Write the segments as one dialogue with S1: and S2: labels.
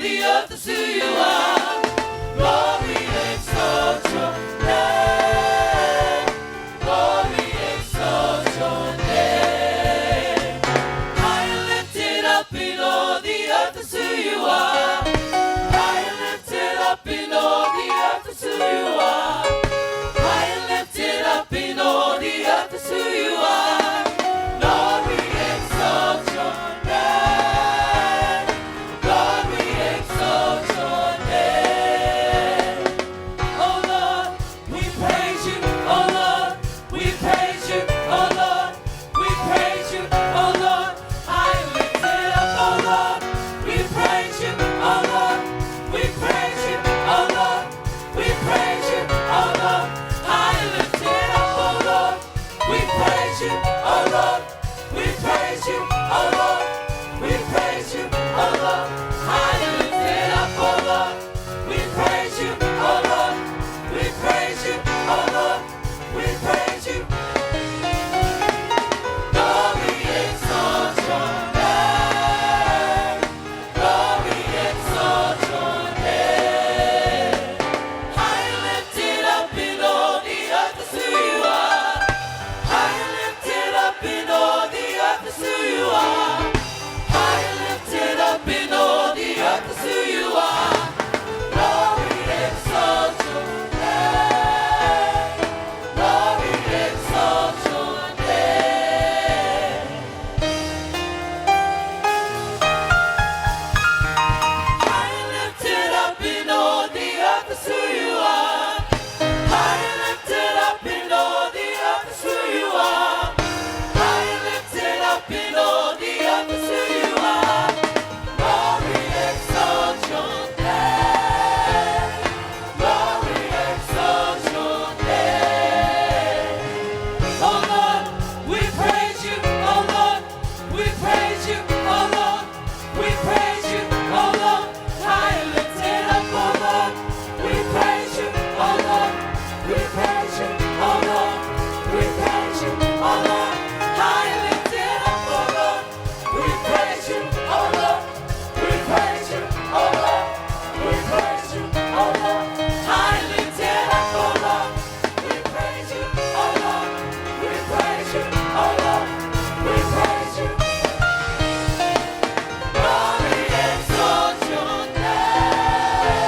S1: the earth is who you are. Lord, we exalt your name. Lord, we exalt your name. High and lifted up in all the earth is who you are. High and lifted up in all the earth is who you are. High and lifted up in all the earth is who you are. Lord, we exalt your name. Lord, we exalt your name. Oh Lord, we praise you. Oh Lord, we praise you. Oh Lord, we praise you. Oh Lord, high and lifted up. Oh Lord, we praise you. Oh Lord, we praise you. Oh Lord, we praise you. Oh Lord, high and lifted up. Oh Lord, we praise you. Oh Lord, we praise you. Oh Lord, we praise you. Oh Lord, high and lifted up. Oh Lord, we praise you. Oh Lord, we praise you. Oh Lord, we praise you. Lord, we exalt your name. Lord, we exalt your name. High and lifted up in all the earth is who you are. High and lifted up in all the earth is who you are. High and lifted up in all the earth is who you are. Lord, we exalt your name. Lord, we exalt your name. High and lifted up in all the earth is who you are. High and lifted up in all the earth is who you are. High and lifted up in all the earth is who you are. Lord, we exalt your name. Lord, we exalt your name. Oh Lord, we praise you. Oh Lord, we praise you. Oh Lord, we praise you. Oh Lord, high and lifted up. Oh Lord, we praise you. Oh Lord, we praise you. Oh Lord, we praise you. Oh Lord, high and lifted up. Oh Lord, we praise you. Oh Lord, we praise you. Oh Lord, we praise you. Oh Lord, high and lifted up. Oh Lord, we praise you. Oh Lord, we praise you. Oh Lord, we praise you. Lord, we exalt your name.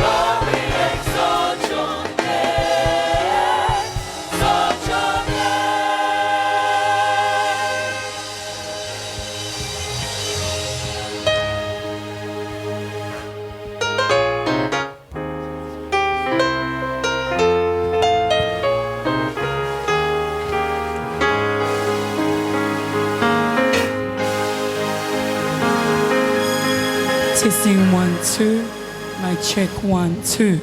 S1: Lord, we exalt your name. Exalt your name.
S2: Testing 1, 2. Mic check 1, 2.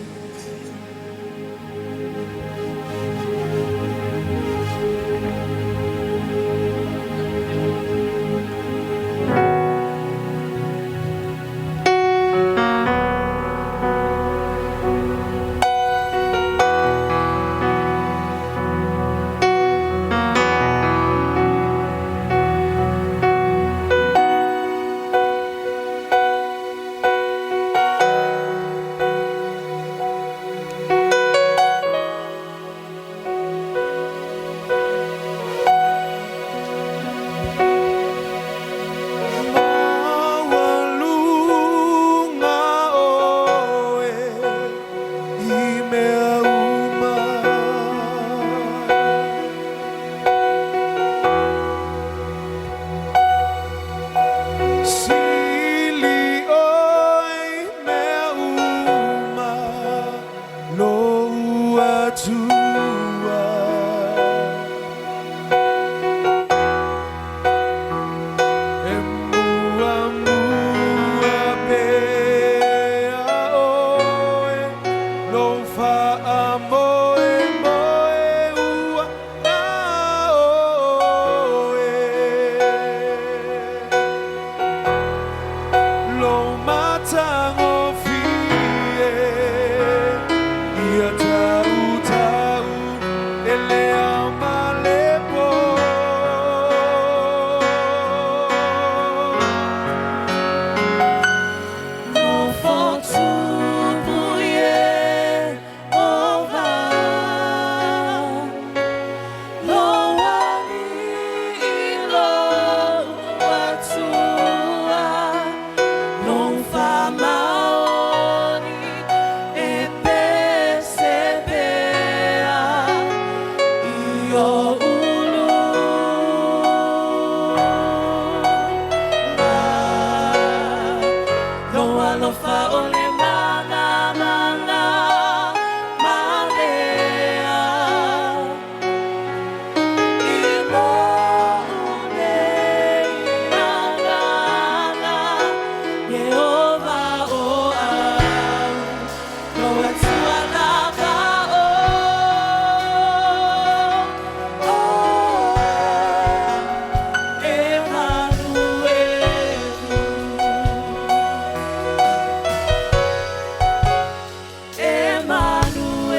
S1: Alofa o le magamanga malea I lou nei agaga Ieova o au Lou Atua lava o Emanuelu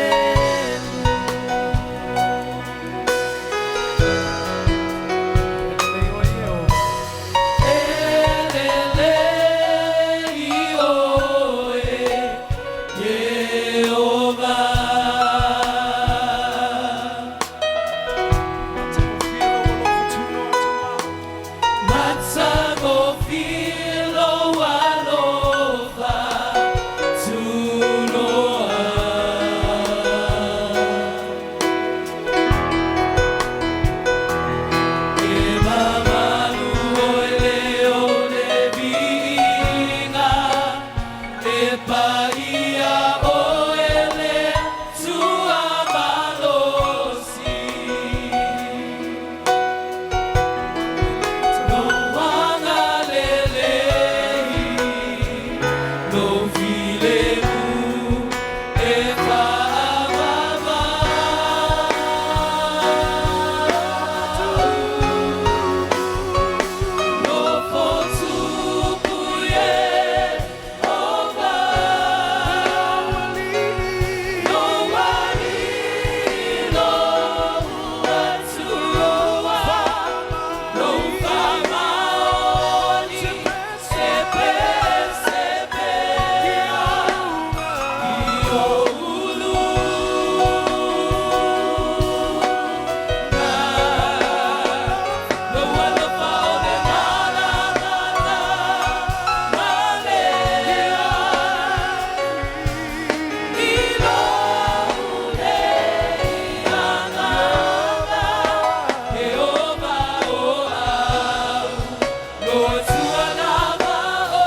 S1: Emanuelu. Elele oe Ieova. Matagofie lou alofa tunoa. E mamalu oe le o le viiga, e paia oe le Atua malosi. Lou agalelei, lou filemu e faavavau. Nofo tupu Ieova, Lou Alii lou Atua, Lou faamaoni sepesepea i ou uluga. Lou alofa o le malamala malea I lou nei agaga Ieova o au Lou Atua lava o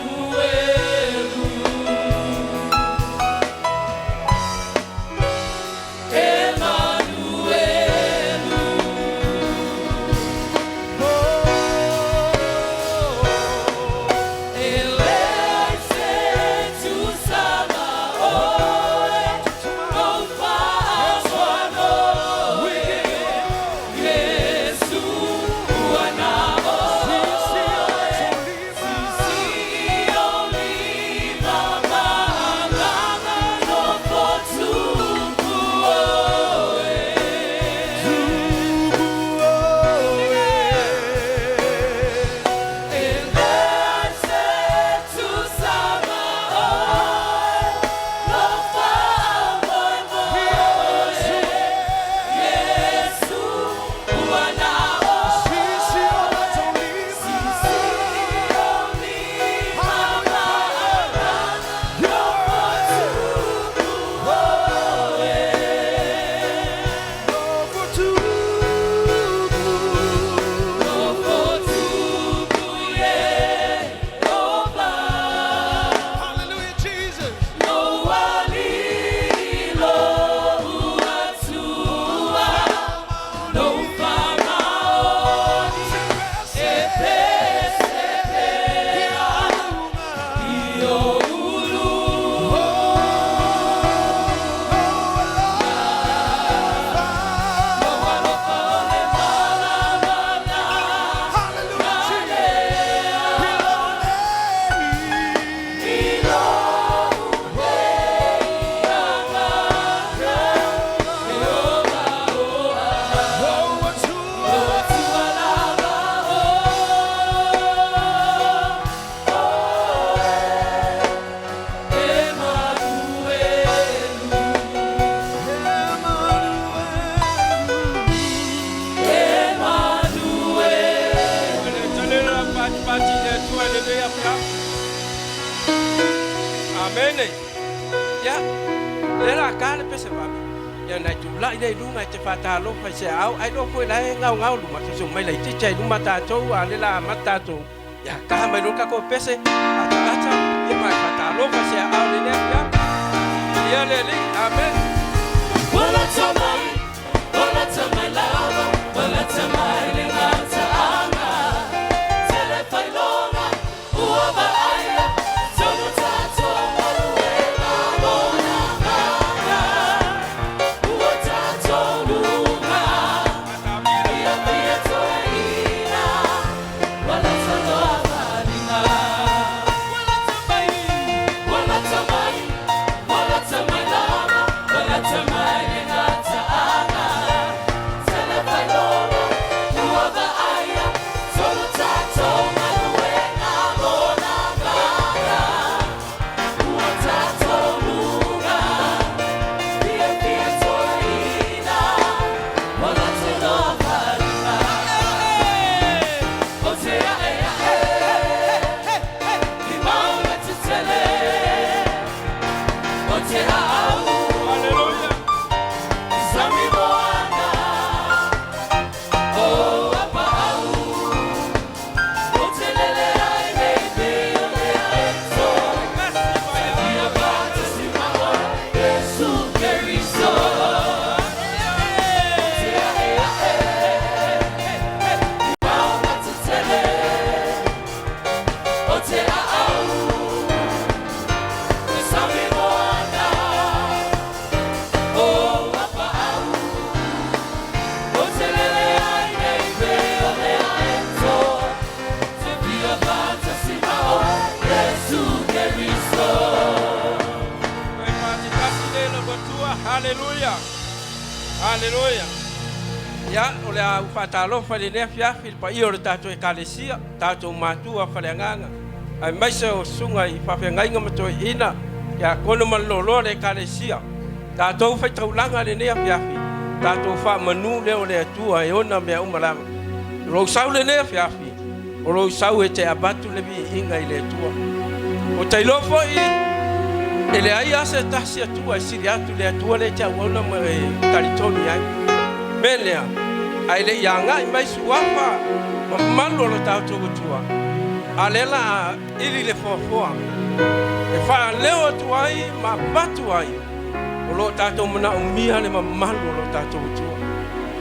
S1: Emanuelu Emanuelu. E leai se tusa ma oe, Lou faasoa Iesu ua na oe, Sisii ou lima ma agaga nofo tupu oe. E leai se tusa ma oe, Lou faamoemoe Iesu ua na oe, Sisii ou lima ma agaga nofo tupu oe. Nofo tupu Ieova,
S3: Hallelujah, Jesus.
S1: Lou Alii lou Atua, Lou faamaoni sepesepea i ou uluga. Lou alofa o le malamala
S3: Hallelujah, Jesus.
S1: I lou nei agaga Ieova o au Lou Atua lava o Emanuelu Emanuelu.
S4: Amen. Ya, le la kale pese papi. Ia ona e tulai lea i luga e te faatalofa i se aao, ailoa foi la e gaogao luma, soso mai laitiiti ai luma tatou, a o lea o le a amata tatou. Ia taha mai loa le tatou pese, ataata, ia ma e faatalofa i se aao i lenei afiafi. Viia le Alii. Amene.
S1: Ua lata mai, ua lata mai lava, ua lata mai le gataaga. Tele failoga ua vaaia, tonu tatou galuega lona agaga. Ua tatou luga, ia fia toeaina, ua lata loa faliga. Ua lata mai, ua lata mai, ua lata mai lava, ua lata mai le gataaga. Tele failoga ua vaaia, tonu tatou galuega lona agaga. Ua tatou luga, fia fia toeaina, ua lata loa faliga. O te ae ae, i mauga tetele, o te aau,
S4: Haleluia.
S1: i sami moana, o apaau, o te lele ai nei pei o le aeto, ia faatasi ma oe, Iesu Keriso. O te ae ae, i mauga tetele, o te aau, i sami moana, o apaau, o te lele ai nei pei o le aeto, te fia faatasi ma oe, Iesu Keriso.
S4: Toe faatetasi lea lau Atua. Haleluia. Haleluia. Ia, o le a ou faatalofa i lenei afiafi i le paia o le tatou Ekalesia, tatou matua faaleagaga, aemaise o susuga i faafeagaiga ma toeaiina, tiakono ma le loaloa o le Ekalesia. Tatou faitaulaga i lenei afiafi, tatou faamanu lea o le Atua e ona mea uma lava. O lou sau lenei afiafi, o lou sau e te avatu le viiga i le Atua. Ou te iloa foi e leai lava se tasi Atua e sili atu i le Atua lea e te auauna ma e talitonu i ai. Mea lea, ae le i agai mai suafa mamalu o lo tatou Atua, a lea la a ili le foafoa e faaleo atu ai ma avatu ai o lo o tatou manaomia le mamalu o lo tatou Atua.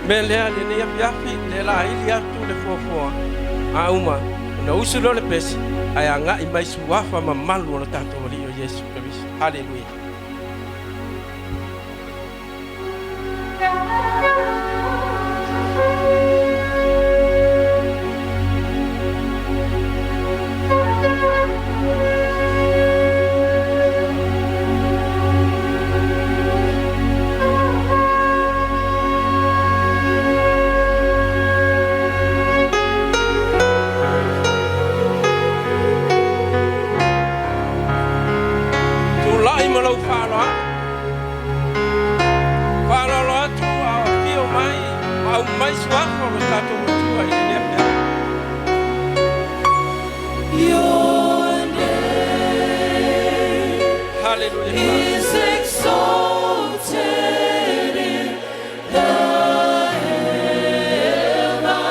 S4: Mea lea lenei afiafi, lea la a ili atu le foafoa a uma ona usu lea o le pese ae agai mai suafa mamalu o lo tatou Alii o Iesu Keriso. Haleluia. Tulai ma lou faaaloalo. Faaaloalo atu a o afio mai ma aumai suafa o lo tatou Atua i lenei afiafi.
S1: Your name
S4: Haleluia.
S1: is exalted in the heavens.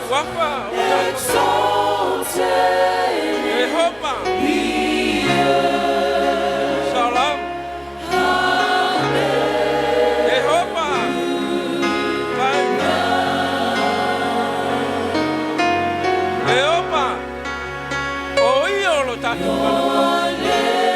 S4: Suafa o lo tatou
S1: Exalted in
S4: Jehova.
S1: the earth.
S4: Shalom. Jehova. Time. Jehova. O ia o lo tatou mana.
S1: Your name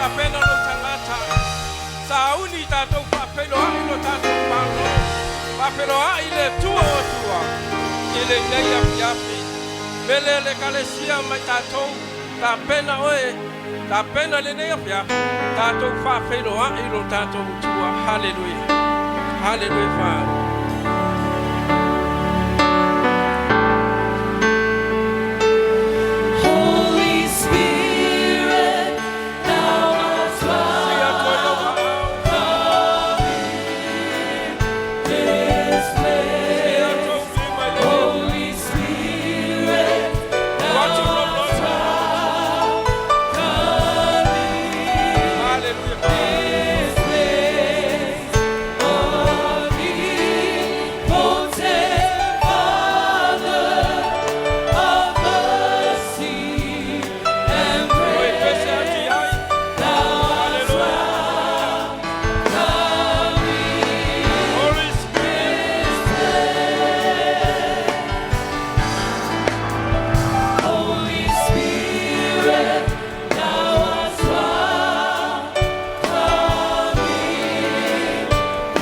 S4: Tapena lou tagata. Sauni tatou faafeiloai lo tatou Malo. Faafeiloai le Atua o Atua i lenei afiafi. Mele le Ekalesia ma i tatou, tapena oe, tapena lenei afiafi, tatou faafeiloai lo tatou Atua. Haleluia. Haleluia Father.
S1: Holy Spirit, thou art
S4: Sia atu ai lou aao.
S1: this place.
S4: Sia atu au lima i lenei.
S1: Holy Spirit,
S4: Ua atu lou loto. Haleluia Father.
S1: this place. Omnipotent Father of mercy and
S4: O e
S1: grace,
S4: pese atu i ai.
S1: thou art
S4: Haleluia. Holy Spirit.
S1: Holy Spirit, thou art welcome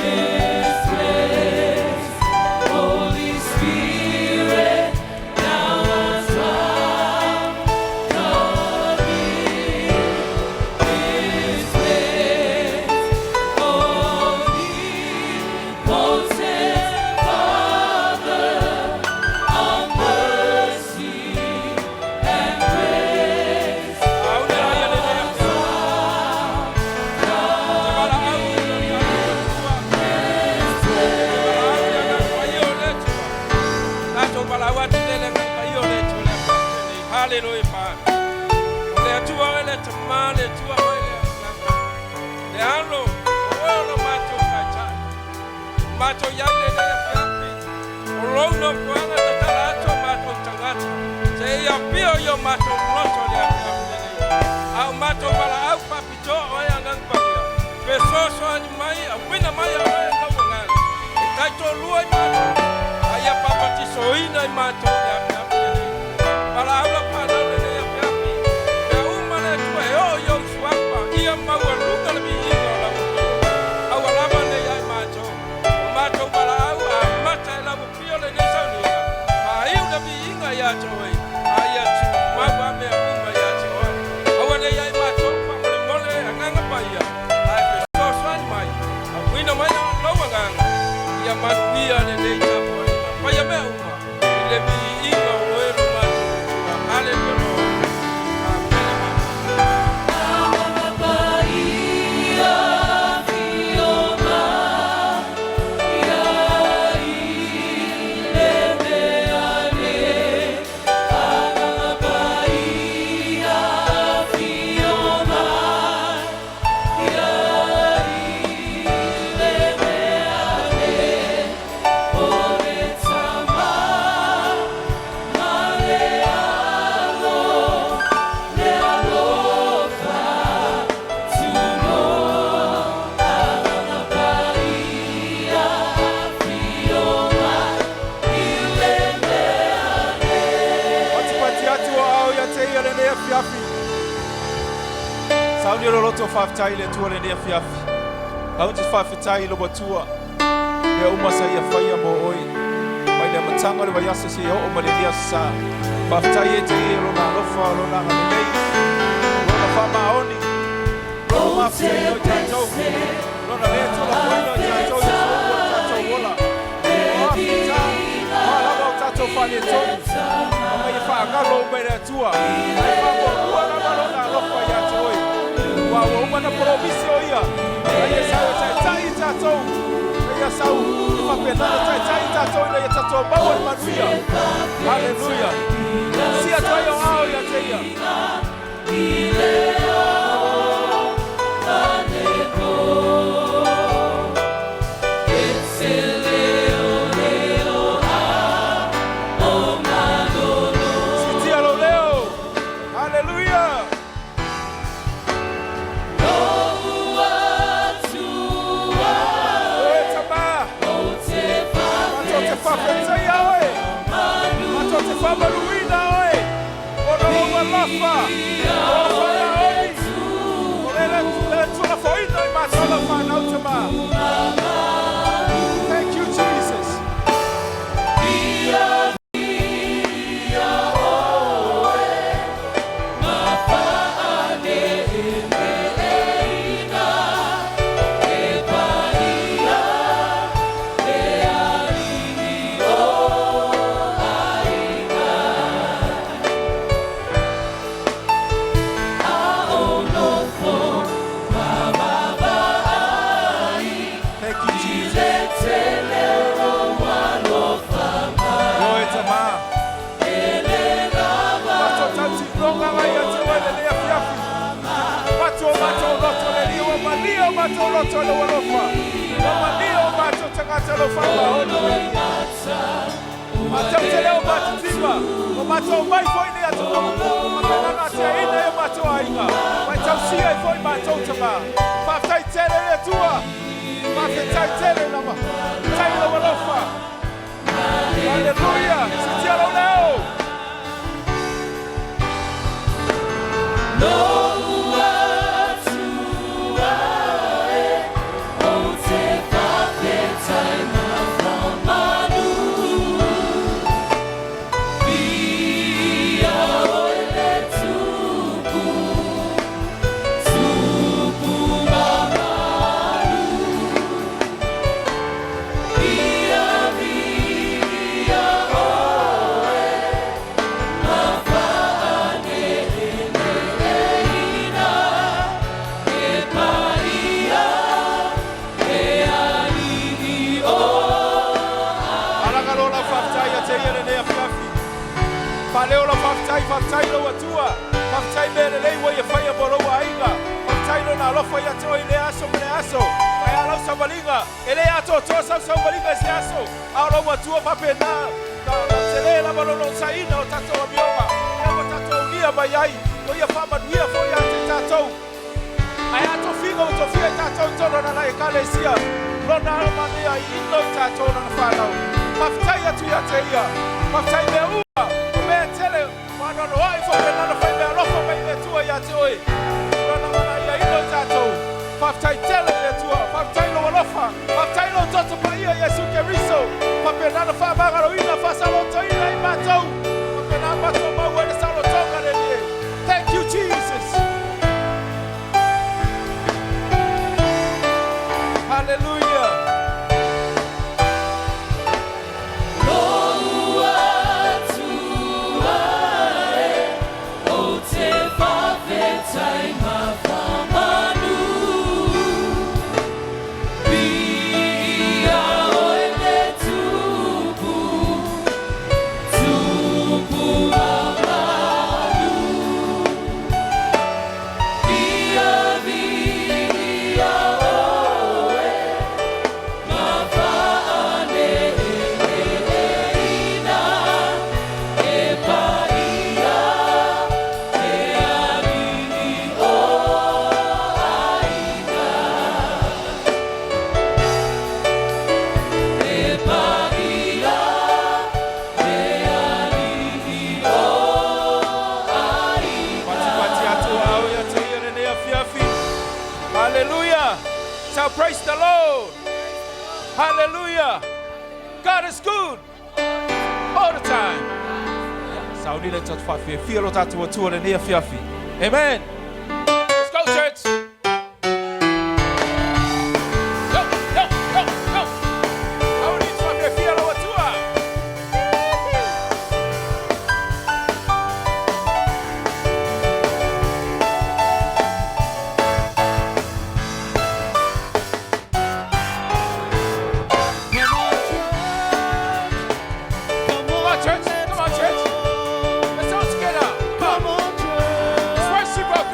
S1: in this place. Holy Spirit, thou art welcome in this place. Omnipotent Father of mercy and grace.
S4: Aune ai lenei afiafi. Te valaau i lo tatou Atua. Te valaau i agaga paia o le Atua. Tatou valaau atu lea i le agaga paia o le Atua i le afiafi lenei. Haleluia Father. O le Atua oe le Tamā, le Atua oe le Agaga. Le Alo, o oe o lo matou Taitai. O matou i ai lenei afiafi. O lou nofoaga tatala atu o matou tagata. Seia afio i o matou loto i le afiafi lenei. A o matou valaau faapitoa oe Agaga Paia. Fesoasoani mai, auina mai e oe lou Agaga. E taitoalua i matou. A ia papatisoina i matou i le afiafi lenei. Valaau lau fanau lenei afiafi. Mea uma le Atua e oo i ou suafa. Ia maualuga le viiga o lau afio. Aua lava ne i ia i matou. O matou valaau amata e lau afio lenei sauniga. Faaiu le viiga ia te oe. A ia tumau a mea uma ia te oe. Aua ne i ia i matou faamolemole Agaga Paia. Ae fesoasoani mai. Auina mai lou Agaga. Ia manuia lenei tapuaiga. Faia mea uma. I le viiga o oe lo matou Atua. Haleluia Lord. Amene.
S1: Paia afio mai i le mea nei. Agaga Paia afio mai i le mea nei. O le Tama ma le Alo, le alofa tunoa. Agaga Paia afio mai i le mea nei.
S3: Patipati atu o aao ia te ia lenei afiafi. Sauni o lou loto faafetai i le Atua lenei afiafi. Kaunti faafetai i lou Atua. Mea uma sa ia faia mo oe. Mai le amataga o le vaiaso seia oo mai lenei aso sa. Faafetai ia te ia lona alofa o lona agalelei. Lona faamaoni. Lona mafutaina o i tatou. Lona le tulafoina o i tatou ia soua o tatou ola. O afita, o lava o tatou faaletonu. Ma mai e faagalo uma e le Atua. Ae faamuamua lava lona alofa ia te oe. Ua ua uma na polomisi o ia. Na ia sau e taitai i tatou. Na ia sau e faapena na taitai i tatou ina ia tatou maua le manuia. Haleluia. Sia atu ai o aao ia te ia.
S1: I le ao ma le po. E te leo leo a o malolo.
S3: Sitia lou leo. Haleluia.
S1: Lou Atua,
S3: Oe Tamā.
S1: ou te
S3: Matou te faafetaia oe. Matou te faamanuina oe. Ona lou alofa. O faamaoni. lau whanau tama. Thank you, Jesus. Thank you, Jesus. Ioe tama. Mato tauti longa ngai a te oe le lea fiafi. Mato mato loto le liwa malia mato loto le walofa. O malia o mato tangata lo whanga ono le lia. Mato te leo mato tima. O mato mai foi le atu. Mapenana te ina e mato ainga. Mai tausia i foi mato tama. Whaftai tele le tua. Whaftai tele nama. Tai le walofa. Hallelujah. Sitia lau leo. Alaga lo lau whaftai a te ia le nea fiafi. Whaleo lau whaftai, whaftai lau atua. Whaftai me le leiwa ia whaia mo lau ainga. Whaftai lo nā lofa ia te oi le aso me le aso. Ai a lau savalinga. E le ato toa sau savalinga se aso. Ao lau atua pape nā. Nā nā te le lava lo lo saina o tatou amioga. Ia mo tatou unia mai ai. O ia whamanuia fo ia te tatou. Ai ato figa o to fia tatou tolo na lai ekalesia. Lona alomania i ino i tatou na whanau. Whaftai atu ia te ia. Whaftai mea ua. O mea tele. Wanono ai fo pe nana whai mea alofa mai le tua ia te oe. Lona mana ia ino i tatou. Whaftai tele le tua. Whaftai lo alofa. Whaftai lo toto pa ia Yesu Keriso. Whape nana wha ina whasaloto ina i matou. Whape nā matou mau e le salotonga le nie. Thank you, Jesus. Hallelujah. Pati pati atu au ia te ia le nea fiafi. Hallelujah. So praise the Lord. Hallelujah. God is good. All the time. Sauni le tatu whawhia. Fia lo tatu atua le nea fiafi. Amen. Let's go, church. Go, go, go, go. Sauni te whawhia fia lo atua.
S1: Come on, church.
S3: Come on, church. Come on, church. Let's all together. Come
S1: Come
S3: on.
S1: on, church.
S3: Let's worship our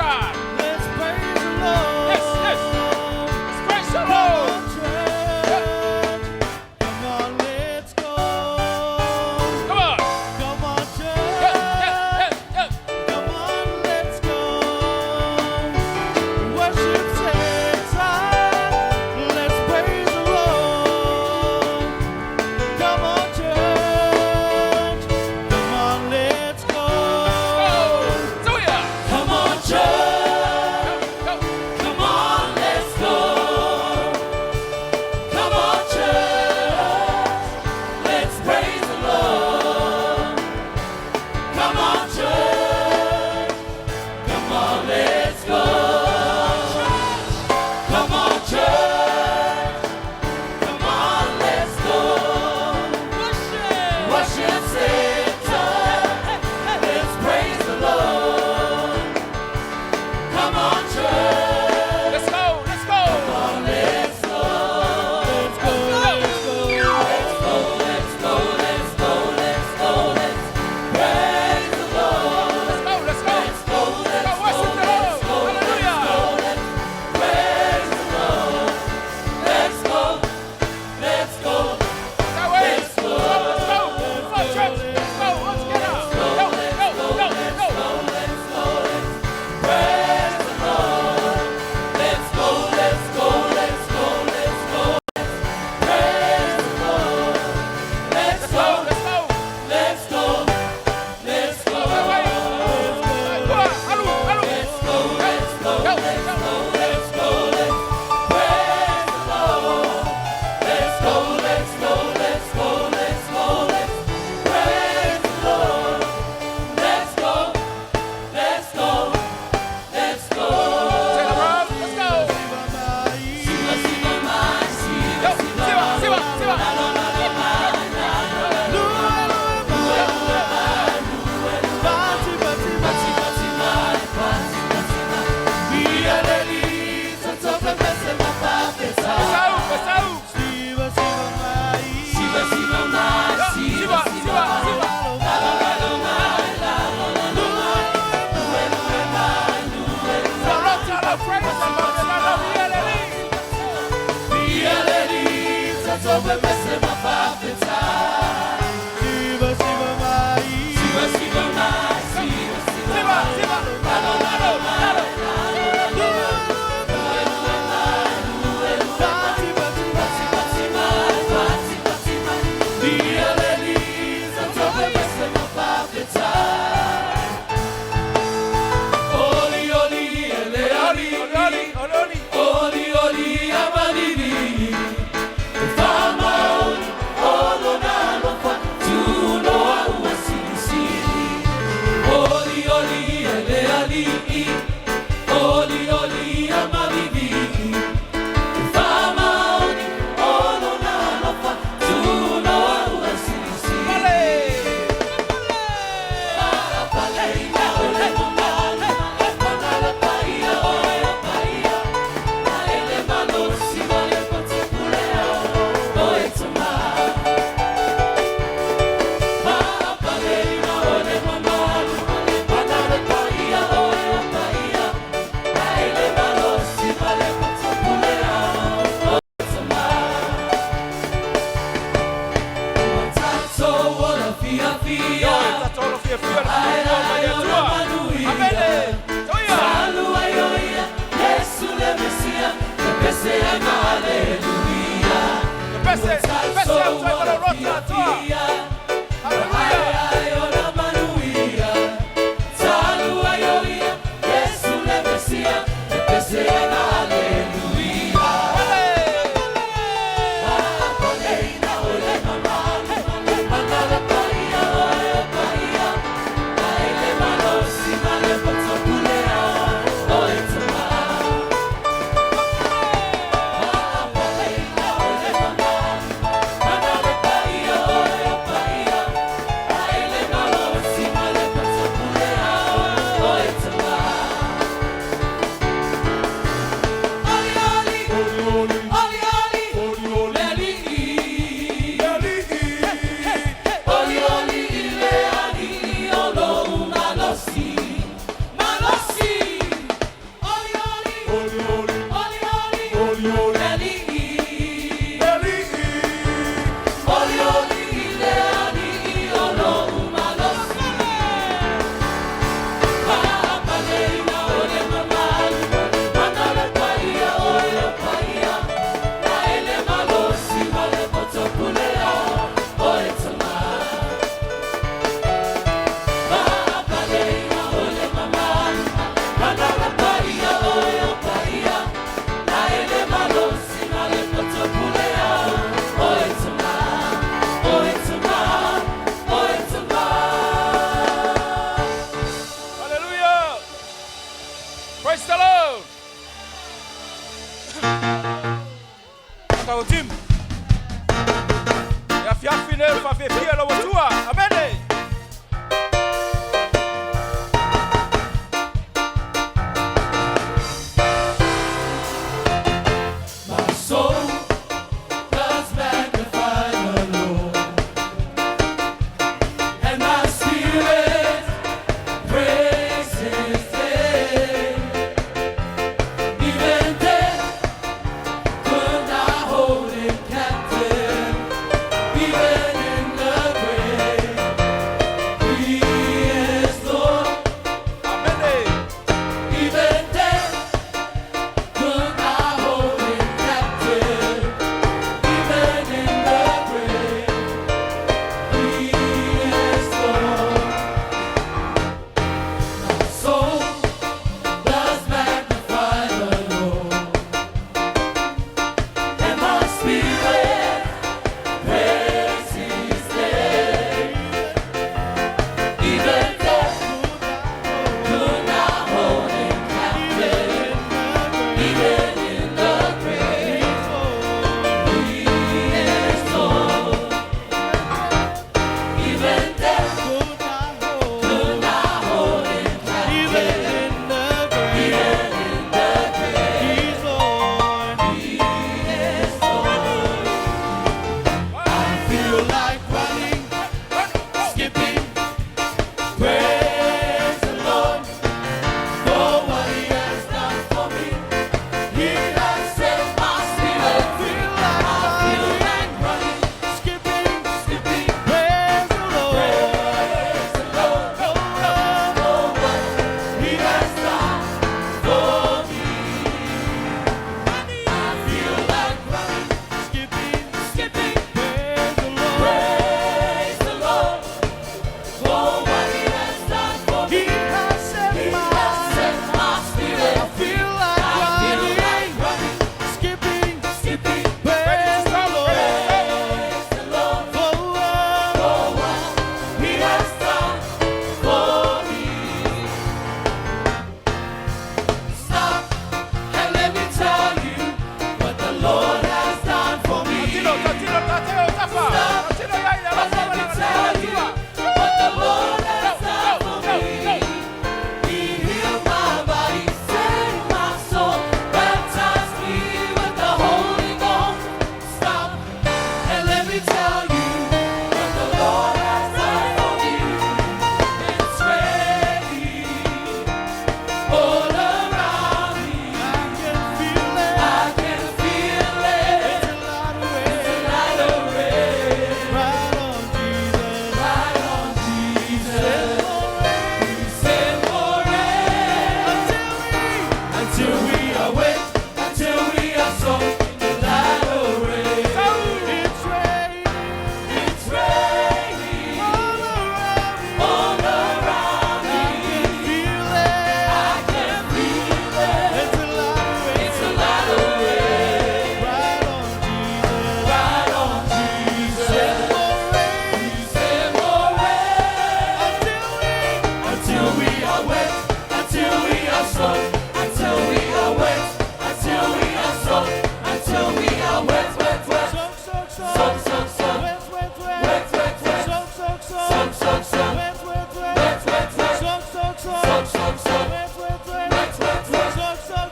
S1: He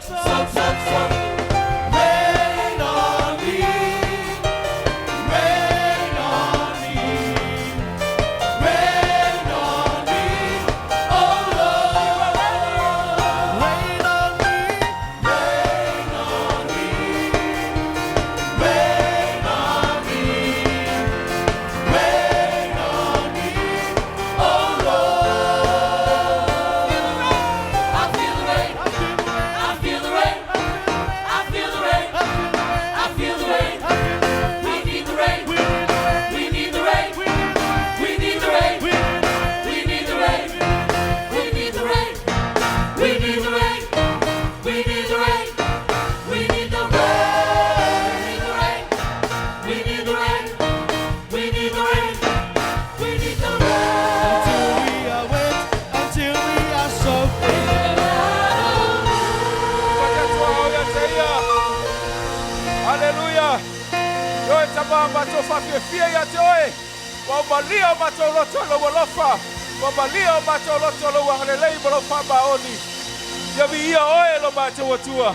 S1: Soak, soak, soak. Rain on me. Rain on me. Rain on me. Oh Lord.
S5: Rain on me.
S1: Rain on me. Rain on me. Rain on me. Oh Lord. I feel the rain. I feel the rain. I feel the rain. I feel the rain. We need the rain. We need the rain. We need the rain. We need the rain. We need the rain. We need the rain. We need the rain. We need the rain. We need the rain. We need the rain. We need the rain.
S5: Until we are wet, until we are soaked.
S3: Hallelujah. Yo e tapa mato whawhiawhia ia te oe. Wa malia o mato loto lo walofa. Wa malia o mato loto lo wangalelei mo lo whambaoni. Ia vi ia oe lo mato watua.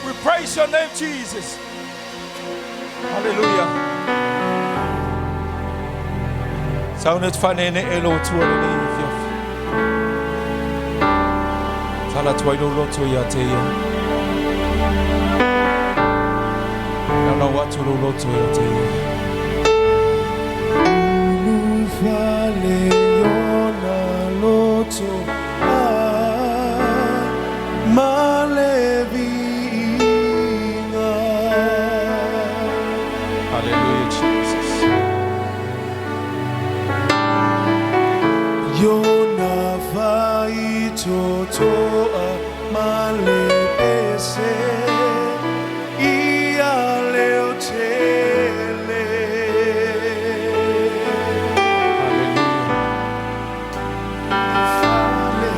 S3: We praise your name, Jesus. Hallelujah. Saune te whanene e lo tua le nei fiafi. Tala tuai lo loto ia te ia. Nana watu lo loto ia te ia.
S5: Ulufale yona loto ah, malevinga.
S3: Hallelujah, Jesus.
S5: Yona faitotoa malepese ia leo tele.
S3: Hallelujah.
S5: Fale.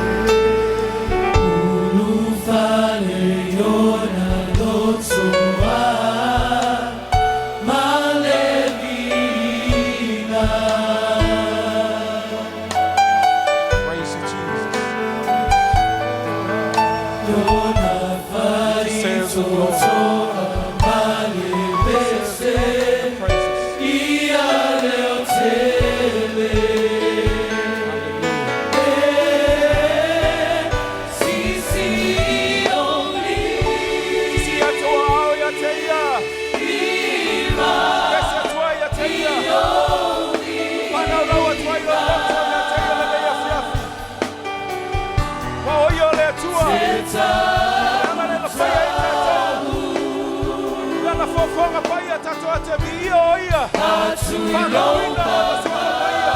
S1: Ulufale yona lotoa malevina.
S3: Praise you, Jesus.
S1: Yona
S3: Says the Lord.
S1: faitotoa malepese
S3: Praises.
S1: ia leo tele.
S3: Hallelujah.
S1: Sisi oli
S3: Si atua au ia te ia. Yes, atua ia te ia. Whanau rau atua i lo loto ia te ia le nei afiafi. Wa o ia o le atua. Ana le la whaia i tātou. Lana fōfōga pai a tātou a te mi ia o ia. Whakauina o la suafa pai ia.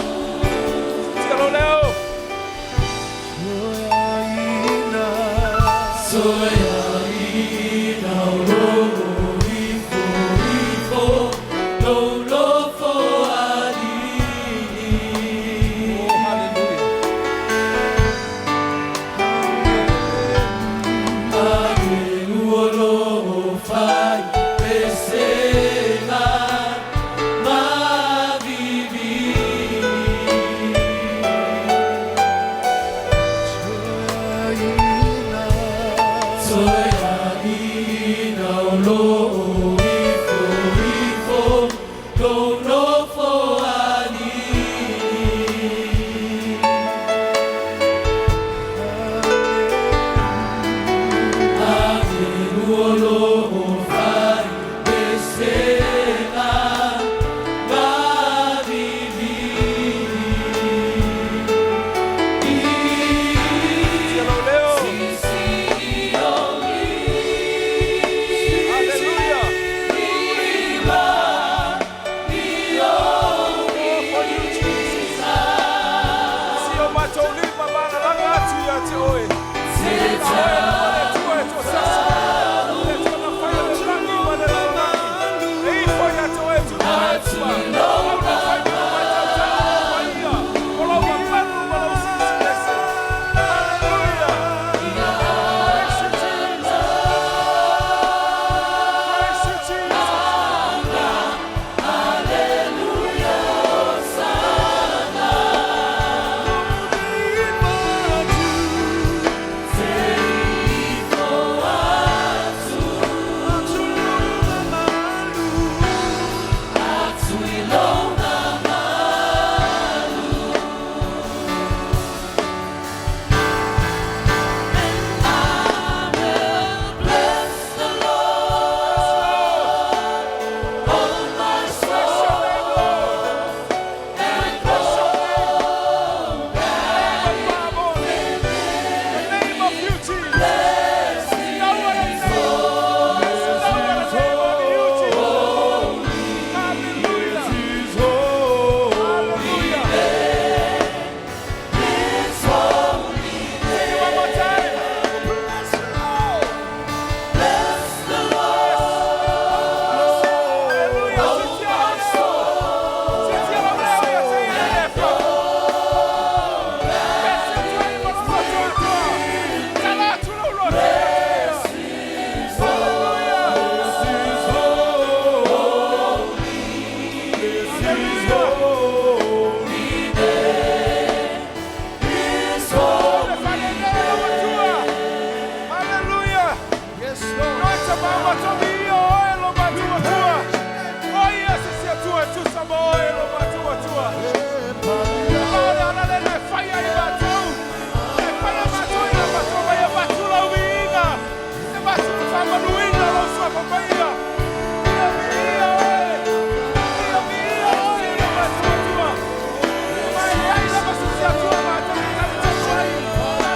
S3: Tia lo leo.
S5: Soaina.
S1: Soia ina o lo ifo ifo lo lo fo alii.
S3: Oh, hallelujah.
S1: Ake uolo fai pesela ma vivi.
S5: Soaina.
S1: Soia ina o lo ifo ifo lo lo fo alii. Ake uolo fai pesela ma vivi.
S3: Tia lo leo.
S1: Sisi oli.
S5: Yes, Lord.
S3: Noi te maua tomi ia oe lo matua tua. O ia se se tua tu sa mo oe lo matua tua. Ala ala le le whaia i mātou. Le whaia mātou i a mātou mai a mātou lau viiga. Le mātou te whamanuina lau suafa maia. Ia viia oe. Ia viia oe lo matua tua. Mai ai la masu se atua mātou i tali tatu ai.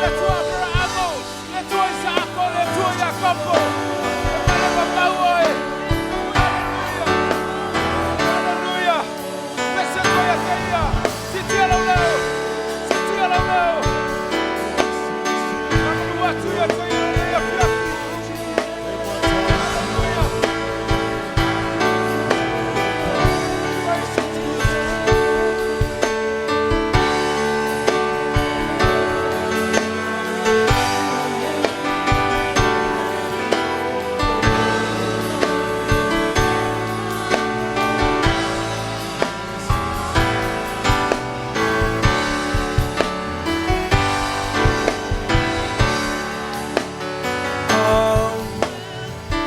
S3: Le tua Abrahamo, le tua Isaako, le tua Iakopo. Le mai e mamau oe. Hallelujah. Hallelujah. Pese tua ia te ia. Sitia lau leo. Sitia lau leo. Mamanu atu ia te ia le ia fiafi. Hallelujah. Praise you, Jesus.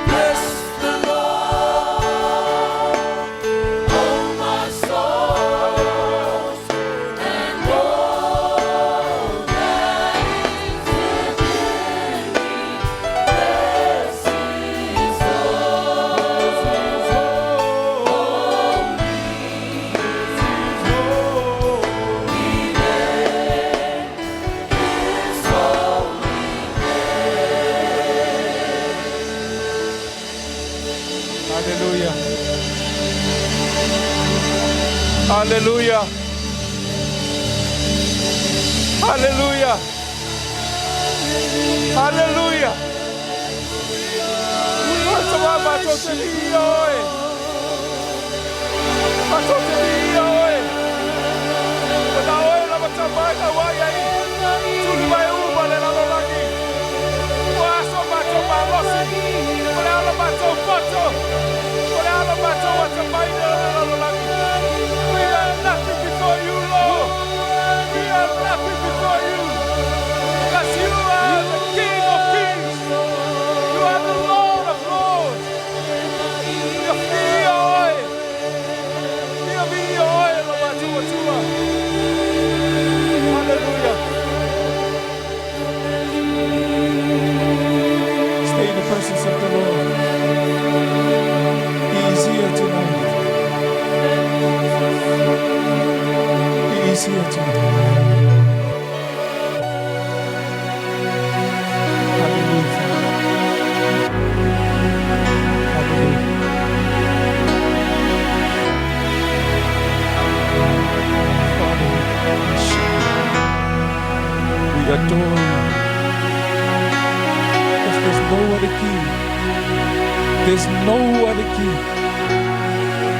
S1: Bless the Lord, oh my soul, and all that is within me. Bless His holy name, His holy
S3: Hallelujah. Hallelujah. Hallelujah. Hallelujah. Watawa mātou te viia oe. Mātou te viia oe. O nā oe la matamai na wai ai. Tuli mai uma le lalolagi. O aso mātou malosi. O le ala mātou poto. O le ala mātou watamai le lalolagi. We are nothing before you, Lord. We are nothing before you. Because you are the King of kings. You are the Lord of lords. Ia whia oe. Ia whia oe lo matua tua. Hallelujah. Stay in the presence of the Lord. He is here tonight. He is here tonight. Hallelujah. Hallelujah. Father, we worship you. We adore you. Because there's no other king. There's no other king.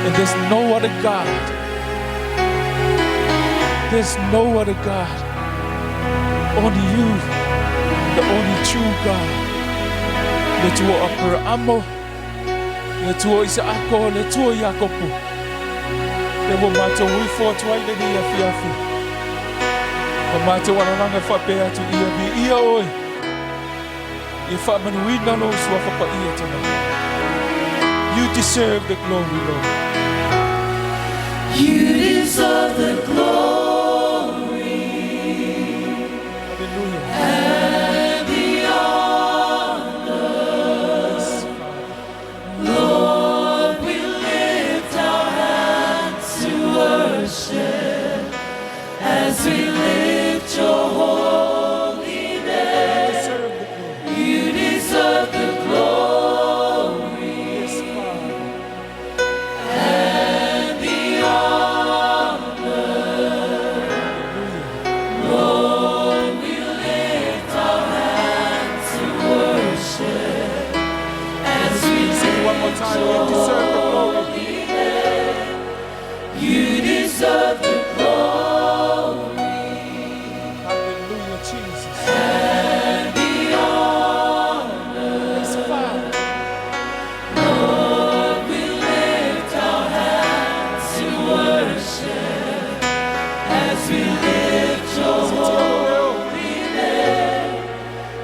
S3: And there's no other God. There's no other God. Only you, the only true God. Le tua Aperamo, le tua Isaako, le tua Iakopo. Le ua mātou uifo atu ai le ni afiafi. Ma mātou alalanga whapea atu ia vi ia oe. Ia whaamanuina lo suafa paia tana. You deserve the glory, Lord.
S1: You deserve the glory
S3: Hallelujah.
S1: and the honor.
S3: Yes, Father.
S1: Lord, we lift our hands to worship as we lift your holy
S3: You
S1: name.
S3: deserve the glory.
S1: You deserve the glory
S3: Yes, Father.
S1: and the honor.
S3: Hallelujah.
S1: Lord, we lift our hands to worship as we
S3: Sing it one more time. You deserve the glory.
S1: You deserve the glory
S3: Hallelujah, Jesus.
S1: and the honor.
S3: Yes, Father.
S1: Lord, we lift our hands to worship as we lift your holy name.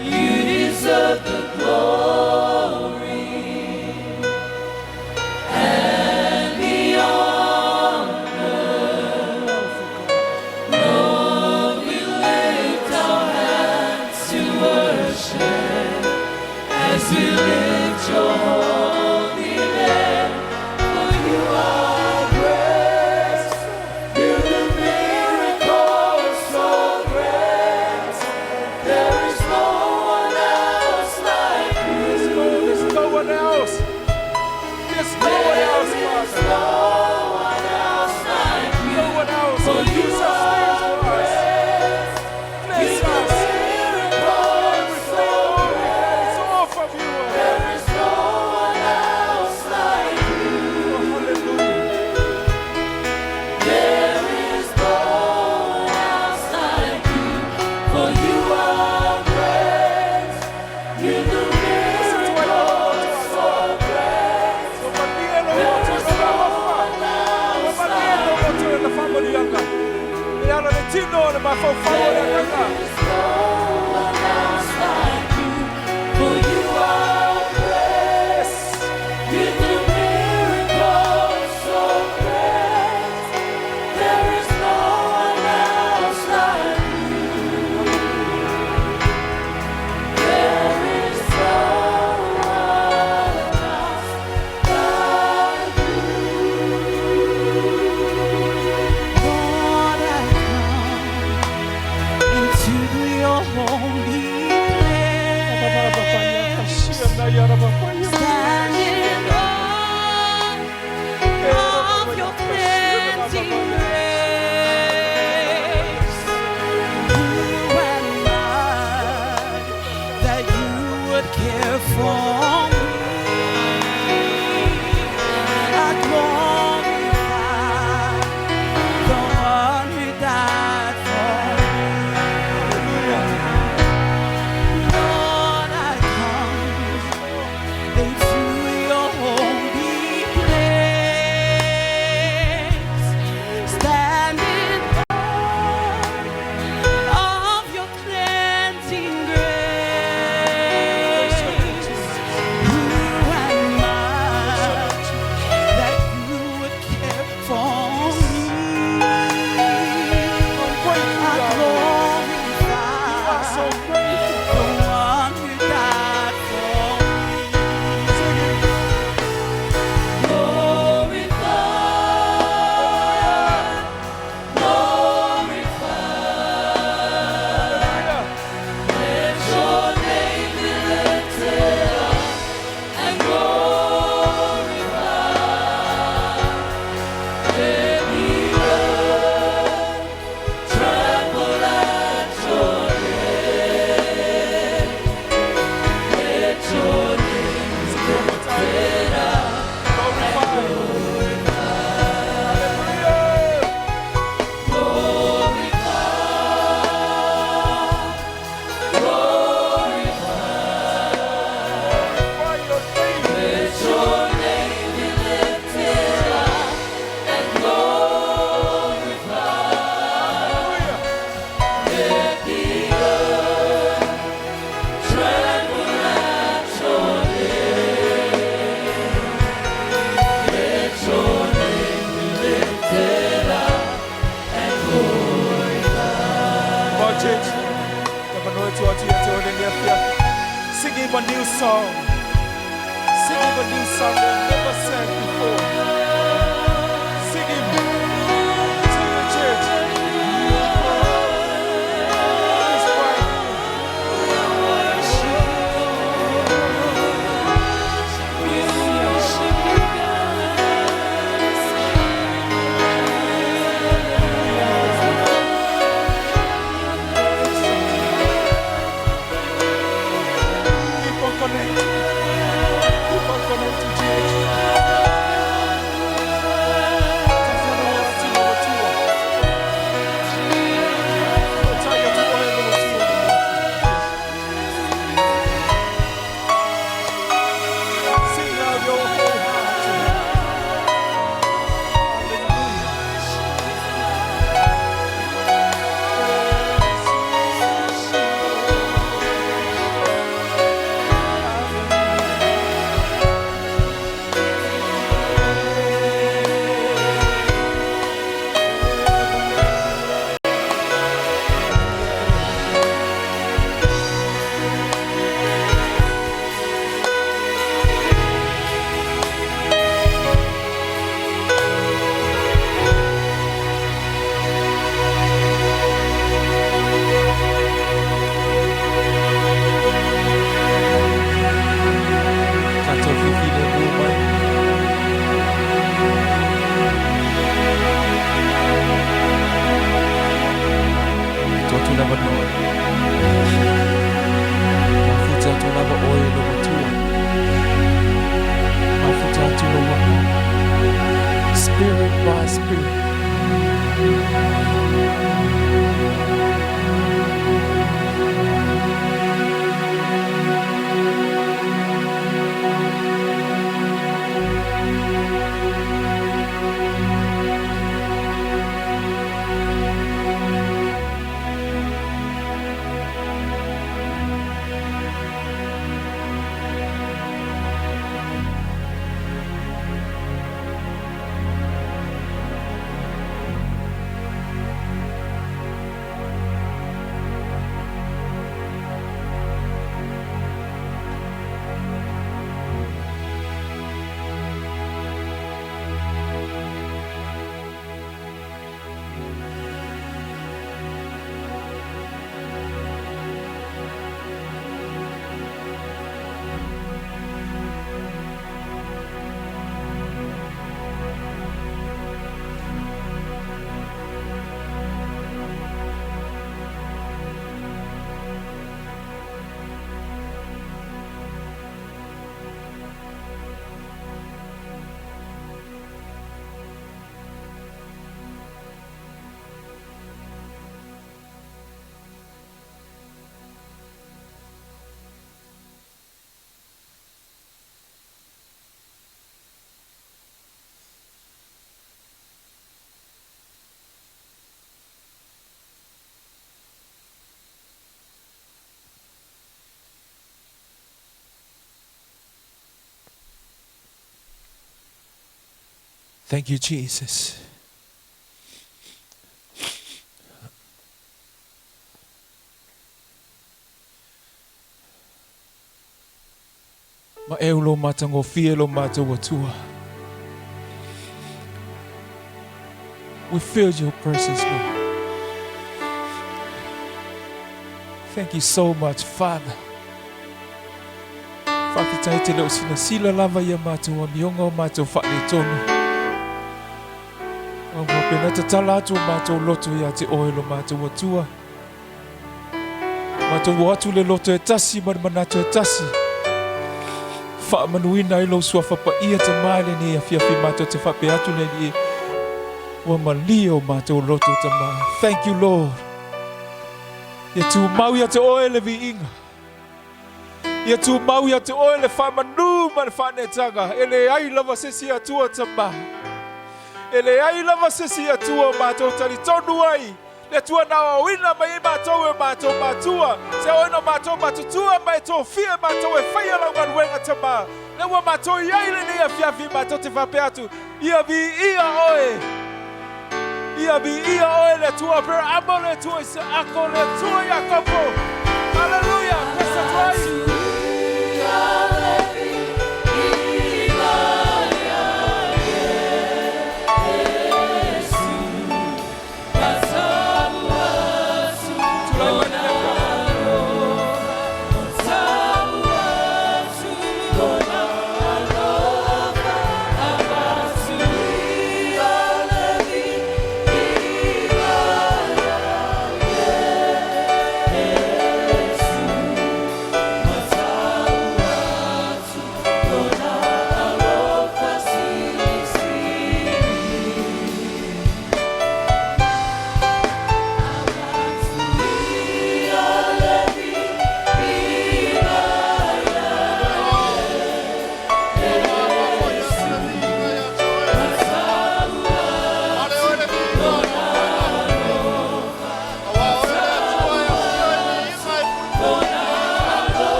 S1: You deserve the glory. We lift your holy name, for you are great. You do miracles so great. There is no one else like you.
S3: There's no one else. There's no one else,
S1: There is
S3: Father.
S1: no one else like you.
S3: No one else.
S1: For
S3: You
S1: you
S3: sustain
S1: are
S3: for us.
S1: great.
S3: Bless
S1: You do
S3: us.
S1: miracles so
S3: Everything,
S1: great.
S3: it's all from you. O Lord.
S1: There is no one else like you.
S3: Oh, hallelujah.
S1: There is no one else like you, for you are great. You do miracles so great. There is no one else like you. There is no one else like you, for you are great. You do miracles so great. There is no one else like you. There is no one else like
S5: Lord, I come into your holy place, standing on of your cleansing grace. Who am I that you would care for me? I glorify the one who died for me. Lord, I come into your holy place, standing of your cleansing grace. Who am I that you would care for me? I glorify the one who died for me.
S1: Glorify, glorify. Let your name be lifted up and glorified. Let the earth tremble at your name. Let your name be lifted up and glorified. Glorify. Let your name be lifted up and glorified. Let the earth tremble at your name. Let your name be lifted up and glorified.
S3: Budget. Sing him a new song. Sing him a new song they've never sang before. Sing him. Sing it, church. He's right here.
S1: We worship you, God.
S3: Keep on connecting. Keep on connecting, church. Sing out your whole heart to him. Hallelujah. Thank you, Jesus. Ma e lo matagofie lo matou Atua. We feel your presence, Lord. Thank you so much, Father. Faafetai tele o silasila lava ia matou amioga o matou faaletonu. Ua faapena tatala atu o matou loto ia te oe lo matou Atua. Matou o atu le loto e tasi ma le manatu e tasi. Faamanuina ai lou suafa paia Tamā i lenei afiafi matou te faapea atu le Alii ua malie o matou loto Tamā. Thank you Lord. Ia tumau ia te oe le viiga. Ia tumau ia te oe le faamanu ma le faaneetaga. E leai lava se isi Atua Tamā. E leai lava se isi Atua o matou talitonu ai. Le Atua na aoaoina mai ai matou e matou matua, se aoaoina o matou matutua ma e tofia e matou e faia lau galuega Tamā. Lea ua matou i ai lenei afiafi matou te faapea atu, Ia viia oe! Ia viia oe le Atua Aperahama, le Atua Isaako, le Atua Iakopo. Haleluia! Pesa tuai!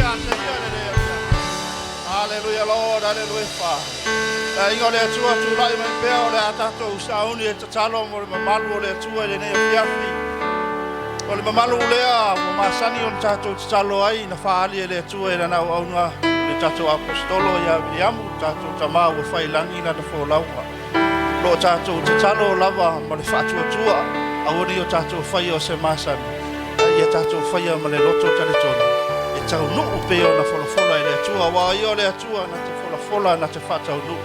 S3: Tulai mai lenei afiafi.
S6: Hallelujah, Lord, hallelujah, Father. Aiga o le Atua tulai mai pea o le a tatou sauni e tatalo mo le mamalu o le Atua i lenei afiafi. O le mamalu lea ua masani ona tatou tatalo ai na faaali e le Atua i lana auauna le tatou aposetolo ia Viliamu, le tatou tamā ua fai i lagi lana folauga. O lo o tatou tatalo lava ma le faatuatua, aua ne i o tatou faia o se masani, a ia tatou faia ma le loto talitonu e taunuu pei ona folafola e le Atua, aua o Ia o le Atua na te folafola, na te faataunuu.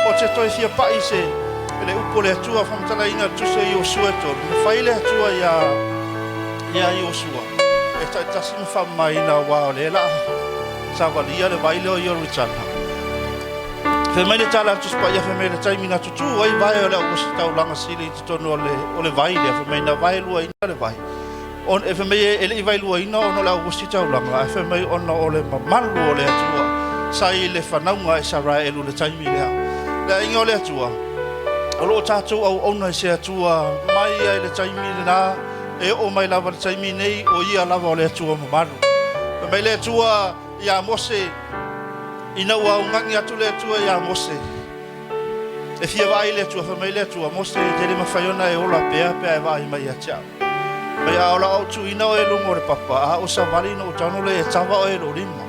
S6: Ou te toe fia pai se le upu o le Atua faamatalaina le tusi o Iosua e tolu, na fai le Atua ia ia Iosua e taitasi ma faamamaina aua o lea la savalia le vai lea o Ioritana. Fai mai le tala a le Tusi Paia, fai mai le taimi na tutū ai vae o le auositaulaga sili i totonu o le, o le vai lea, fai mai na vaeluaina le vai. On, e fai mai e le i vaeluaina ona o le auositaulaga, ae fai mai ona o le mamalu o le Atua sa i le fanauga a Isaraelu i le taimi lea. Le aiga o le Atua, o lo o tatou auauna i se Atua mai ai le taimi lena e oo mai lava i le taimi nei, o Ia lava o le Atua mamalu. Fai mai le Atua ia Mose, ina ua augani atu le Atua ia Mose, e fia vaai le Atua, fai mai le Atua, Mose, e te le mafai ona e ola pea pe a e vaai mai ia te au. Mai a o la ou tuuina oe i luga o le papa, a o savali ona ou tago lea e tava oe i lou lima,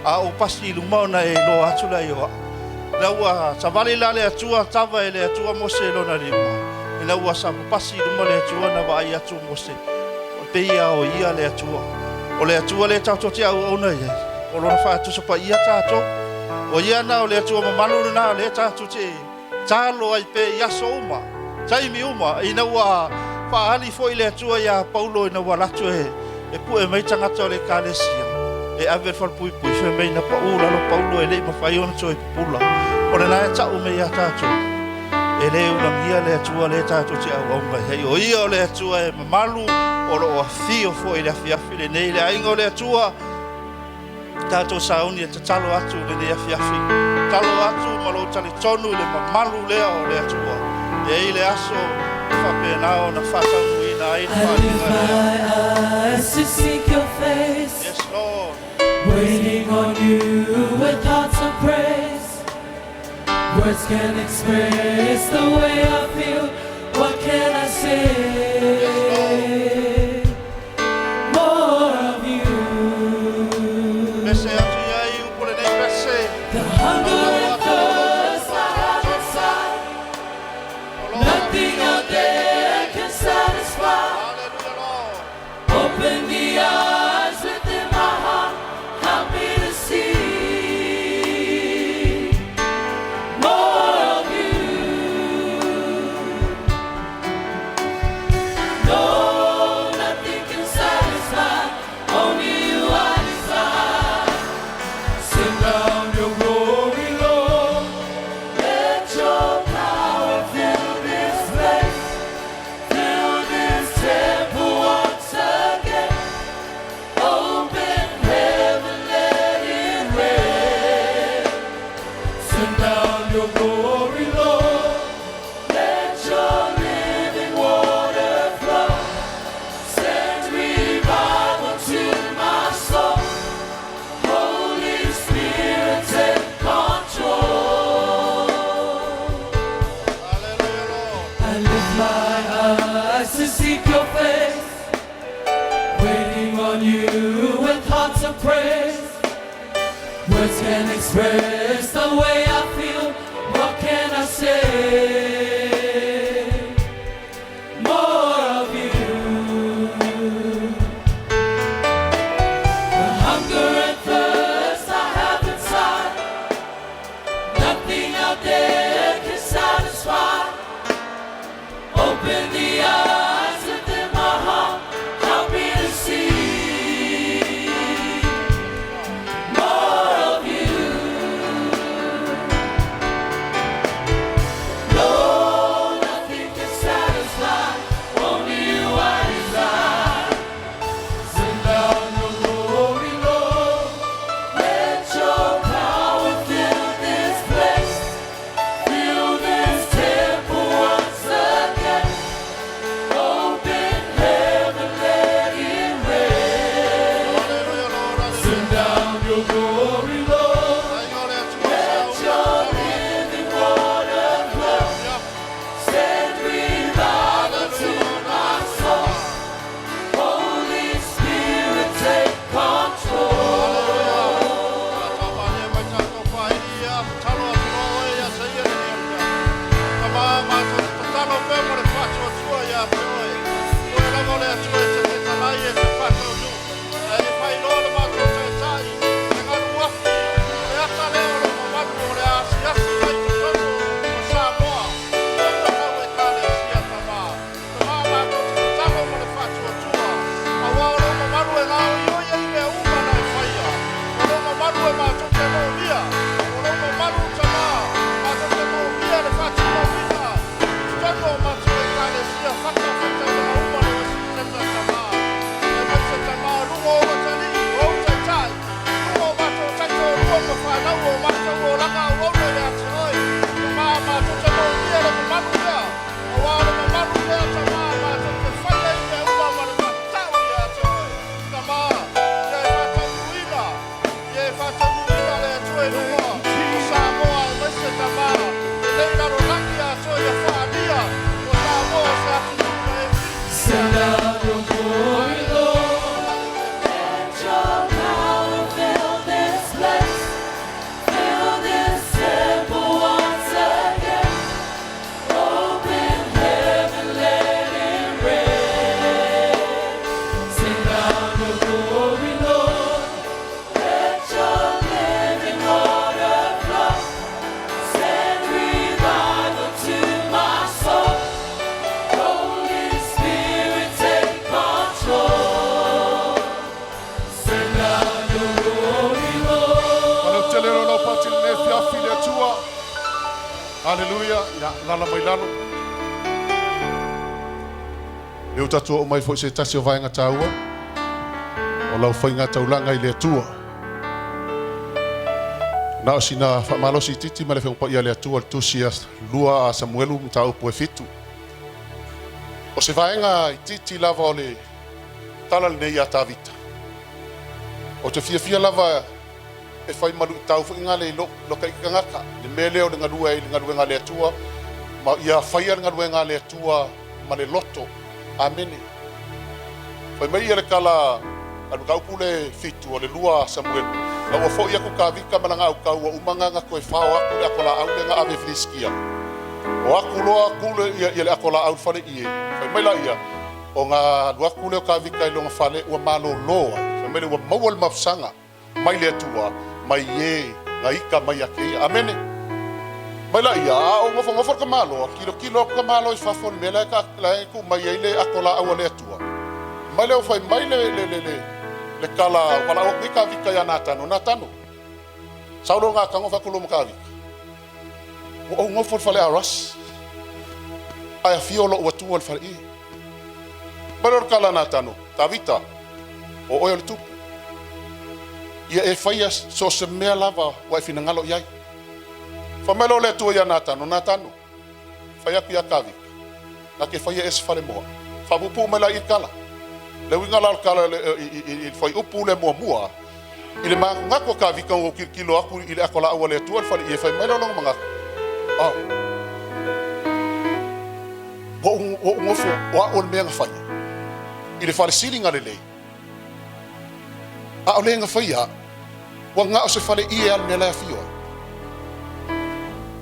S6: a ou pasi i luma ona e iloa atu lea i o au. Ina ua savali la le Atua, tava e le Atua Mose i lona lima, ina ua pasi i luma le Atua na vaai atu Mose, e pei lava o ia le Atua. O le Atua lea tatou te auauna i ai, o lona faatusa paia tatou. O ia na o le Atua mamalu lena lea tatou te talo ai pea i aso uma, taimi uma, ina ua faaali foi le Atua iā Paulo ina ua alu atu e pue mai tagata o le Ekalesia e ave i le falepuipui, fai mai na pau i lalo Paulo e le i mafai ona toe pupula. O lena e tau mai ia tatou, E lē ulagia le Atua lea tatou te auau mai ai. O ia o le Atua e mamalu o loo afio foi i le afiafi lenei. Le aiga o le Atua, tatou sauni e tatalo atu lenei afiafi. Tatalo atu ma lou talitonu i le mamalu lea o le Atua. E i ai le aso e faapena ona faataunuuina ai le
S1: I lift
S6: faaaliga lea.
S1: my eyes to seek your face,
S6: Yes, Lord.
S1: waiting on you with hearts of praise. Words can express the way I feel. What can I say? More of you.
S6: Pese atu ia i upu lenei pese.
S1: The hunger and thirst I have inside, nothing out there can satisfy.
S6: Hallelujah, Lord.
S1: Open the eyes within my heart, help me to see more of you. No, nothing can satisfy, only you I desire. Send down your glory, Lord. Let your power fill this place, fill this temple once again. Open heaven, let it rain. Send down your glory, Lord. Let your living water flow. Send revival to my soul. Holy Spirit, take control.
S6: Hallelujah, Lord.
S1: I lift my eyes to seek your face, waiting on you with hearts of praise. Words can express the way I feel. What can I say? More of you. The hunger and thirst I have inside, nothing out there can satisfy. Open the eyes within my heart, help me to see more of you. No, nothing can satisfy, only you I desire. Send down your glory, Lord. Let your power fill this place. Fill this temple once again. Open heaven, let it rain.
S6: Hallelujah, Lord. Hallelujah.
S1: Send down your glory, Lord.
S6: Aiga o le Atua
S1: Let
S6: sauni.
S1: your living water flow. Send revival to my soul. Holy Spirit, take control. Send down your glory, Lord. Let your power fill this place. Fill this temple once again. Open heaven, let it rain. Send down your glory, Lord. Let your living water flow. Send revival to my soul. Holy Spirit, take control. Send down your glory, Lord.
S7: Ano tele ro lau pati le afiafi le Atua. Haleluia, ia lala mai lalo. Lea ua tatou oo mai foi se tasi o vaega taua o lau faiga taulaga i le Atua. Na o sina faamalosi itiiti ma le Afioga Paia a le Atua le tusi a 2 a Samuelu mataupu e 7. O se vaega itiiti lava o le tala lenei ia Tavita. Ou te fiafia lava e fai ma luitau foi ngale i lo ka ikangaka. Le mea lea o le galue ai le galuega a le Atua, ma ia faia le galuega a le Atua ma le loto. Amene. Fai mai ia le tala a le mataupu le 7 o le 2 a Samuelu. La ua foi aku Tavita ma lana autau ua uma ngana toe fao aku le ato laau le nga ave Filistia. O aku loa aku le ia, ia le ato laau le fale ie. Fai mai la ia, o ngā alu aku le o Tavita i longa fale ua malolo ai. Fai mai le ua maua le mafusaga mai le Atua mai e nga ika mai ake ia. Amene. Mai la ia, a o ngofo ngofo le kamaloa, kilo kilo aku kamalo i fafo le mea la e ka la e ku mai ai le ato laau a le Atua. Mai le o fai mai le le le le le kala wala o ka vika ia Natano, Natano. Saulo ngā kango whakulo ma ka vika. Ua ou ngofo le fale aras. Ai a fio lo ua tua le fale i. Mai le kala Natano, Tavita, o oe o le tupu. Ia e whaia so se mea lava wa e finangalo iai. Fa mai lo le atua ia Natano, Natano. Fai aku ia Kavika. Na ke whaia e se fale moa. Fa pupu mai la i kala. Le winga la kala le i fai upu le mua mua. I le maku ngako ka vika o kilo aku i le akola aua le atua le fale i e fai mai lo longa mangako. Oh. Wa u ngofo wa o le mea nga whaia. I le fale sili nga lelei. A o le nga whaia, wa nga o se fale i e al mea la fioa.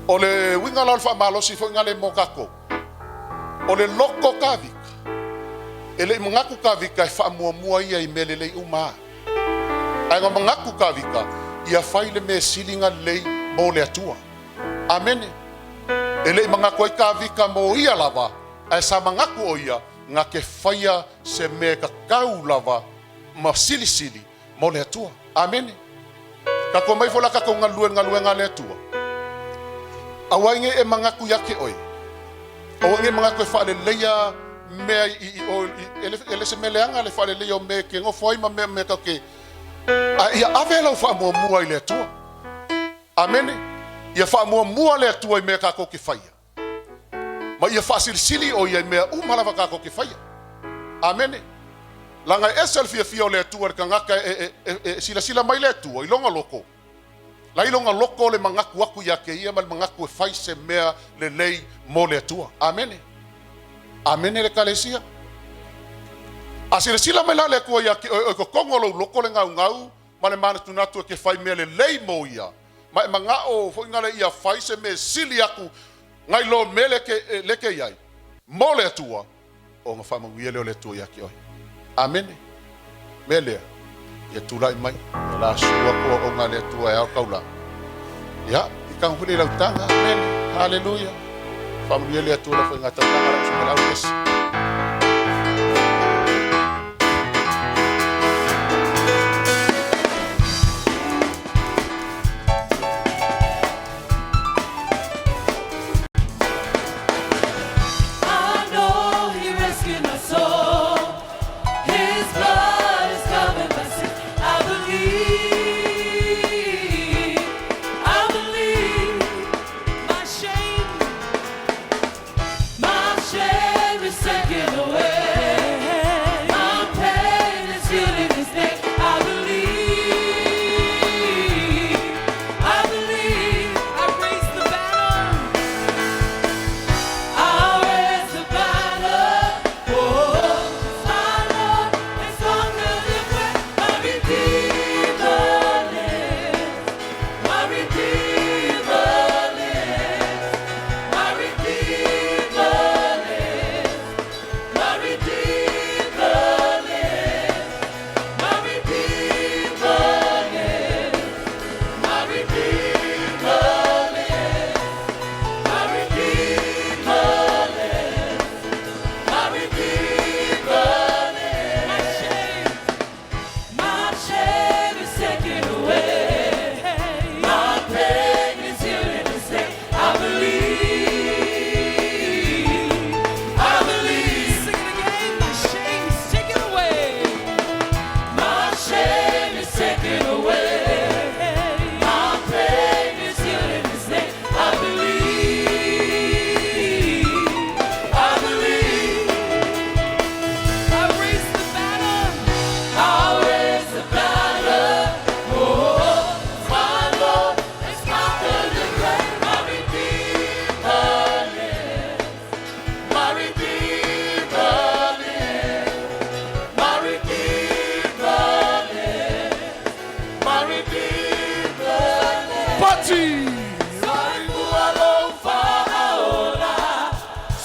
S7: O le winga la o le whaamalosi fo nga le mō kako. O le loko ka vika. E le mangaku ka vika e whaamuamua ia i mea lelei uma. Ai ngā mangaku ka vika, ia whai le mea silinga lei mō le atua. Amene. E le mangaku ai ka vika mō ia lava, ai sa mangaku o ia, ngā ke whaia se mea ka kau lava ma sili sili mō le atua. Amene. Ka ko mai fola ka ko ngalue ngalue ngā le atua. Awa inge e mangaku ia ke oi. Awa inge mangaku e whaale leia mea i o i ele se meleanga le whaale leia o me ke ngofo ai ma mea mea ka ke. A ia ave lau whaamua mua i le atua. Amene. Ia whaamua mua le atua i mea ka ko ke whaia. Ma ia whaasilisili o ia i mea umalawa ka ko ke whaia. Amene. Langa e ese le fia fia o le atua le kangaka e sila sila mai le atua i longa loko. La i longa loko le mangaku aku ia ke ia ma le mangaku e fai se mea le lei mo le atua. Amene. Amene le kalesia. A sila sila mai la le atua ia ke o ko kongo lo loko le ngau ngau ma le mana tunatu e ke fai mea le lei mo ia. Ma e manga o fo ingale ia fai se mea sili aku ngai lo mele ke le ke iai. Mo le atua o nga whamanguia leo le atua ia ke oi. Amene. Mea lea. Ia tūlai mai. Ia la sua kua o ngā le atua e ao kaula. Ia, i kanga huli lau tanga. Amene. Hallelujah. Whamanuia le atua la whai ngā tautanga la usunga lau esi.
S1: I know he rescued my soul. His blood has covered my sin. I believe my shame is
S7: Pati.
S1: Soifua lou faaola,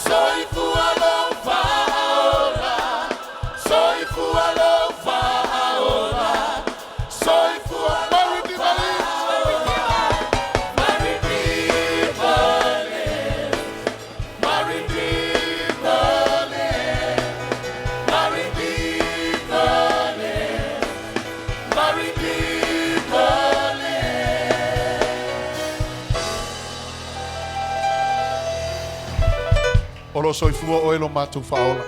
S1: soifua lou faaola, soifua lou faaola, soifua
S7: My Redeemer lives.
S1: My Redeemer lives. My Redeemer lives. My Redeemer lives. My Redeemer lives.
S7: O lo soifua oe lo mātou whaola.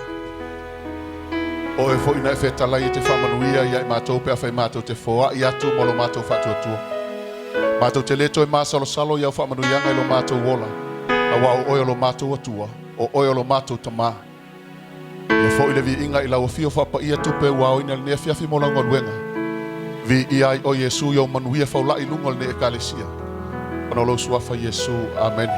S7: O e fo ina e whetalai e te whamanuia ia i mātou pe a whai mātou te foa i atu mo lo mātou whatuatua. Mātou te leto e māsalo salo ia o whamanuianga i lo mātou ola. A wa o oe o lo mātou atua, o oe o lo mātou tamā. Ia fo i le vi inga i lau fio whapa ia tupe ua o ina le nea fiafi mo lau galuega. Vi ia i o Iesu i o manuia faulai lunga o le ne ekalesia. Ona o lou suafa Iesu. Amen.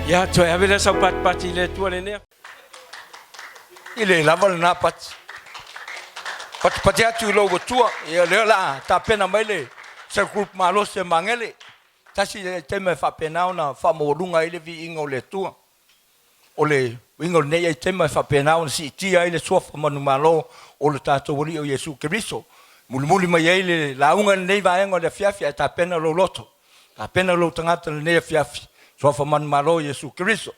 S4: Ia, toe ave lea sau patipati i le Atua lenei.
S8: I le lava lenā pati. Patipati atu i lou atua, ia lea o le a tapena mai le cell group malosi e Magele. Tasi le taimi e faapena ona faamaualuga ai le viiga o le Atua. O le uiga o lenei aitema e faapena ona siitia ai le suafa manumalo o le tatou Alii o Iesu Keriso. Mulimuli mai ai le lauga i lenei vaega o le afiafi ae tapena lou loto, tapena lou tagata i lenei afiafi, suafa manumalo o Iesu Keriso.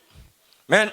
S8: Amen.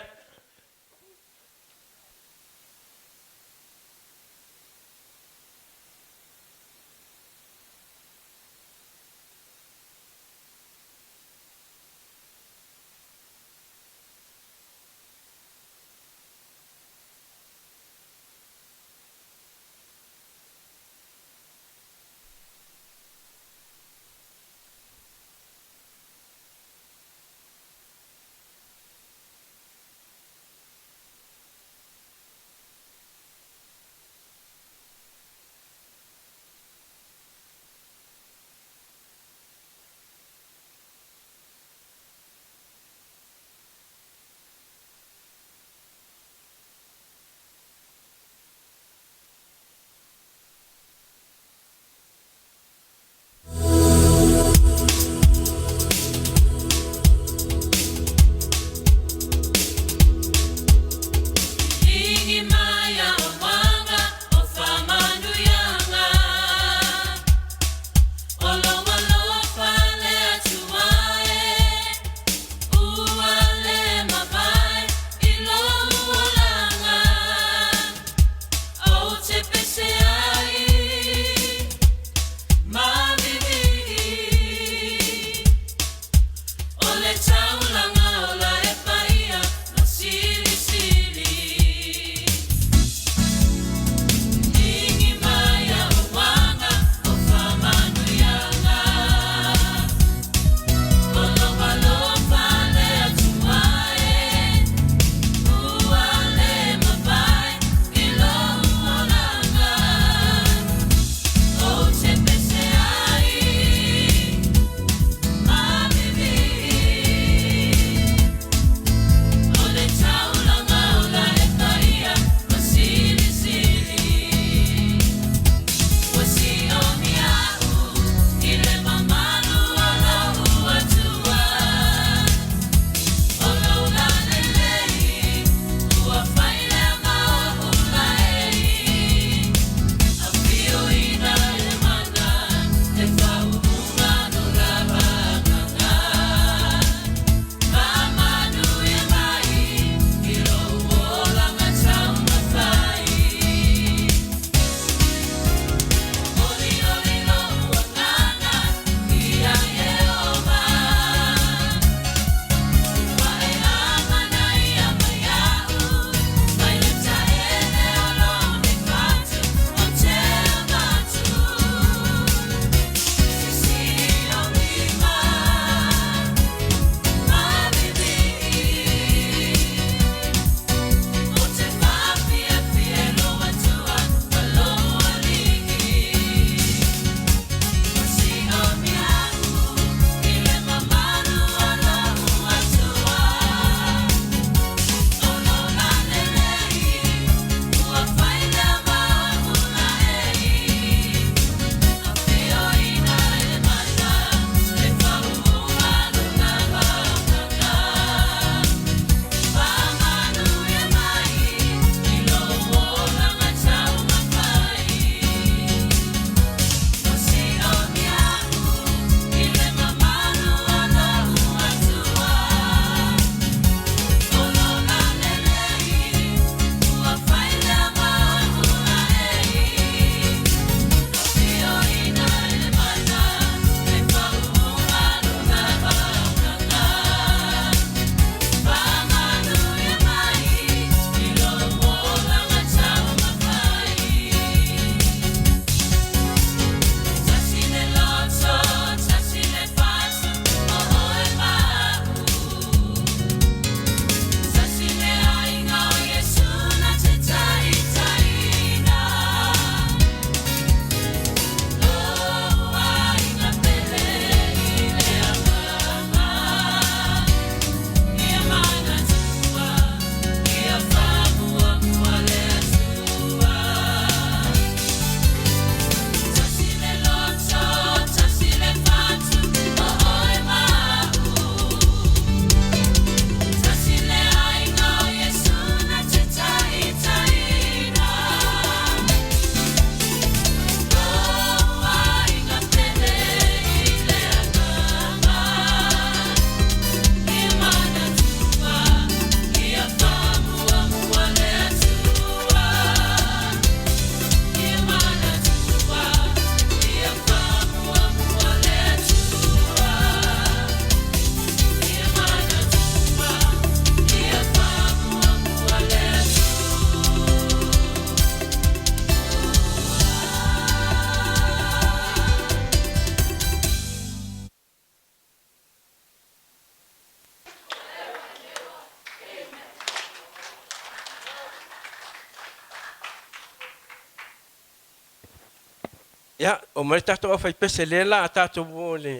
S4: Ia, o mai tatou aufaipese lea la a tatou o le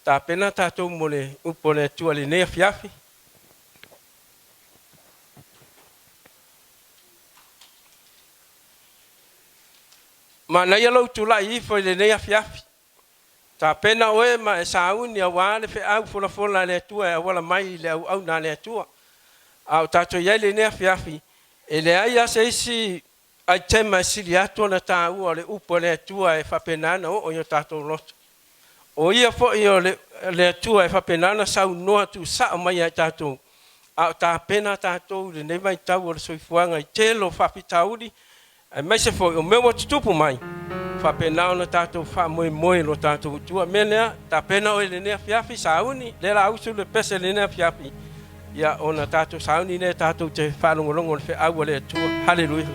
S4: tapena tatou mo le upu o le Atua i lenei afiafi. Manaia lou tulai ifo i lenei afiafi. Tapena oe ma e sauni auā le feau folafola a le Atua e auala mai i le auauna a le Atua. A o tatou i ai i lenei afiafi, e leai lava se isi aitema e sili atu ona taua o le upu a le Atua e faapena ona oo i o tatou loto. O ia foi o le, le Atua e faapena ona saunoa tuusao mai ia i tatou, a o tapena tatou i lenei vaitau o le soifuaga i tele o faafitauli, aemaise foi o mea ua tutupu mai, faapena ona tatou faamoemoe i lo tatou Atua. O le mea lea, tapena oe i lenei afiafi, sauni, lea o le a usu le pese i lenei afiafi, ia ona tatou sauni lea tatou te faalogologo i le feau a le Atua. Haleluia.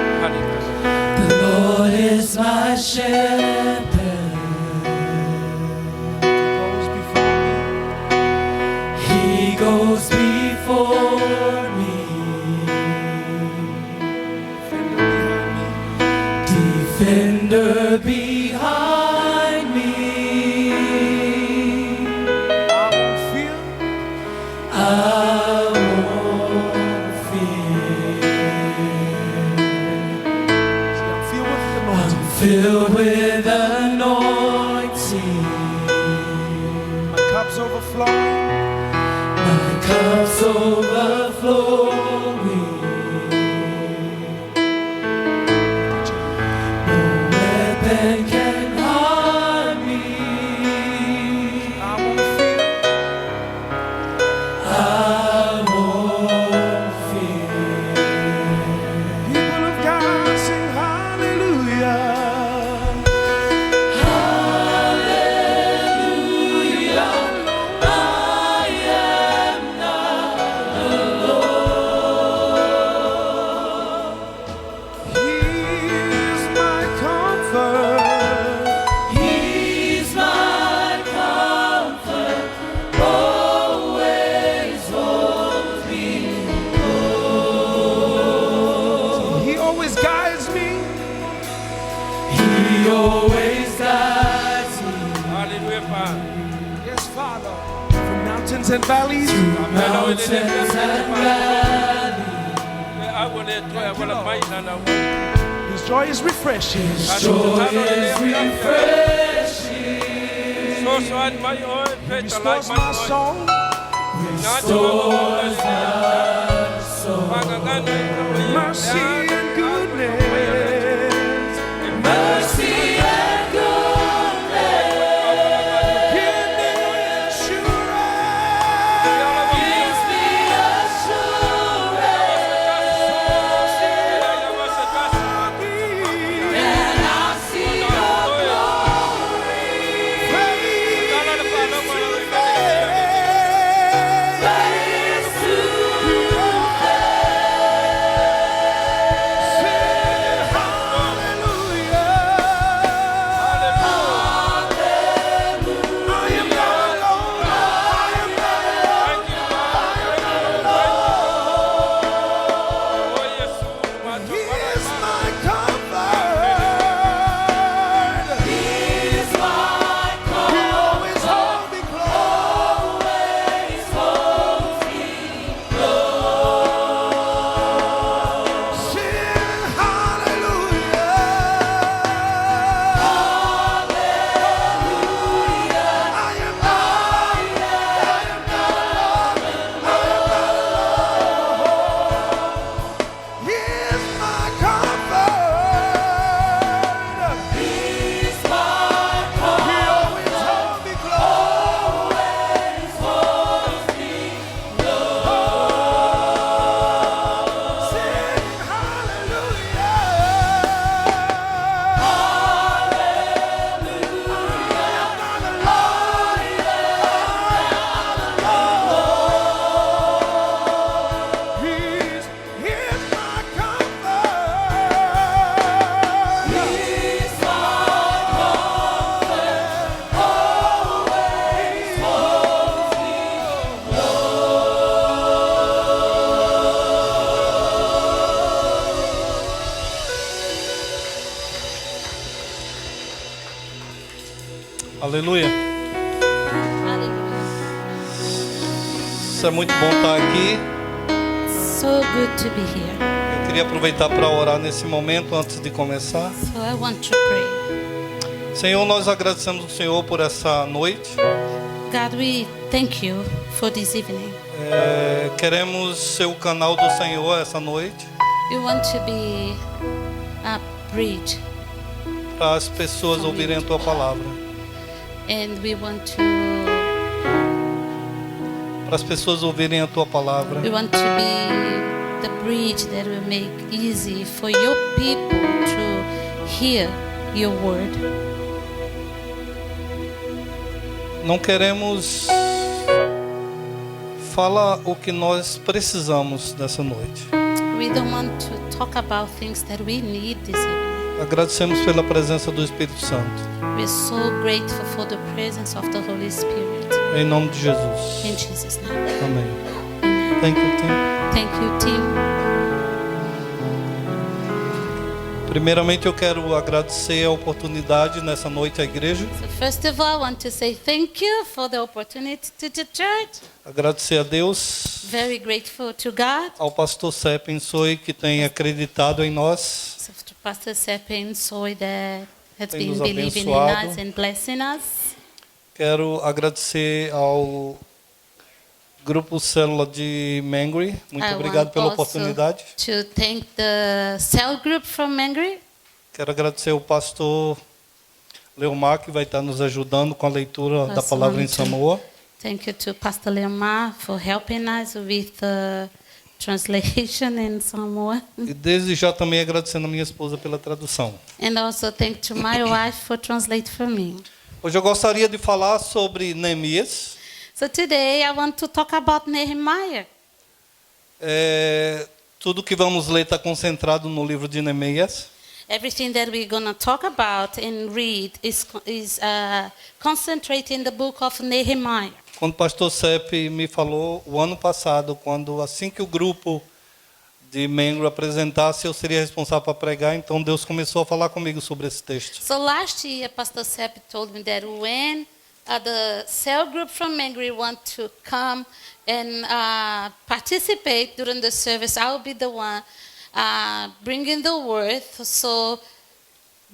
S1: The Lord is my shepherd. He goes before me. Defender behind me.
S3: I won't fear.
S1: I won't fear.
S3: See, I'm filled with anointing.
S1: I'm filled with anointing.
S3: My cup's overflowing.
S1: My cup's overflowing. No weapon can harm me.
S3: I won't fear.
S1: I won't fear.
S3: People of God sing hallelujah.
S1: Hallelujah. I am not alone.
S3: He's my comfort.
S1: He's my comfort, always holds me close.
S3: He always guides me.
S1: He always guides me
S4: Haleluia, Pai.
S3: Yes, Father. From mountains and valleys.
S4: Tapena oe i lenei
S1: mountains
S4: afiafi,
S1: and valleys.
S4: Feau a le Atua e auala mai i lana auauna.
S3: His joy is refreshing.
S1: His joy is refreshing,
S4: Sosoani mai oe, fetalai
S3: Restores
S4: mai
S3: my
S4: oe.
S3: soul.
S1: restores my soul.
S4: Fagagana i ka paia.
S3: Mercy and goodness.
S1: Mercy and goodness
S3: Give me assurance.
S1: gives me assurance that I'll see your glory.
S3: Face to face.
S1: Face to
S9: Aleluia.
S10: Hallelujah.
S9: Isso é muito bom estar aqui.
S10: So good to be here.
S9: Eu queria aproveitar para orar nesse momento antes de começar.
S10: So I want to pray.
S9: Senhor, nós agradecemos o Senhor por essa noite.
S10: God, we thank you for this evening.
S9: É, queremos ser o canal do Senhor essa noite
S10: We want to be a bridge
S9: para as pessoas ouvirem a tua palavra,
S10: and we want to
S9: para as pessoas ouvirem a tua palavra.
S10: we want to be the bridge that will make easy for your people to hear your word.
S9: Não queremos falar o que nós precisamos nessa noite.
S10: We don't want to talk about things that we need this evening.
S9: Agradecemos pela presença do Espírito Santo.
S10: We're so grateful for the presence of the Holy Spirit.
S9: Em nome de Jesus.
S10: In Jesus' name.
S9: Amém. Thank you, team.
S10: Thank you, team.
S9: Primeiramente, eu quero agradecer a oportunidade nessa noite à igreja.
S10: So first of all, I want to say thank you for the opportunity to the church.
S9: Agradecer a Deus,
S10: Very grateful to God.
S9: ao pastor Seppen Soi, que tem acreditado em nós,
S10: So to Pastor Sepin Soy that has
S9: Tem
S10: been
S9: nos
S10: believing in
S9: abençoado.
S10: us and blessing us.
S9: Quero agradecer ao Grupo Célula de Mangry. Muito
S10: I
S9: obrigado
S10: want
S9: pela
S10: also
S9: oportunidade.
S10: To thank the cell group from Mangry.
S9: Quero agradecer ao pastor Leomar, que vai estar nos ajudando com a leitura da
S10: Pastor
S9: palavra em
S10: Leomar.
S9: Samoa.
S10: Thank you to Pastor Leomar for helping us with the translation in Samoa.
S9: E desde já também agradecendo a minha esposa pela tradução.
S10: And also thank to my wife for translate for me.
S9: Hoje eu gostaria de falar sobre Neemias.
S10: So today I want to talk about Nehemiah.
S9: É, tudo que vamos ler está concentrado no livro de Neemias.
S10: Everything that we're going to talk about and read is concentrated in the book of Nehemiah.
S9: Quando o pastor Sepp me falou o ano passado, quando assim que o grupo de membro apresentasse, eu seria responsável para pregar, então Deus começou a falar comigo sobre esse texto.
S10: So last year, Pastor Sepp told me that when the cell group from Mangry want to come and participate during the service, I will be the one bringing the word. So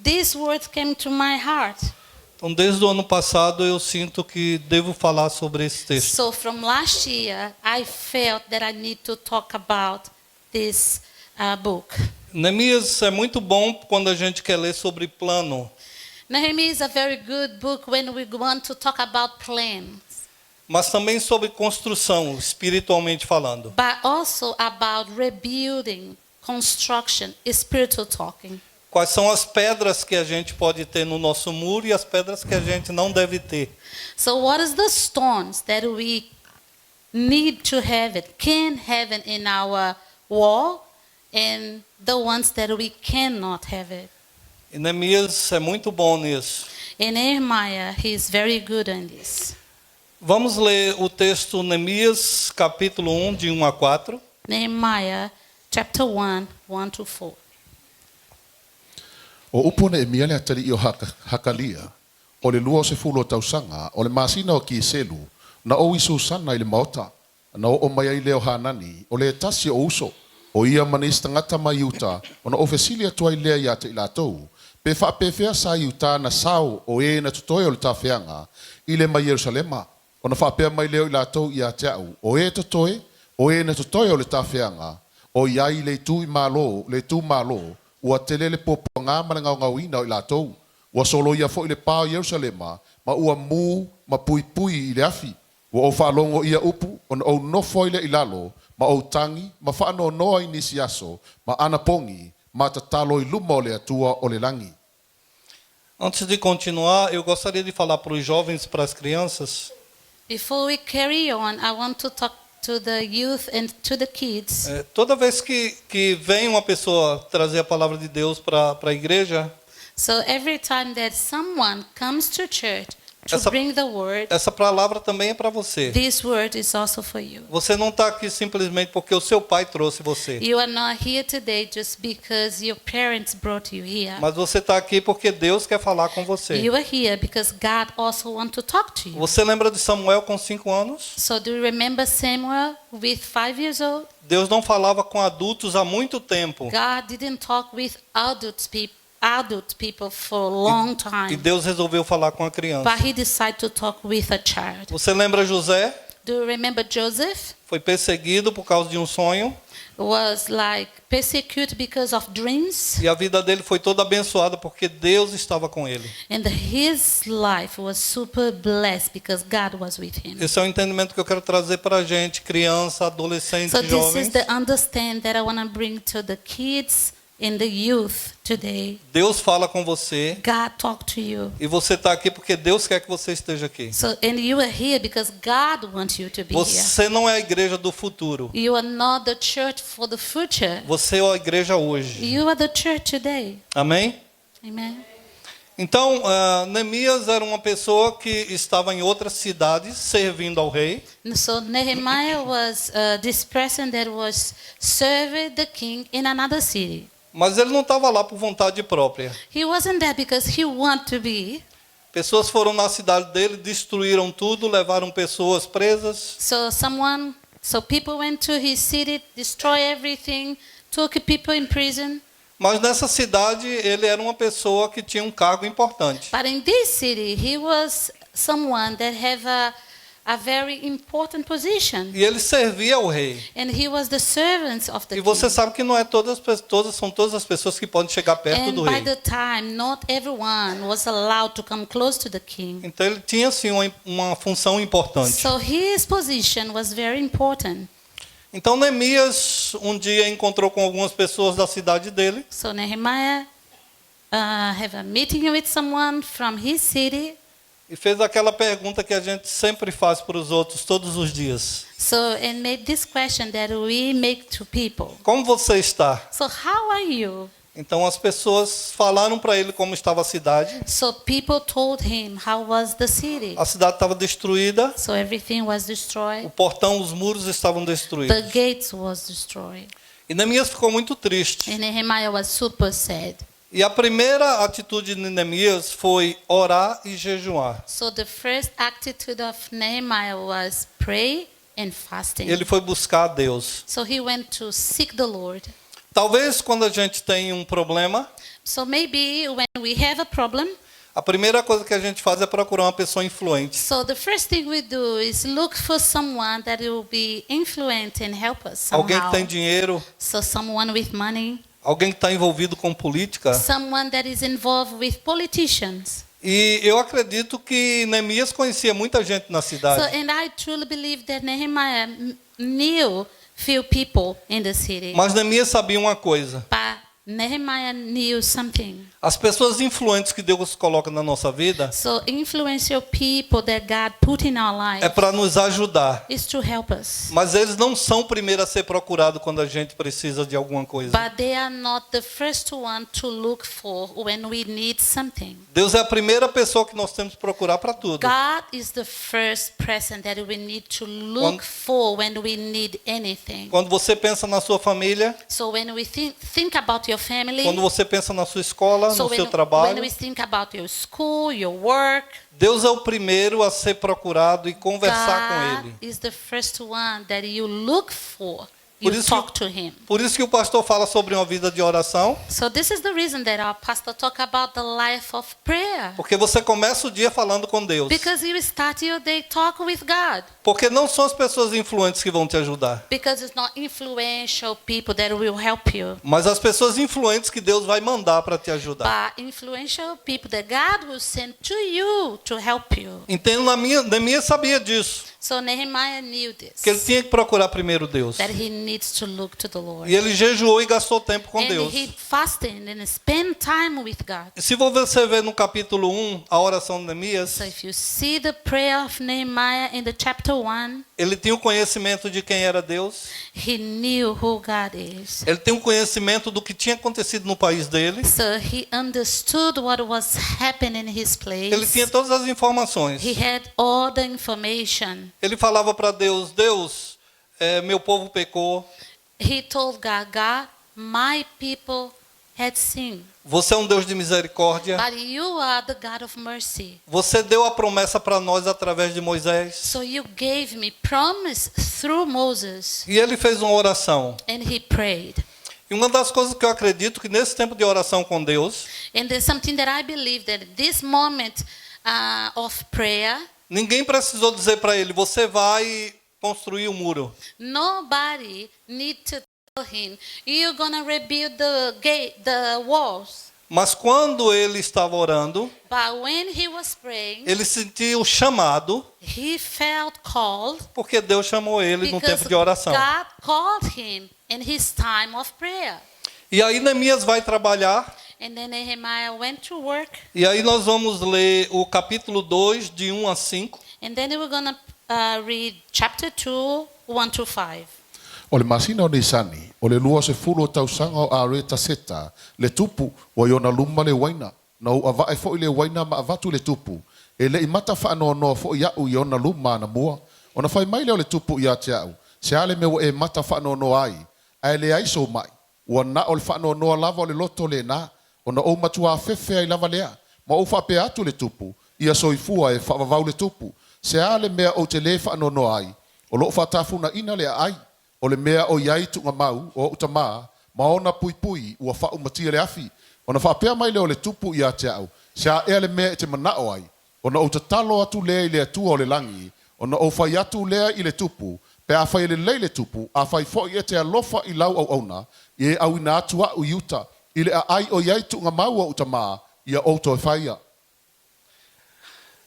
S10: this word came to my heart.
S9: Então, desde o ano passado, eu sinto que devo falar sobre esse texto.
S10: So from last year, I felt that I need to talk about this book.
S9: Neemias é muito bom quando a gente quer ler sobre plano,
S10: Nehemiah is a very good book when we want to talk about plans,
S9: mas também sobre construção, espiritualmente falando.
S10: but also about rebuilding, construction, spiritual talking.
S9: Quais são as pedras que a gente pode ter no nosso muro e as pedras que a gente não deve ter.
S10: So what is the stones that we need to have it, can have it in our wall, and the ones that we cannot have it?
S9: E Neemias é muito bom nisso.
S10: And Nehemiah, he is very good in this.
S9: Vamos ler o texto Neemias, capítulo 1, de 1 a 4.
S10: Nehemiah chapter 1, 1 to 4.
S7: O upu Neemia le atali'i o Hakalia, o le 20 o tausaga, o le masina o Kiselu, na ou i Susana i le maota, na oo mai ai lea o Hanani, o le tasi o uso, o ia ma nisi tagata mai Iuta, ona ou fesili atu ai lea ia te i latou, pe faapefea sa Iuta na sao o e na totoe o le tafeaga, i le mai Ierusalema, ona faapea mai lea o i latou ia te a'u, o e totoe, o e na totoe o le tafeaga, o i ai le itu i malo, le itu malo, ua tele le puapuagā ma le gaogauina o i latou. Ua soloia foi le pā o Ierusalema, ma ua mū ma puipui i le afi. Ua ou faalogo i ia upu, ona ou nofo ai lea i lalo, ma ou tagi, ma faanoanoa i nisi aso, ma anapogi, ma tatalo i luma o le Atua o le lagi.
S9: Antes de continuar, eu gostaria de falar para os jovens e para as crianças.
S10: Before we carry on, I want to talk to the youth and to the kids.
S9: É, toda vez que vem uma pessoa trazer a palavra de Deus para a igreja,
S10: So every time that someone comes to church to bring the word,
S9: Essa palavra também é para você.
S10: this word is also for you.
S9: Você não está aqui simplesmente porque o seu pai trouxe você.
S10: You are not here today just because your parents brought you here.
S9: Mas você está aqui porque Deus quer falar com você.
S10: You are here because God also wants to talk to you.
S9: Você lembra de Samuel com 5 anos?
S10: So do you remember Samuel with 5 years old?
S9: Deus não falava com adultos há muito tempo.
S10: God didn't talk with adult people for a long
S9: E
S10: time.
S9: Deus resolveu falar com a criança.
S10: But he decided to talk with a child.
S9: Você lembra José?
S10: Do you remember Joseph?
S9: Foi perseguido por causa de um sonho.
S10: Was like persecuted because of dreams,
S9: E a vida dele foi toda abençoada porque Deus estava com ele.
S10: and his life was super blessed because God was with him.
S9: Esse é o entendimento que eu quero trazer para a gente, criança, adolescente,
S10: So this
S9: jovens.
S10: is the understand that I want to bring to the kids and the youth today.
S9: Deus fala com você
S10: God talk to you.
S9: e você está aqui porque Deus quer que você esteja aqui.
S10: So and you are here because God wants you to be here.
S9: Você não é a igreja do futuro.
S10: You are not the church for the future.
S9: Você é a igreja hoje.
S10: You are the church today.
S9: Amém?
S10: Amen.
S9: Então, Neemias era uma pessoa que estava em outras cidades servindo ao rei.
S10: And so Nehemiah was this person that was serving the king in another city.
S9: Mas ele não estava lá por vontade própria.
S10: He wasn't there because he wanted to be.
S9: Pessoas foram na cidade dele, destruíram tudo, levaram pessoas presas.
S10: So people went to his city, destroy everything, took people in prison.
S9: Mas nessa cidade ele era uma pessoa que tinha um cargo importante.
S10: But in this city, he was someone that have a very important position,
S9: E ele servia ao rei.
S10: and he was the servant of the
S9: E você
S10: king.
S9: sabe que não é todas, são todas as pessoas que podem chegar perto
S10: And
S9: do
S10: by
S9: rei.
S10: the time, not everyone was allowed to come close to the king.
S9: Então ele tinha sim uma função importante.
S10: So his position was very important.
S9: Então Neemias um dia encontrou com algumas pessoas da cidade dele
S10: So Nehemiah have a meeting with someone from his city.
S9: e fez aquela pergunta que a gente sempre faz para os outros todos os dias:
S10: So and made this question that we make to people.
S9: Como você está?
S10: So how are you?
S9: Então as pessoas falaram para ele como estava a cidade.
S10: So people told him how was the city.
S9: A cidade estava destruída,
S10: So everything was
S9: o
S10: destroyed.
S9: portão, os muros estavam
S10: The
S9: destruídos.
S10: gates was destroyed.
S9: E Neemias ficou muito triste.
S10: And Nehemiah was super sad.
S9: E a primeira atitude de Neemias foi orar e jejuar.
S10: So the first attitude of Nehemiah was pray and fasting.
S9: Ele foi buscar a Deus.
S10: So he went to seek the Lord.
S9: Talvez quando a gente tem um problema,
S10: So maybe when we have a problem,
S9: a primeira coisa que a gente faz é procurar uma pessoa influente.
S10: so the first thing we do is look for someone that will be influent and help us
S9: Alguém que
S10: somehow.
S9: tem dinheiro,
S10: So someone with money,
S9: alguém que está envolvido com política.
S10: someone that is involved with politicians.
S9: E eu acredito que Neemias conhecia muita gente na
S10: So
S9: cidade.
S10: and I truly believe that Nehemiah knew few people in the city.
S9: Mas Neemias sabia uma coisa:
S10: But Nehemiah knew something.
S9: as pessoas influentes que Deus coloca na nossa vida
S10: So influential people that God put in our
S9: é
S10: life
S9: para nos ajudar.
S10: is to help us.
S9: Mas eles não são o primeiro a ser procurado quando a gente precisa de alguma coisa.
S10: But they are not the first one to look for when we need something.
S9: Deus é a primeira pessoa que nós temos que procurar para tudo.
S10: God is the first person that we need to look for when we need anything.
S9: Quando você pensa na sua família,
S10: So when we think about your family,
S9: quando você pensa na sua escola,
S10: so
S9: no
S10: when,
S9: seu trabalho,
S10: when we think about your school, your work,
S9: Deus é o primeiro a ser procurado e conversar com
S10: God
S9: ele.
S10: is the first one that you look for.
S9: Por
S10: You
S9: isso
S10: talk to him.
S9: Por isso que o pastor fala sobre uma vida de oração,
S10: So this is the reason that our pastor talk about the life of prayer.
S9: porque você começa o dia falando com Deus.
S10: Because you start your day talk with God.
S9: Porque não são as pessoas influentes que vão te ajudar,
S10: Because it's not influential people that will help you.
S9: mas as pessoas influentes que Deus vai mandar para te ajudar.
S10: But influential people that God will send to you to help you.
S9: Entendo, Neemias sabia disso.
S10: So Nehemiah knew this,
S9: Que ele tinha que procurar primeiro Deus.
S10: that he needs to look to the Lord.
S9: E ele jejuou e gastou tempo com
S10: And
S9: Deus.
S10: he fasted and spent time with God.
S9: E se você ver no capítulo 1, a oração de Neemias,
S10: So if you see the prayer of Nehemiah in the chapter 1,
S9: ele tinha o conhecimento de quem era Deus.
S10: he knew who God is.
S9: Ele tem um conhecimento do que tinha acontecido no país dele.
S10: So he understood what was happening in his place.
S9: Ele tinha todas as informações.
S10: He had all the information.
S9: Ele falava para Deus: Deus, meu povo pecou.
S10: He told God, God, my people had sinned,
S9: Você é um Deus de misericórdia.
S10: but you are the God of mercy.
S9: Você deu a promessa para nós através de Moisés.
S10: So you gave me promise through Moses.
S9: E ele fez uma oração.
S10: And he prayed.
S9: E uma das coisas que eu acredito que nesse tempo de oração com Deus,
S10: And there's something that I believe that this moment of prayer,
S9: ninguém precisou dizer para ele: você vai construir um muro.
S10: nobody need to tell him, you're gonna rebuild the gate, the walls.
S9: Mas quando ele estava orando,
S10: But when he was praying,
S9: ele sentiu o chamado,
S10: he felt called
S9: porque Deus chamou ele no
S10: because
S9: tempo de oração.
S10: God called him in his time of prayer.
S9: E aí Neemias vai trabalhar,
S10: And then Nehemiah went to work.
S9: e aí nós vamos ler o capítulo 2, de 1 a 5.
S10: And then we're gonna read chapter 2, 1 to 5.
S7: O le masina o Nisani, o le 20 o tausaga o Areta Seta, le tupu ua i ona luma le uaina, na ou avae foʻi le uaina ma avatu le tupu, e leʻi mata faanoanoa foʻi aʻu i ona luma anamua. Ona fai mai lea o le tupu ia te aʻu, se a le mea ua e mata faanoanoa ai, ae leai sou maʻi, ua na o le faanoanoa lava o le loto lenā, ona ou matuā fefe ai lava lea, ma ou faapea atu le tupu, ia soifua e faavavau le tupu, se a le mea ou te lē faanoanoa ai, o loo faatafunaʻina le aai, o le mea o iai tuugamau o oʻu tamā, ma ona puipui ua faaumatia le afi, ona faapea mai lea o le tupu ia te aʻu, se a ea le mea e te manaʻo ai, ona ou tatalo atu lea i le Atua o le lagi, ona ou fai atu lea i le tupu, pe afai e lelei le tupu, afai foʻi e te alofa i lau auauna, ia e auina atu aʻu i uta, i le aai o iai tuugamau o oʻu tamā, ia ou toe faia.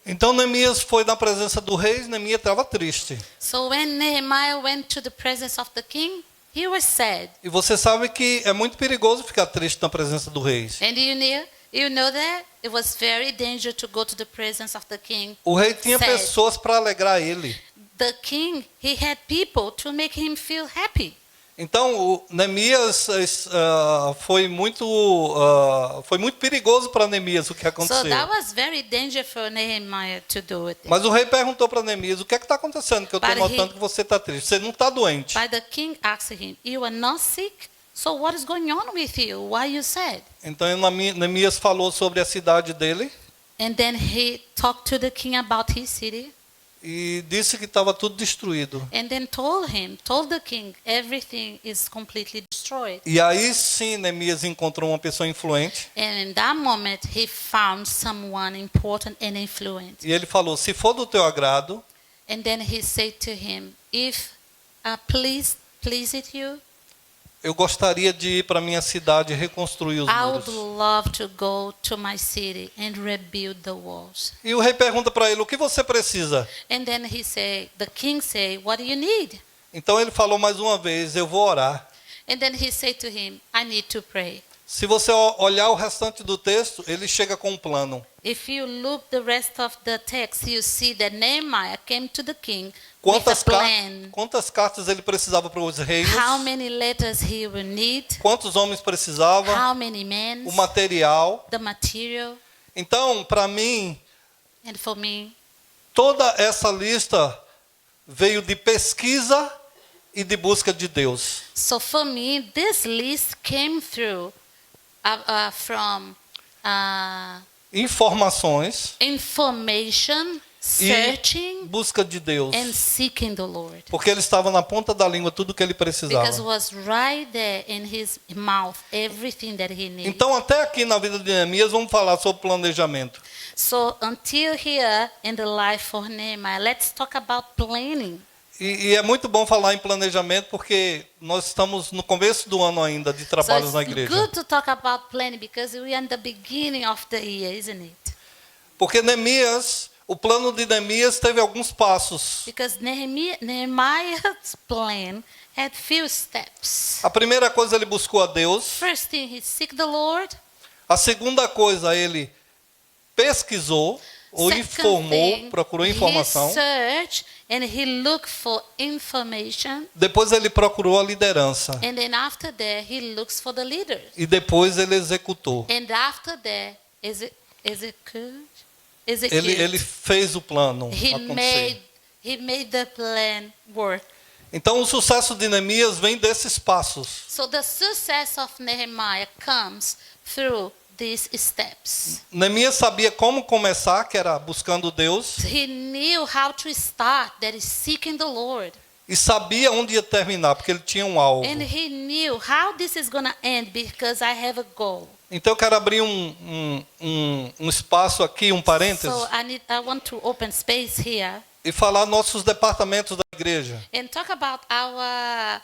S9: Então Neemias foi na presença do rei, Neemias estava triste.
S10: So when Nehemiah went to the presence of the king, he was sad.
S9: E você sabe que é muito perigoso ficar triste na presença do rei.
S10: And you know that it was very dangerous to go to the presence of the king.
S9: O rei tinha
S10: Sad.
S9: pessoas para alegrar ele.
S10: The king, he had people to make him feel happy.
S9: Então, o Neemias foi muito perigoso para Neemias o que
S10: So
S9: aconteceu.
S10: that was very dangerous for Nehemiah to do it.
S9: Mas o rei perguntou para Neemias: o que é que está acontecendo? Que eu estou
S10: But he-
S9: notando que você está triste. Você não está doente.
S10: But the king asked him, "You are not sick? So what is going on with you? Why you sad?"
S9: Então Neemias falou sobre a cidade dele
S10: And then he talked to the king about his city
S9: e disse que estava tudo destruído.
S10: and then told the king, everything is completely destroyed.
S9: E aí sim Neemias encontrou uma pessoa influente
S10: And in that moment, he found someone important and influent.
S9: e ele falou: se for do teu agrado,
S10: And then he said to him, If please it you,
S9: eu gostaria de ir para minha cidade e reconstruir os
S10: I would
S9: muros.
S10: love to go to my city and rebuild the walls.
S9: E o rei pergunta para ele: o que você precisa?
S10: And then the king say, What do you need?
S9: Então ele falou mais uma vez: eu vou orar.
S10: And then he said to him, I need to pray.
S9: Se você olhar o restante do texto, ele chega com um plano.
S10: If you look the rest of the text, you see that Nehemiah came to the king with a
S9: Quantas, car
S10: plan.
S9: quantas cartas ele precisava para os reinos?
S10: How many letters he will need?
S9: Quantos homens precisava?
S10: How many men?
S9: O material.
S10: The material.
S9: Então, para mim,
S10: And for me,
S9: toda essa lista veio de pesquisa e de busca de Deus.
S10: So for me, this list came through from
S9: Informações
S10: information,
S9: e
S10: searching,
S9: busca de Deus.
S10: and seeking the Lord.
S9: Porque ele estava na ponta da língua tudo que ele
S10: Because it
S9: precisava.
S10: was right there in his mouth, everything that he needed.
S9: Então, até aqui na vida de Neemias, vamos falar sobre planejamento.
S10: So until here in the life of Nehemiah, let's talk about planning.
S9: E é muito bom falar em planejamento porque nós estamos no começo do ano ainda de
S10: So
S9: trabalhos
S10: it's
S9: na igreja.
S10: good to talk about planning because we are in the beginning of the year, isn't it?
S9: Porque Neemias, O plano de Neemias teve alguns passos.
S10: Because Nehemiah's plan had few steps.
S9: A primeira coisa, ele buscou a Deus.
S10: First thing, he seek the Lord.
S9: A segunda coisa, ele pesquisou ou
S10: Second
S9: informou,
S10: thing,
S9: procurou
S10: he
S9: informação.
S10: searched and he looked for information.
S9: Depois ele procurou a liderança
S10: And then after that, he looks for the leaders.
S9: e depois ele executou.
S10: And after that, execute, execute.
S9: Ele fez o plano
S10: He
S9: acontecer.
S10: made the plan work.
S9: Então o sucesso de Neemias vem desses passos.
S10: So the success of Nehemiah comes through these steps.
S9: Neemias sabia como começar, que era buscando Deus,
S10: He knew how to start, that is seeking the Lord.
S9: e sabia onde ia terminar, porque ele tinha um alvo.
S10: And he knew how this is going to end because I have a goal.
S9: Então eu quero abrir um espaço aqui, um parênteses,
S10: So I want to open space here
S9: e falar nossos departamentos da igreja,
S10: and talk about our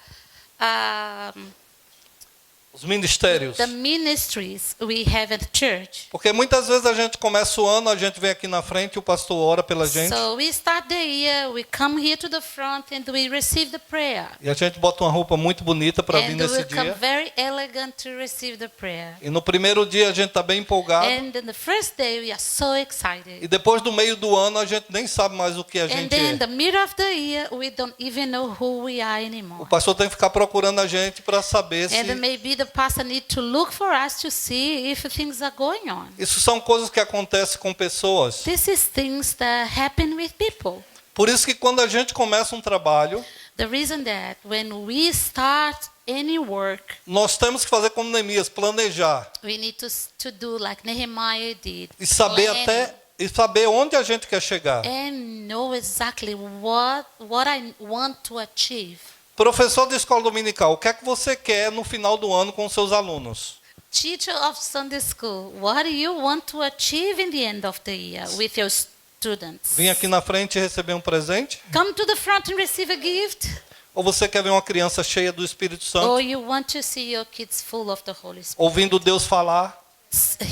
S9: os ministérios.
S10: the ministries we have at church.
S9: Porque muitas vezes a gente começa o ano, a gente vem aqui na frente, o pastor ora pela gente,
S10: So we start the year, we come here to the front and we receive the prayer.
S9: e a gente bota uma roupa muito bonita para vir
S10: And
S9: nesse
S10: we come
S9: dia.
S10: very elegant to receive the prayer.
S9: E no primeiro dia a gente está bem empolgado,
S10: And then the first day we are so excited.
S9: e depois do meio do ano a gente nem sabe mais o que a
S10: And
S9: gente
S10: then
S9: é.
S10: the middle of the year we don't even know who we are
S9: O
S10: anymore.
S9: pastor tem que ficar procurando a gente para saber
S10: And
S9: se
S10: maybe the pastor need to look for us to see if things are going on.
S9: isso são coisas que acontecem com pessoas.
S10: This is things that happen with people.
S9: Por isso que quando a gente começa um trabalho,
S10: The reason that when we start any work,
S9: nós temos que fazer como Neemias, planejar
S10: we need to do like Nehemiah did.
S9: e saber
S10: planning
S9: até e saber onde a gente quer chegar.
S10: And know exactly what I want to achieve.
S9: Professor de escola dominical, o que é que você quer no final do ano com seus alunos?
S10: Teacher of Sunday school, what do you want to achieve in the end of the year with your students?
S9: Vim aqui na frente e receber um presente?
S10: Come to the front and receive a gift?
S9: Ou você quer ver uma criança cheia do Espírito Santo,
S10: Or you want to see your kids full of the Holy Spirit?
S9: ouvindo Deus falar,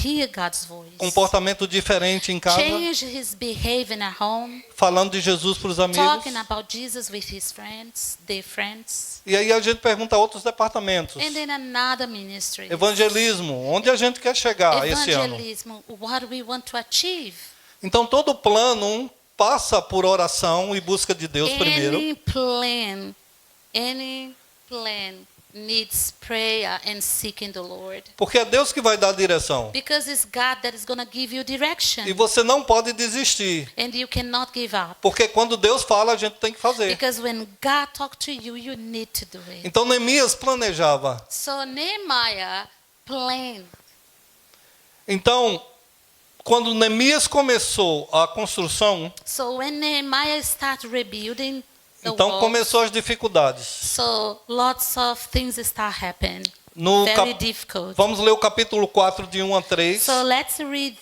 S10: Hear God's voice.
S9: comportamento diferente em casa,
S10: Change his behavior at home.
S9: falando de Jesus para os amigos?
S10: Talking about Jesus with his friends, their friends.
S9: E aí a gente pergunta a outros departamentos.
S10: And then another ministry.
S9: Evangelismo, onde a gente quer chegar esse ano?
S10: Evangelism, what we want to achieve.
S9: Então todo plano passa por oração e busca de Deus primeiro.
S10: Any plan needs prayer and seeking the Lord.
S9: Porque é Deus que vai dar a direção.
S10: Because it's God that is going to give you direction.
S9: E você não pode desistir.
S10: And you cannot give up.
S9: Porque quando Deus fala, a gente tem que fazer.
S10: Because when God talks to you, you need to do it.
S9: Então Neemias planejava.
S10: So Nehemiah planned.
S9: Então, quando Neemias começou a construção,
S10: So when Nehemiah started rebuilding the
S9: então
S10: wall,
S9: começou as dificuldades.
S10: so lots of things start happening.
S9: No
S10: Very
S9: cap-
S10: difficult.
S9: Vamos ler o capítulo 4 de 1 a 3.
S10: So let's read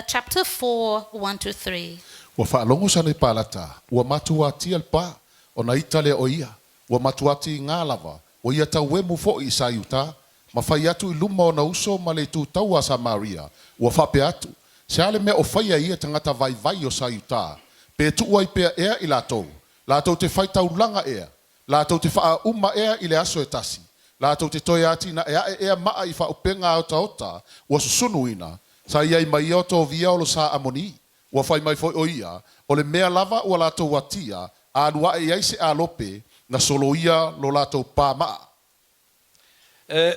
S10: chapter 4, 1 to 3.
S7: Ua faalogo sana i palata, ua matuatia le pā, ona ita lea o ia, ua matuati i ngā lava, o ia tauemu fo'i i sa iutā, ma fai atu i luma ona uso ma le tūtau a Samaria, ua faapea atu, se a le mea o faia ia tagata vaivai o sa iutā, pe tuu ai pea ea i latou, latou te faitaulaga ea, latou te faauma ea i le aso e tasi, latou te toe atinae ae ea maa i faaupega aotaota, ua susunuina, sa iai mai ia o tovia o lo sa amoni, ua fai mai foi o ia, o le mea lava ua latou atia, a alu ae ai se alope, na soloia lo latou pāmaa.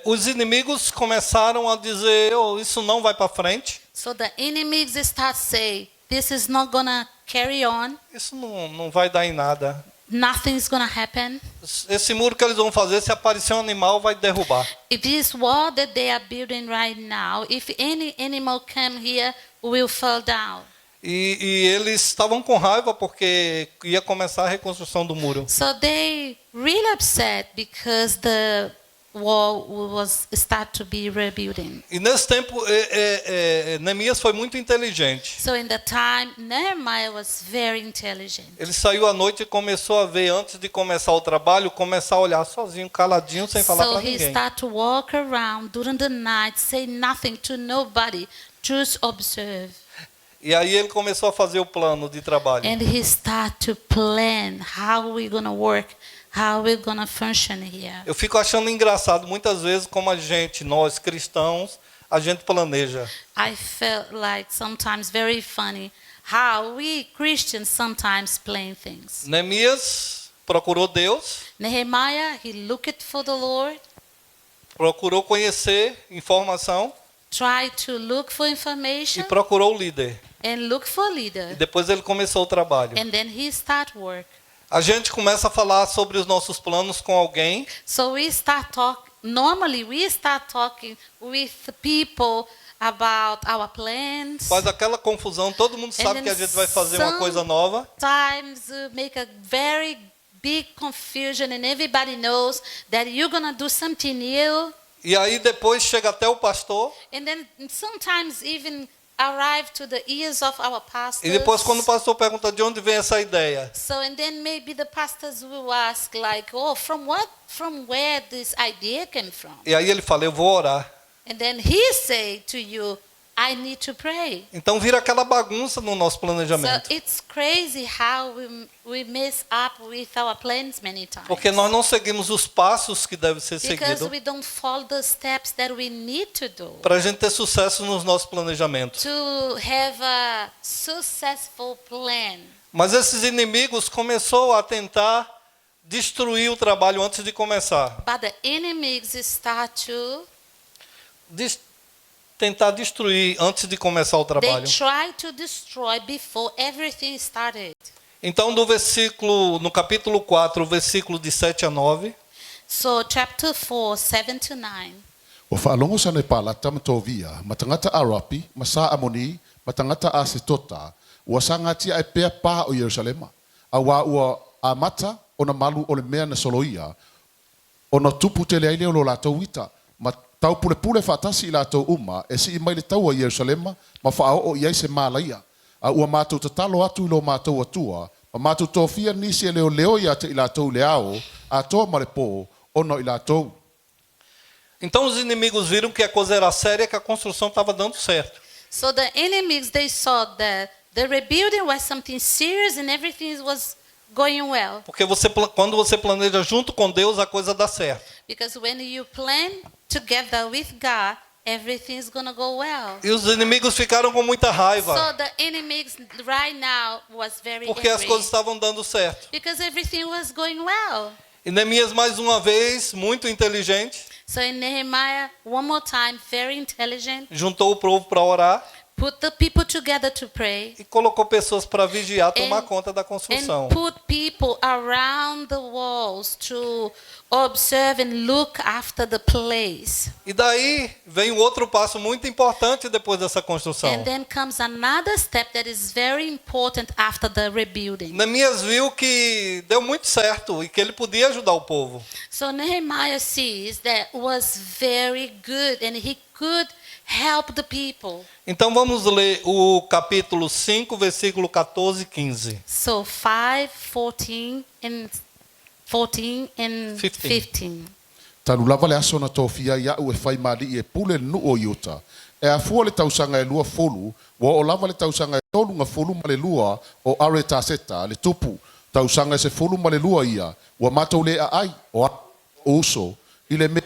S9: Os inimigos começaram a dizer: "Oh, isso não vai para frente,
S10: So the enemies start say, this is not gonna carry on.
S9: isso não vai dar em nada.
S10: Nothing's gonna happen.
S9: Esse muro que eles vão fazer, se aparecer um animal, vai derrubar."
S10: If this wall that they are building right now, if any animal come here, will fall down.
S9: E eles estavam com raiva porque ia começar a reconstrução do muro.
S10: So they really upset because the wall was start to be rebuilding.
S9: E nesse tempo, Neemias foi muito inteligente.
S10: So in the time, Nehemiah was very intelligent.
S9: Ele saiu à noite e começou a ver, antes de começar o trabalho, começar a olhar sozinho, caladinho, sem falar
S10: So
S9: para
S10: he
S9: ninguém.
S10: started to walk around during the night, say nothing to nobody, just observe.
S9: E aí ele começou a fazer o plano de trabalho.
S10: And he start to plan how we're gonna work, how we're gonna function here.
S9: Eu fico achando engraçado muitas vezes como a gente, nós cristãos, a gente planeja.
S10: I felt like sometimes very funny how we Christians sometimes plan things.
S9: Neemias procurou Deus,
S10: Nehemiah, he looked for the Lord,
S9: procurou conhecer informação
S10: tried to look for
S9: e
S10: information
S9: procurou o líder.
S10: and look for
S9: E
S10: leader.
S9: depois ele começou o trabalho.
S10: And then he start work.
S9: A gente começa a falar sobre os nossos planos com alguém
S10: So we start talk. Normally, we start talking with people about our plans.
S9: faz aquela confusão, todo mundo
S10: And
S9: sabe
S10: then
S9: que a gente vai fazer uma coisa nova.
S10: Sometimes make a very big confusion, and everybody knows that you're gonna do something new.
S9: E aí depois chega até o pastor.
S10: And then sometimes even arrive to the ears of our pastors.
S9: E depois quando o pastor pergunta de onde vem essa ideia,
S10: So and then maybe the pastors will ask like, "Oh, from what? From where this idea came from?"
S9: e aí ele fala, eu vou orar.
S10: And then he say to you, "I need to pray."
S9: Então vira aquela bagunça no nosso
S10: So
S9: planejamento.
S10: it's crazy how we mess up with our plans many times.
S9: Porque nós não seguimos os passos que devem ser
S10: Because
S9: seguidos
S10: we don't follow the steps that we need to do
S9: para a gente ter sucesso nos nossos planejamentos.
S10: to have a successful plan.
S9: Mas esses inimigos começou a tentar destruir o trabalho antes de começar.
S10: But the enemies start to
S9: Tentar destruir antes de começar o
S10: they
S9: trabalho.
S10: try to destroy before everything started.
S9: Então, do versículo, no capítulo 4, versículo de 7 a 9,
S10: So chapter 4, 7 to 9.
S7: O whaalongo sa ne pālata ma tōvia, ma tangata a rapi, ma sā amoni, ma tangata a setota, ua sa ngatia e pea pā o Yerusalema. A wā ua a mata o na malu o le mea na soloia, o na tupu te lea ile o lo lātou ita, ma tau pule pule whaatasi i lātou uma, e si i mai le taua i Yerusalema, ma whaao o iai se mālaia. A ua mātou tatalo atu i lo mātou atua, ma mātou tōfia nisi e leo leo ia te i lātou le ao, a toa ma le pō, ono i lātou.
S9: Então os inimigos viram que a coisa era séria, que a construção estava dando certo.
S10: So the enemies they saw that the rebuilding was something serious and everything was going well.
S9: Porque você, quando você planeja junto com Deus, a coisa dá certo.
S10: Because when you plan together with God, everything is going to go well.
S9: E os inimigos ficaram com muita raiva,
S10: So the enemies right now was very
S9: porque as
S10: angry
S9: coisas estavam dando certo.
S10: because everything was going well.
S9: E Neemias, mais uma vez, muito inteligente,
S10: So in Nehemiah, one more time, very intelligent,
S9: juntou o povo para orar
S10: put the people together to pray
S9: e colocou pessoas para vigiar, tomar conta da
S10: and
S9: construção.
S10: put people around the walls to observe and look after the place.
S9: E daí vem um outro passo muito importante depois dessa construção.
S10: And then comes another step that is very important after the rebuilding.
S9: Neemias viu que deu muito certo e que ele podia ajudar o povo.
S10: So Nehemiah sees that was very good and he could help the people.
S9: Então vamos ler o capítulo 5, versículo 14 e 15.
S10: So 5, 14 and 14 and
S9: 15.
S10: 15.
S7: Talu lava le aso na tōfia i au e whai maali e pule le nuu o Iuta. E a fua le tausaga e 20, ua o lava le tausaga e 32 o Are Taseta, le tupu. Tausaga e 12 ia, ua mātou le a ai, o a o uso, i le me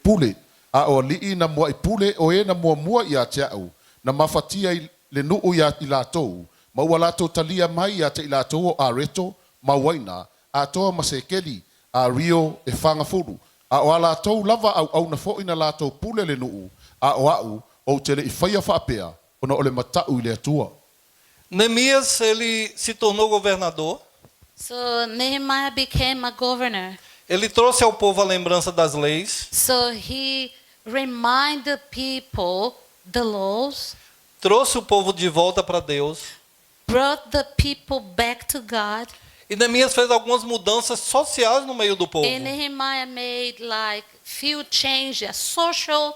S7: pule. A o lii na mua i pule o e na mua mua i a te au, na mafatia i le nuu i a i lātou, ma ua lātou talia mai i a te i lātou o Areto, ma waina, a toa ma sekeli, a Rio e whangafuru. A o a lātou lava au au na fo ina lātou pule le nuu, a o au o te le i whaia whaapea, ona o le matau i le atua.
S9: Neemias, ele se tornou governador.
S10: So Nehemiah became a governor.
S9: Ele trouxe ao povo a lembrança das leis,
S10: So he reminded people the laws,
S9: trouxe o povo de volta para Deus.
S10: brought the people back to God.
S9: E Neemias fez algumas mudanças sociais no meio do povo.
S10: And Nehemiah made like few change, a social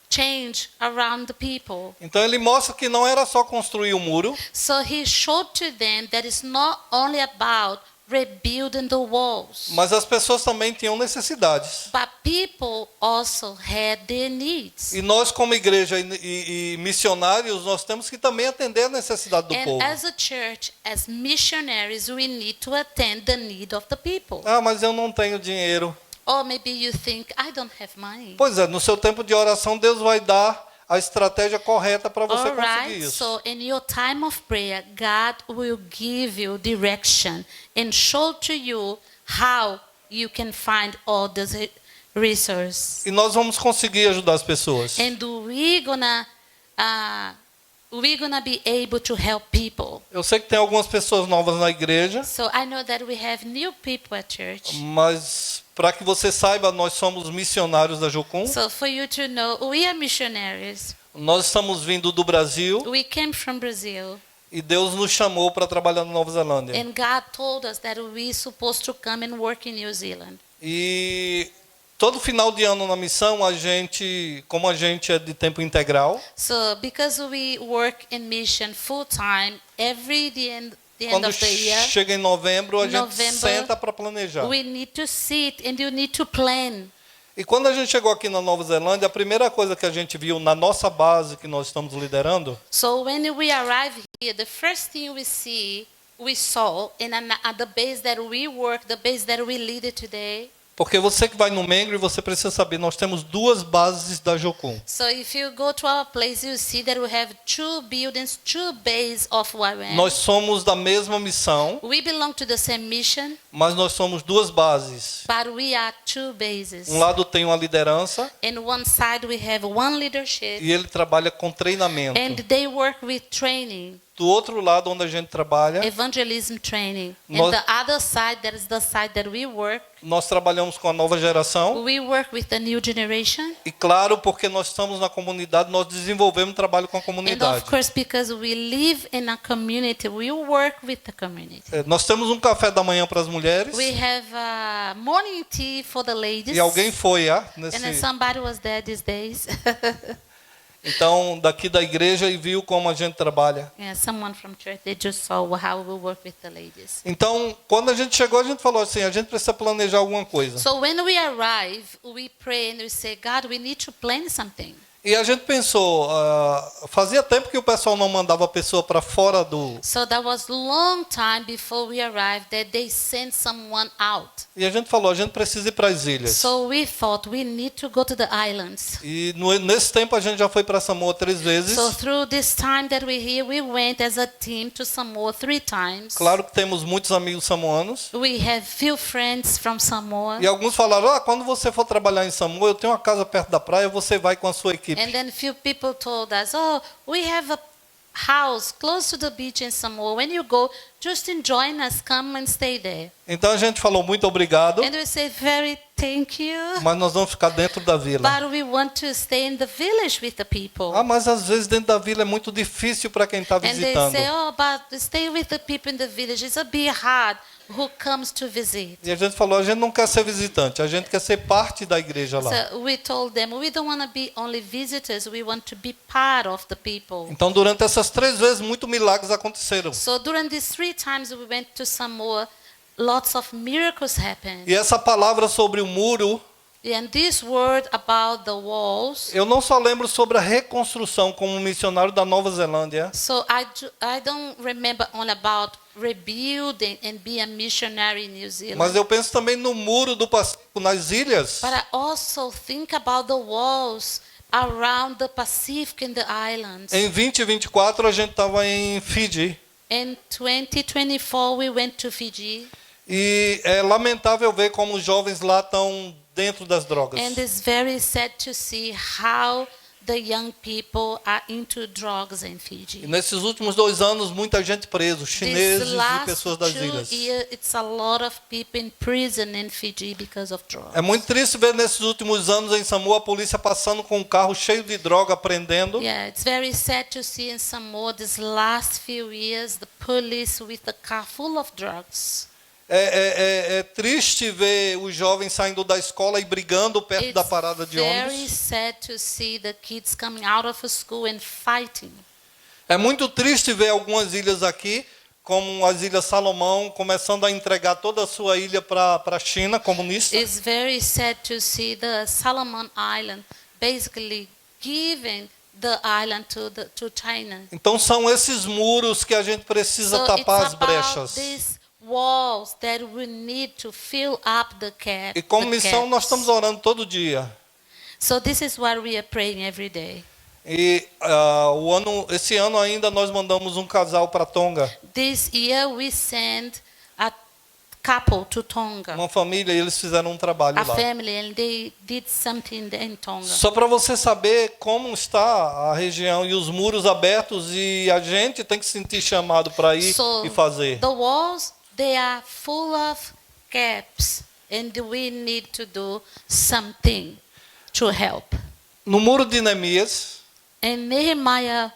S10: change around the people.
S9: Então ele mostra que não era só construir o muro,
S10: So he showed to them that it's not only about rebuilding the walls.
S9: Mas as pessoas também tinham necessidades.
S10: But people also had their needs.
S9: E nós, como igreja e missionários, nós temos que também atender a necessidade do
S10: And
S9: povo.
S10: as a church, as missionaries, we need to attend the need of the people.
S9: Ah, mas eu não tenho dinheiro.
S10: Or maybe you think, I don't have money.
S9: Pois é, no seu tempo de oração, Deus vai dar a estratégia correta para você
S10: All
S9: conseguir
S10: right,
S9: isso.
S10: so in your time of prayer, God will give you direction and show to you how you can find all these resources.
S9: E nós vamos conseguir ajudar as pessoas.
S10: And we gonna be able to help people.
S9: Eu sei que tem algumas pessoas novas na igreja,
S10: So I know that we have new people at church.
S9: mas para que você saiba, nós somos missionários da Jocum.
S10: So for you to know, we are missionaries.
S9: Nós estamos vindo do Brasil
S10: We came from Brazil,
S9: e Deus nos chamou para trabalhar na Nova Zelândia.
S10: and God told us that we supposed to come and work in New Zealand.
S9: E todo final de ano na missão, a gente, como a gente é de tempo integral,
S10: So because we work in mission full time, every the end
S9: quando
S10: of the year,
S9: chega em novembro, a gente
S10: November,
S9: senta para planejar.
S10: we need to sit and you need to plan.
S9: E quando a gente chegou aqui na Nova Zelândia, a primeira coisa que a gente viu na nossa base que nós estamos liderando
S10: So when we arrive here, the first thing we saw at the base that we work, the base that we lead today.
S9: Porque você que vai no Mengre, você precisa saber, nós temos duas bases da Jocum.
S10: So if you go to our place, you see that we have two buildings, two bases of YWAM.
S9: Nós somos da mesma missão,
S10: We belong to the same mission,
S9: mas nós somos duas bases.
S10: but we are two bases.
S9: Um lado tem uma liderança
S10: In one side we have one leadership,
S9: e ele trabalha com treinamento.
S10: and they work with training,
S9: Do outro lado onde a gente trabalha,
S10: evangelism training. And the other side, that is the side that we work.
S9: nós trabalhamos com a nova geração.
S10: We work with the new generation.
S9: E claro, porque nós estamos na comunidade, nós desenvolvemos trabalho com a
S10: And
S9: comunidade.
S10: of course, because we live in a community, we work with the community.
S9: É, nós temos um café da manhã para as mulheres.
S10: We have morning tea for the ladies.
S9: E alguém foi, ah,
S10: And then
S9: nesse
S10: somebody was there these days.
S9: então daqui da igreja e viu como a gente trabalha.
S10: Yeah, someone from church, they just saw how we work with the ladies.
S9: Então, quando a gente chegou, a gente falou assim, a gente precisa planejar alguma coisa.
S10: So when we arrive, we pray and we say, God, we need to plan something.
S9: E a gente pensou, fazia tempo que o pessoal não mandava a pessoa para fora do...
S10: So that was long time before we arrived that they sent someone out.
S9: E a gente falou, a gente precisa ir para as ilhas.
S10: So we thought we need to go to the islands.
S9: E nesse tempo a gente já foi para Samoa 3 vezes.
S10: So through this time that we're here, we went as a team to Samoa 3 times.
S9: Claro que temos muitos amigos samoanos.
S10: We have few friends from Samoa.
S9: E alguns falaram, quando você for trabalhar em Samoa, eu tenho uma casa perto da praia, você vai com a sua equipe.
S10: And then few people told us, oh, we have a house close to the beach in Samoa. When you go, just join us, come and stay there.
S9: Então a gente falou muito obrigado,
S10: And we say very thank you,
S9: mas nós vamos ficar dentro da vila.
S10: but we want to stay in the village with the people.
S9: Ah, mas às vezes dentro da vila é muito difícil para quem está
S10: And they
S9: visitando.
S10: say, oh, but stay with the people in the village. It's a bit hard who comes to visit.
S9: E a gente falou, a gente não quer ser visitante, a gente quer ser parte da igreja lá.
S10: So we told them, we don't want to be only visitors, we want to be part of the people.
S9: Então durante essas 3 vezes, muitos milagres aconteceram.
S10: So during these 3 times we went to Samoa, lots of miracles happened.
S9: E essa palavra sobre o muro,
S10: And this word about the walls,
S9: eu não só lembro sobre a reconstrução como missionário da Nova Zelândia.
S10: so I don't remember only about rebuilding and be a missionary in New Zealand.
S9: Mas eu penso também no muro do Pacífico nas ilhas.
S10: But I also think about the walls around the Pacific and the islands.
S9: Em 2024 a gente estava em Fiji.
S10: In 2024 we went to Fiji.
S9: E é lamentável ver como os jovens lá estão dentro das drogas.
S10: And it's very sad to see how the young people are into drugs in Fiji.
S9: E nesses últimos 2 anos, muita gente preso, chineses e pessoas das ilhas.
S10: Years, it's a lot of people in prison in Fiji because of drugs.
S9: É muito triste ver nesses últimos anos em Samoa a polícia passando com um carro cheio de droga, prendendo.
S10: Yeah, it's very sad to see in Samoa these last few years the police with a car full of drugs.
S9: É triste ver os jovens saindo da escola e brigando perto da parada de ônibus.
S10: It's very sad to see the kids coming out of school and fighting.
S9: É muito triste ver algumas ilhas aqui como as Ilhas Salomão começando a entregar toda a sua ilha para a China comunista.
S10: It's very sad to see the Solomon Island basically giving the island to China.
S9: Então são esses muros que a gente precisa
S10: So
S9: tapar
S10: it's
S9: as
S10: about
S9: brechas.
S10: these walls that we need to fill up the gap.
S9: E como
S10: the
S9: missão nós
S10: gaps.
S9: estamos orando todo dia.
S10: So this is what we are praying every day.
S9: E esse ano ainda nós mandamos um casal para Tonga,
S10: This year we sent a couple to Tonga,
S9: uma família, e eles fizeram um trabalho
S10: a
S9: lá.
S10: family, and they did something in Tonga.
S9: Só para você saber como está a região e os muros abertos e a gente tem que se sentir chamado para ir
S10: So
S9: e fazer.
S10: the walls, they are full of gaps, and we need to do something to help.
S9: No muro de Neemias,
S10: And Nehemiah's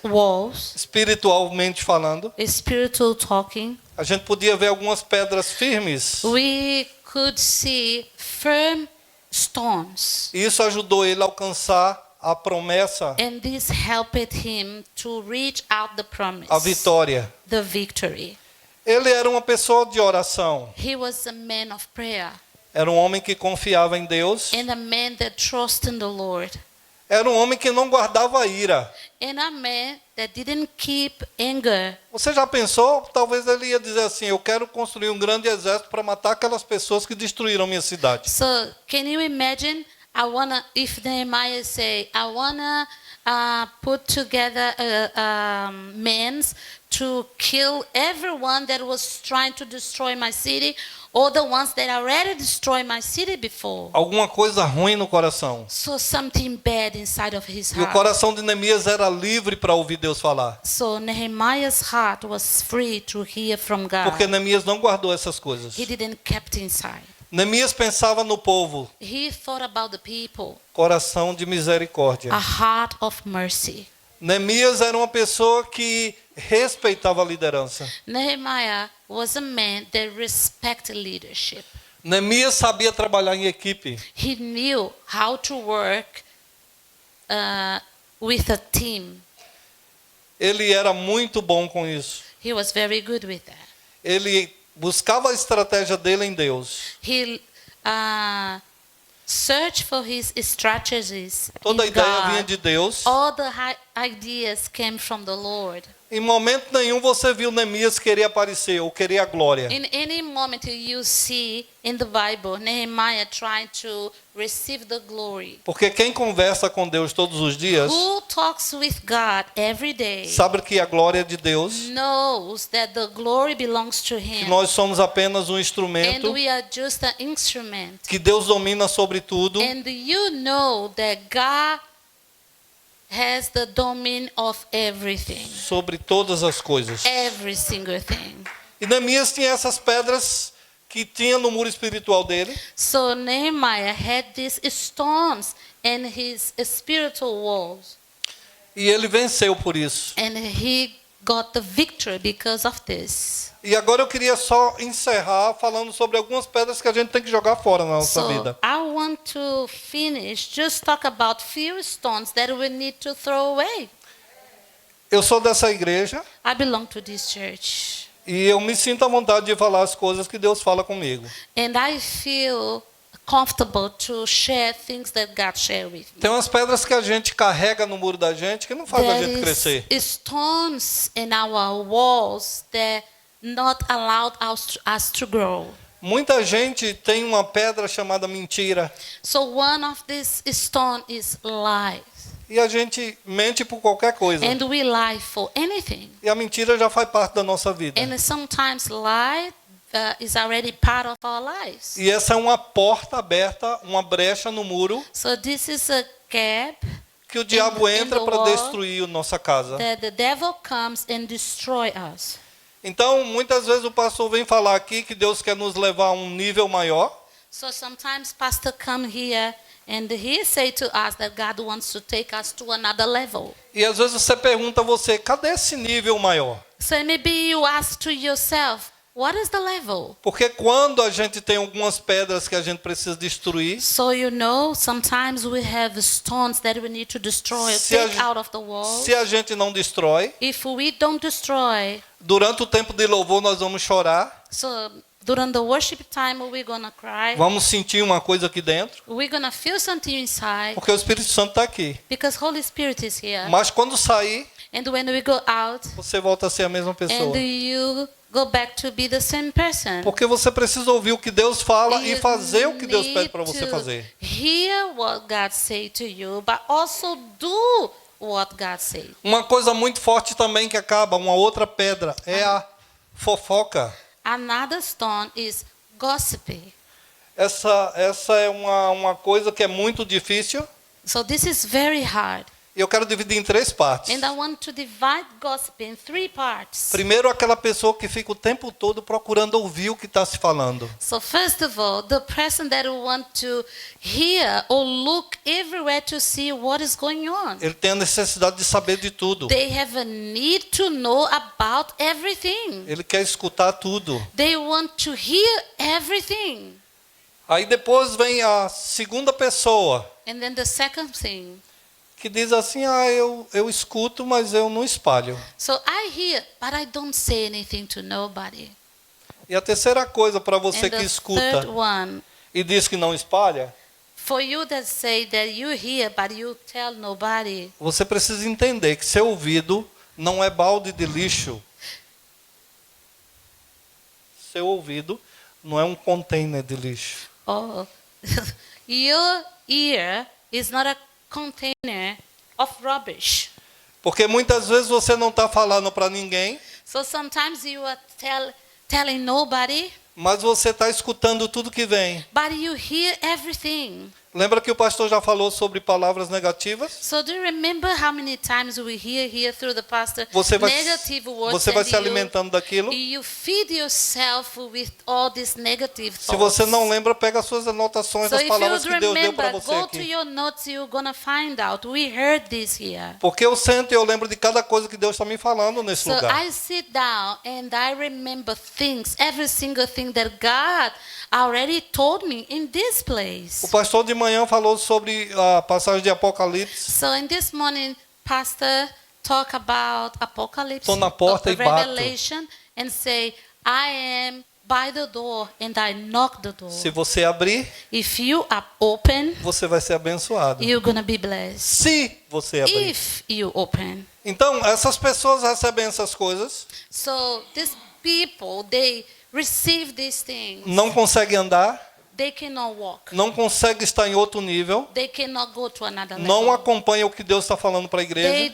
S10: walls,
S9: espiritualmente falando,
S10: spiritual talking,
S9: a gente podia ver algumas pedras firmes.
S10: we could see firm stones.
S9: E isso ajudou ele a alcançar a promessa,
S10: And this helped him to reach out the promise,
S9: a vitória.
S10: the victory.
S9: Ele era uma pessoa de oração.
S10: He was a man of prayer
S9: Era um homem que confiava em Deus.
S10: and a man that trusted in the Lord,
S9: Era um homem que não guardava ira.
S10: and a man that didn't keep anger.
S9: Você já pensou? Talvez ele ia dizer assim: Eu quero construir um grande exército para matar aquelas pessoas que destruíram minha cidade.
S10: So can you imagine? I wanna, if Nehemiah say, I wanna put together men to kill everyone that was trying to destroy my city, or the ones that already destroyed my city before.
S9: Alguma coisa ruim no coração.
S10: So something bad inside of his
S9: E o
S10: heart.
S9: coração de Neemias era livre para ouvir Deus falar.
S10: So Nehemiah's heart was free to hear from God.
S9: Porque Neemias não guardou essas coisas.
S10: He didn't kept inside.
S9: Neemias pensava no povo,
S10: He thought about the people,
S9: coração de misericórdia.
S10: a heart of mercy.
S9: Neemias era uma pessoa que respeitava a liderança.
S10: Nehemiah was a man that respected leadership.
S9: Neemias sabia trabalhar em equipe.
S10: He knew how to work with a team.
S9: Ele era muito bom com isso.
S10: He was very good with that.
S9: Ele buscava a estratégia dele em Deus.
S10: He searched for his strategies.
S9: Toda a
S10: in
S9: ideia
S10: God.
S9: vinha de Deus.
S10: All the ideas came from the Lord.
S9: Em momento nenhum você viu Neemias querer aparecer ou querer a glória.
S10: In any moment you see in the Bible Nehemiah trying to receive the glory.
S9: Porque quem conversa com Deus todos os dias
S10: Who talks with God every day
S9: sabe que a glória é de Deus,
S10: knows that the glory belongs to
S9: que
S10: him.
S9: nós somos apenas um
S10: And
S9: instrumento,
S10: we are just an instrument.
S9: que Deus domina sobre tudo.
S10: And you know that God has the dominion of everything.
S9: Sobre todas as coisas.
S10: Every single thing.
S9: E Neemias tinha essas pedras que tinha no muro espiritual dele.
S10: So Nehemiah had these stones in his spiritual walls.
S9: E ele venceu por isso.
S10: And he got the victory because of this.
S9: E agora eu queria só encerrar falando sobre algumas pedras que a gente tem que jogar fora na nossa
S10: So
S9: vida.
S10: I want to finish just talk about few stones that we need to throw away.
S9: Eu sou dessa igreja
S10: I belong to this church.
S9: e eu me sinto à vontade de falar as coisas que Deus fala comigo.
S10: And I feel comfortable to share things that God shared with me.
S9: Tem umas pedras que a gente carrega no muro da gente que não faz a
S10: There
S9: gente crescer.
S10: is stones in our walls that not allowed us to grow.
S9: Muita gente tem uma pedra chamada mentira
S10: So one of these stone is lies.
S9: e a gente mente por qualquer coisa.
S10: And we lie for anything.
S9: E a mentira já faz parte da nossa vida.
S10: And sometimes lie is already part of our lives.
S9: E essa é uma porta aberta, uma brecha no muro
S10: So this is a gap
S9: que o diabo
S10: In
S9: entra
S10: the
S9: para
S10: wall.
S9: destruir a nossa casa.
S10: that the devil comes and destroy us.
S9: Então, muitas vezes o pastor vem falar aqui que Deus quer nos levar a um nível maior.
S10: So sometimes pastor come here and he say to us that God wants to take us to another level.
S9: E às vezes você pergunta a você, cadê esse nível maior?
S10: So maybe you ask to yourself, what is the level?
S9: Porque quando a gente tem algumas pedras que a gente precisa destruir,
S10: So you know, sometimes we have stones that we need to destroy,
S9: Se a
S10: take
S9: gen-
S10: out of the wall.
S9: se a gente não destrói,
S10: If we don't destroy,
S9: Durante o tempo de louvor nós vamos chorar,
S10: So during the worship time, we're gonna cry.
S9: vamos sentir uma coisa aqui dentro,
S10: We're gonna feel something inside
S9: porque o Espírito Santo está aqui.
S10: because Holy Spirit is here.
S9: Mas quando sair,
S10: And when we go out,
S9: você volta a ser a mesma pessoa.
S10: and you go back to be the same person.
S9: Porque você precisa ouvir o que Deus fala e
S10: You
S9: fazer o que Deus
S10: need
S9: pede para você
S10: to
S9: fazer.
S10: Hear what God say to you, but also do what God say.
S9: Uma coisa muito forte também que acaba, uma outra pedra, é a fofoca.
S10: Another stone is gossiping.
S9: Essa é uma coisa que é muito difícil.
S10: So this is very hard.
S9: E eu quero dividir em três partes.
S10: And I want to divide gossip in three parts.
S9: Primeiro, aquela pessoa que fica o tempo todo procurando ouvir o que está se falando.
S10: So first of all, the person that want to hear or look everywhere to see what is going on.
S9: Ele tem a necessidade de saber de tudo.
S10: They have a need to know about everything.
S9: Ele quer escutar tudo.
S10: They want to hear everything.
S9: Aí depois vem a segunda pessoa
S10: And then the second thing.
S9: que diz assim: Ah, eu escuto, mas eu não espalho.
S10: So I hear, but I don't say anything to nobody.
S9: E a terceira coisa para você
S10: And
S9: que
S10: the
S9: escuta
S10: third one,
S9: e diz que não espalha,
S10: for you that say that you hear, but you tell nobody,
S9: você precisa entender que seu ouvido não é balde de lixo. Seu ouvido não é um container de lixo.
S10: oh, your ear is not a container of rubbish.
S9: Porque muitas vezes você não está falando para ninguém,
S10: So sometimes you are telling nobody,
S9: mas você está escutando tudo que vem.
S10: but you hear everything.
S9: Lembra que o pastor já falou sobre palavras negativas?
S10: So do you remember how many times we hear here through the pastor
S9: Você vai,
S10: negative words
S9: você vai
S10: and
S9: se alimentando daquilo.
S10: you feed yourself with all these negative
S9: Se
S10: thoughts.
S9: você não lembra, pega as suas anotações
S10: So
S9: das
S10: if you
S9: palavras que Deus deu para
S10: remember,
S9: você
S10: go to
S9: aqui.
S10: your notes, you're gonna find out. We heard this here.
S9: Porque eu sento e eu lembro de cada coisa que Deus está me falando nesse
S10: So
S9: lugar.
S10: I sit down and I remember things, every single thing that God already told me in this place.
S9: O pastor de manhã falou sobre a passagem de Apocalipse.
S10: So in this morning, Pastor talk about Apocalypse,
S9: Tô na porta e bato.
S10: Revelation, and say, I am by the door and I knock the door.
S9: Se você abrir,
S10: If you are open,
S9: você vai ser abençoado.
S10: you're gonna be blessed.
S9: Se você abrir.
S10: If you open.
S9: Então, essas pessoas recebem essas coisas,
S10: So these people, they receive these things.
S9: não conseguem andar,
S10: They cannot walk.
S9: não conseguem estar em outro nível,
S10: They cannot go to another
S9: não
S10: level.
S9: acompanham o que Deus está falando para a igreja.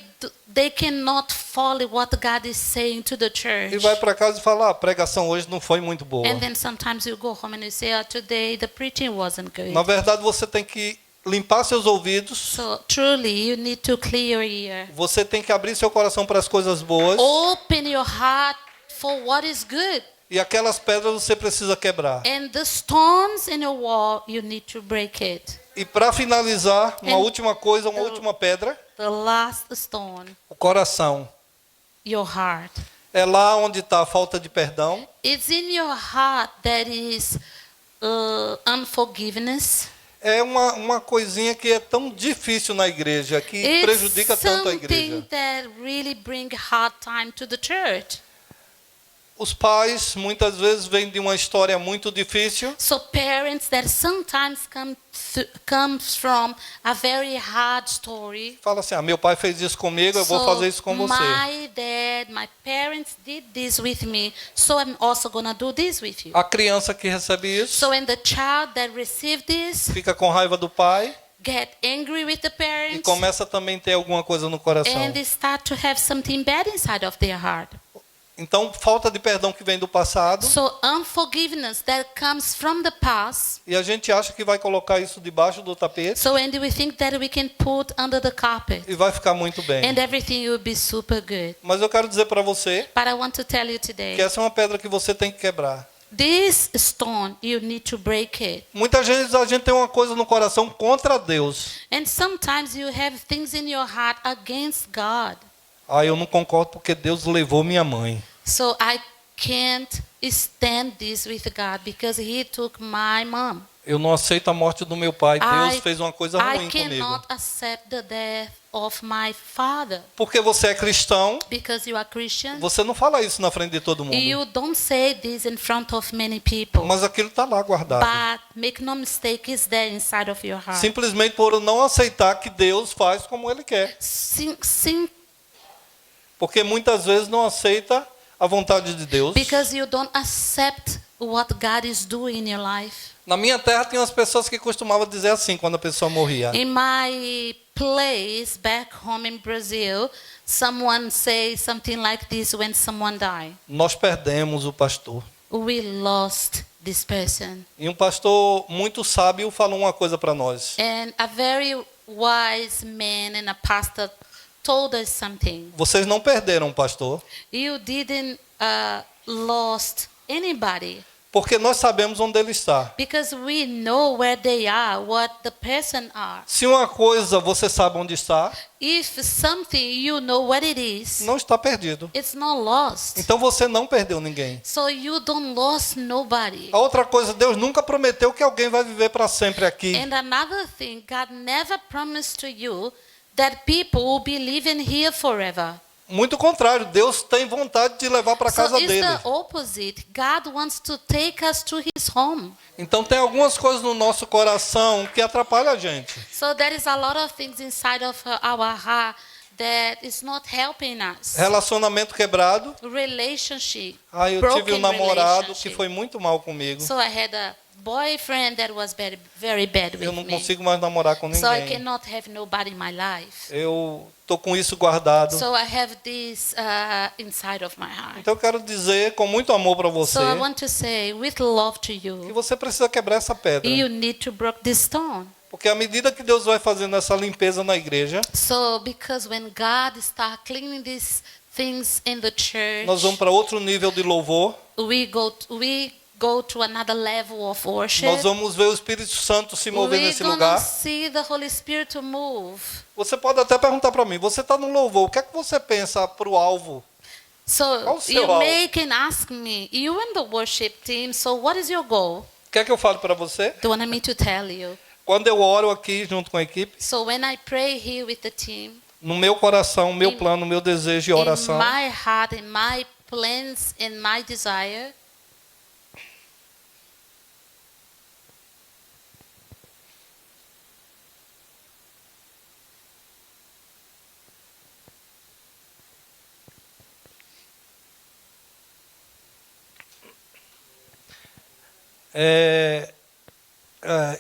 S10: They cannot follow what God is saying to the church.
S9: E vai para casa e fala: ah, a pregação hoje não foi muito boa.
S10: And then sometimes you go home and you say, oh, today the preaching wasn't good.
S9: Na verdade, você tem que limpar seus ouvidos,
S10: So truly, you need to clear your ear.
S9: você tem que abrir seu coração para as coisas boas.
S10: Open your heart for what is good.
S9: E aquelas pedras você precisa quebrar.
S10: And the stones in your wall, you need to break it.
S9: E para finalizar, uma
S10: And
S9: última coisa, uma última pedra,
S10: The last stone,
S9: o coração.
S10: your heart.
S9: É lá onde está a falta de perdão,
S10: It's in your heart that is unforgiveness.
S9: É uma coisinha que é tão difícil na igreja, que
S10: It's
S9: prejudica tanto a
S10: something
S9: igreja.
S10: that really bring hard time to the church.
S9: Os pais muitas vezes vêm de uma história muito difícil
S10: So parents that sometimes comes from a very hard story.
S9: fala assim: ah, meu pai fez isso comigo, eu vou
S10: So
S9: fazer isso com você.
S10: My dad, my parents did this with me, so I'm also gonna do this with you.
S9: A criança que recebe isso
S10: So when the child that received this
S9: fica com raiva do pai
S10: get angry with the
S9: e
S10: parents
S9: começa também a ter alguma coisa no coração.
S10: and they start to have something bad inside of their heart.
S9: Então, falta de perdão que vem do passado
S10: So unforgiveness that comes from the past.
S9: e a gente acha que vai colocar isso debaixo do tapete
S10: So and we think that we can put under the carpet
S9: e vai ficar muito bem.
S10: and everything will be super good.
S9: Mas eu quero dizer para você
S10: But I want to tell you today,
S9: que essa é uma pedra que você tem que quebrar.
S10: this stone, you need to break it.
S9: Muitas vezes a gente tem uma coisa no coração contra Deus.
S10: And sometimes you have things in your heart against God.
S9: Ah, eu não concordo porque Deus levou minha mãe.
S10: So I can't stand this with God because He took my mom.
S9: Eu não aceito a morte do meu pai. Deus fez uma coisa
S10: I
S9: ruim comigo.
S10: cannot accept the death of my father.
S9: Porque você é cristão,
S10: Because you are Christian,
S9: você não fala isso na frente de todo mundo.
S10: you don't say this in front of many people.
S9: Mas aquilo está lá guardado.
S10: But make no mistake, it's there inside of your heart.
S9: Simplesmente por não aceitar que Deus faz como Ele quer.
S10: Sim,
S9: Porque muitas vezes não aceita a vontade de Deus.
S10: because you don't accept what God is doing in your life.
S9: Na minha terra tinha umas pessoas que costumavam dizer assim quando a pessoa morria.
S10: In my place back home in Brazil, someone say something like this when someone died.
S9: Nós perdemos o pastor.
S10: We lost this person.
S9: E um pastor muito sábio falou uma coisa para nós.
S10: And a very wise man and a pastor told us something.
S9: Vocês não perderam o pastor,
S10: You didn't lost anybody
S9: porque nós sabemos onde ele está.
S10: because we know where they are, what the person are.
S9: Se uma coisa você sabe onde está,
S10: If something you know what it is,
S9: não está perdido.
S10: it's not lost.
S9: Então você não perdeu ninguém.
S10: So you don't lost nobody.
S9: A outra coisa, Deus nunca prometeu que alguém vai viver para sempre aqui.
S10: And another thing, God never promised to you that people will be living here forever.
S9: Muito contrário, Deus tem vontade de levar para
S10: So
S9: casa
S10: it's
S9: dele.
S10: the opposite. God wants to take us to his home.
S9: Então tem algumas coisas no nosso coração que atrapalham a gente.
S10: So there is a lot of things inside of our heart that is not helping us.
S9: Relacionamento quebrado.
S10: Relationship.
S9: Ah, eu tive
S10: broken
S9: um namorado que
S10: relationship.
S9: foi muito mal comigo.
S10: So I had a boyfriend that was very, very bad with
S9: Eu não
S10: me.
S9: consigo mais namorar com
S10: So I
S9: ninguém.
S10: cannot have nobody in my life.
S9: Eu tô com isso guardado.
S10: So I have this inside of my heart.
S9: Então eu quero dizer com muito amor para você
S10: So I want to say, with love to
S9: que
S10: you,
S9: você precisa quebrar essa pedra.
S10: you need to break this stone.
S9: Porque à medida que Deus vai fazendo essa limpeza na igreja,
S10: So because when God start cleaning these things in the church,
S9: nós vamos para outro nível de louvor.
S10: we go to another level of worship.
S9: Nós vamos ver o Espírito Santo se mover
S10: We're
S9: nesse
S10: gonna
S9: lugar.
S10: see the Holy Spirit to move.
S9: Você pode até perguntar para mim, você está no louvor, o que é que você pensa para o alvo?
S10: So
S9: Qual o seu
S10: you
S9: alvo?
S10: may can ask me, you in the worship team, so what is your goal?
S9: Quer que eu fale para você?
S10: Do you want me to tell you?
S9: Quando eu oro aqui junto com a equipe,
S10: So when I pray here with the team,
S9: no meu coração, meu
S10: In-
S9: plano, meu desejo e oração,
S10: in my heart, in my plans, in my desire,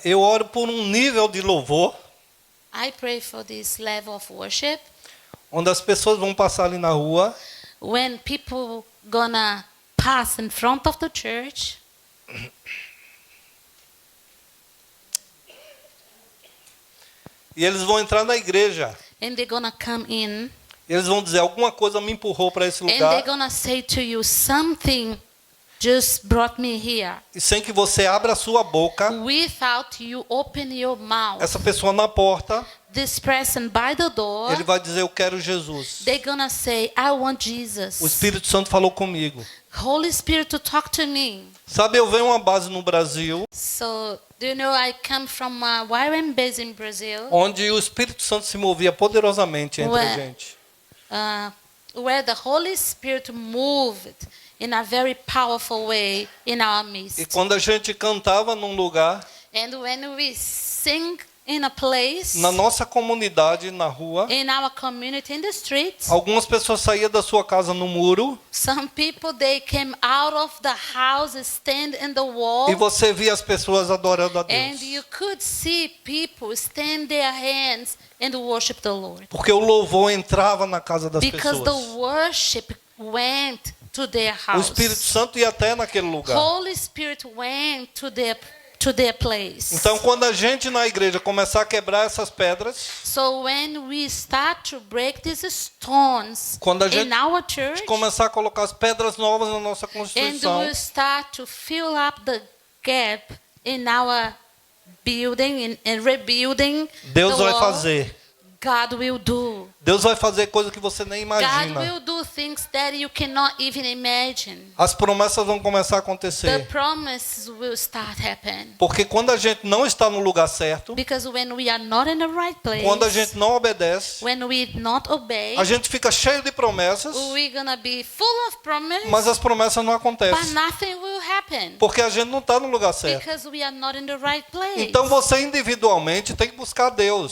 S9: eu oro por um nível de louvor,
S10: I pray for this level of worship.
S9: onde as pessoas vão passar ali na rua
S10: When people gonna pass in front of the church,
S9: e eles vão entrar na igreja.
S10: and they're gonna come in,
S9: E eles vão dizer, alguma coisa me empurrou para esse
S10: and they're
S9: lugar.
S10: gonna say to you, something just brought me here.
S9: E sem que você abra a sua boca,
S10: Without you open your mouth,
S9: essa pessoa na porta,
S10: this person by the door,
S9: ele vai dizer, eu quero Jesus.
S10: they're gonna say, I want Jesus.
S9: O Espírito Santo falou comigo.
S10: Holy Spirit to talk to me.
S9: Sabe, eu venho uma base no Brasil,
S10: So, do you know I come from a YWAM base in Brazil,
S9: onde o Espírito Santo se movia poderosamente entre a
S10: Ué.
S9: gente.
S10: where the Holy Spirit moved in a very powerful way in our
S9: E
S10: midst.
S9: quando a gente cantava num lugar,
S10: And when we sing in a place,
S9: na nossa comunidade, na rua,
S10: in our community, in the streets,
S9: algumas pessoas saíam da sua casa no muro
S10: some people they came out of the house, stand in the wall,
S9: e você via as pessoas adorando a
S10: and
S9: Deus.
S10: you could see people stand their hands and worship the Lord.
S9: Porque o louvor entrava na casa das
S10: Because the
S9: pessoas.
S10: worship went to their
S9: O
S10: house.
S9: Espírito Santo ia até naquele lugar.
S10: Holy Spirit went to their place.
S9: Então, quando a gente na igreja começar a quebrar essas pedras,
S10: So when we start to break these stones
S9: Quando a
S10: in
S9: gente
S10: our church,
S9: começar a colocar as pedras novas na nossa
S10: and
S9: constituição,
S10: we start to fill up the gap in our building and rebuilding,
S9: Deus
S10: the
S9: vai
S10: wall,
S9: fazer.
S10: God will do.
S9: Deus vai fazer coisa que você nem
S10: God
S9: imagina.
S10: will do things that you cannot even imagine.
S9: As promessas vão começar a
S10: The
S9: acontecer.
S10: promises will start happen.
S9: Porque quando a gente não está no lugar certo,
S10: Because when we are not in the right place,
S9: quando a gente não obedece,
S10: when we not obey,
S9: a gente fica cheio de promessas,
S10: we're gonna be full of promise,
S9: mas as promessas não
S10: but
S9: acontecem.
S10: nothing will happen.
S9: Porque a gente não está no lugar certo.
S10: Because we are not in the right place.
S9: Então você individualmente tem que buscar Deus.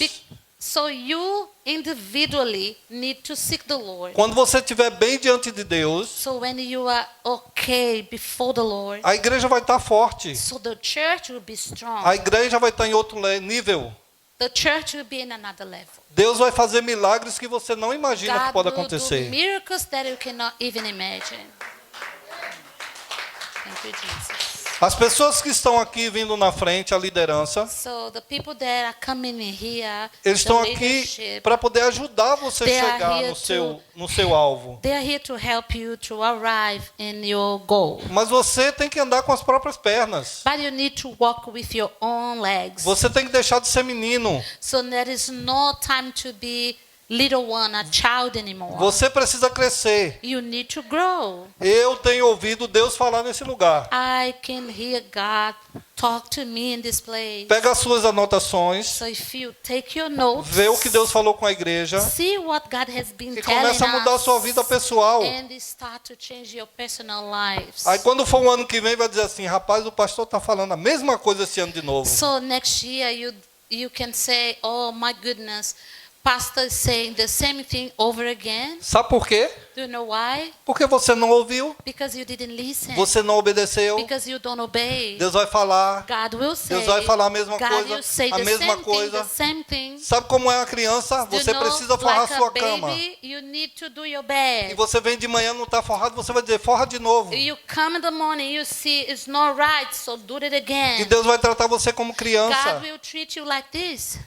S10: So you individually need to seek the Lord.
S9: Quando você estiver bem diante de Deus,
S10: So when you are okay before the Lord,
S9: a igreja vai estar forte.
S10: so the church will be strong.
S9: A igreja vai estar em outro nível.
S10: The church will be in another level.
S9: Deus vai fazer milagres que você não imagina que
S10: God
S9: pode
S10: will do
S9: acontecer.
S10: miracles that you cannot even imagine. Thank you, Jesus.
S9: As pessoas que estão aqui vindo na frente, a liderança,
S10: So the people that are coming in here,
S9: eles
S10: the
S9: estão aqui
S10: leadership,
S9: para poder ajudar você a
S10: They are
S9: chegar
S10: here
S9: no seu, no seu alvo.
S10: they are here to help you to arrive in your goal.
S9: Mas você tem que andar com as próprias pernas.
S10: But you need to walk with your own legs.
S9: Você tem que deixar de ser menino.
S10: So there is no time to be little one, a child anymore.
S9: Você precisa crescer.
S10: You need to grow.
S9: Eu tenho ouvido Deus falar nesse lugar.
S10: I can hear God talk to me in this place.
S9: Pega as suas anotações,
S10: So if you take your notes,
S9: vê o que Deus falou com a igreja
S10: see what God has been
S9: e
S10: telling
S9: começa a mudar a
S10: us,
S9: sua vida pessoal.
S10: and start to change your personal lives.
S9: Aí quando for o ano que vem, vai dizer assim: rapaz, o pastor está falando a mesma coisa esse ano de novo.
S10: So next year you can say, "Oh my goodness, pastor is saying the same thing over again."
S9: Sabe por quê?
S10: Do you know why?
S9: Porque você não ouviu,
S10: Because you didn't listen.
S9: você não obedeceu.
S10: Because you don't obey.
S9: Deus vai falar.
S10: God will say.
S9: Deus vai falar a mesma
S10: God
S9: coisa,
S10: will say
S9: a
S10: the
S9: mesma
S10: same
S9: coisa.
S10: Thing, the same thing.
S9: Sabe como é uma criança?
S10: Do you
S9: Você
S10: know,
S9: precisa forrar
S10: like
S9: a sua
S10: a baby,
S9: cama.
S10: You need to do your bed.
S9: E você vem de manhã, não está forrado, você vai dizer, forra de novo.
S10: You come in the morning, you see it's not right, so do it again.
S9: E Deus vai tratar você como criança.
S10: God will treat you like this.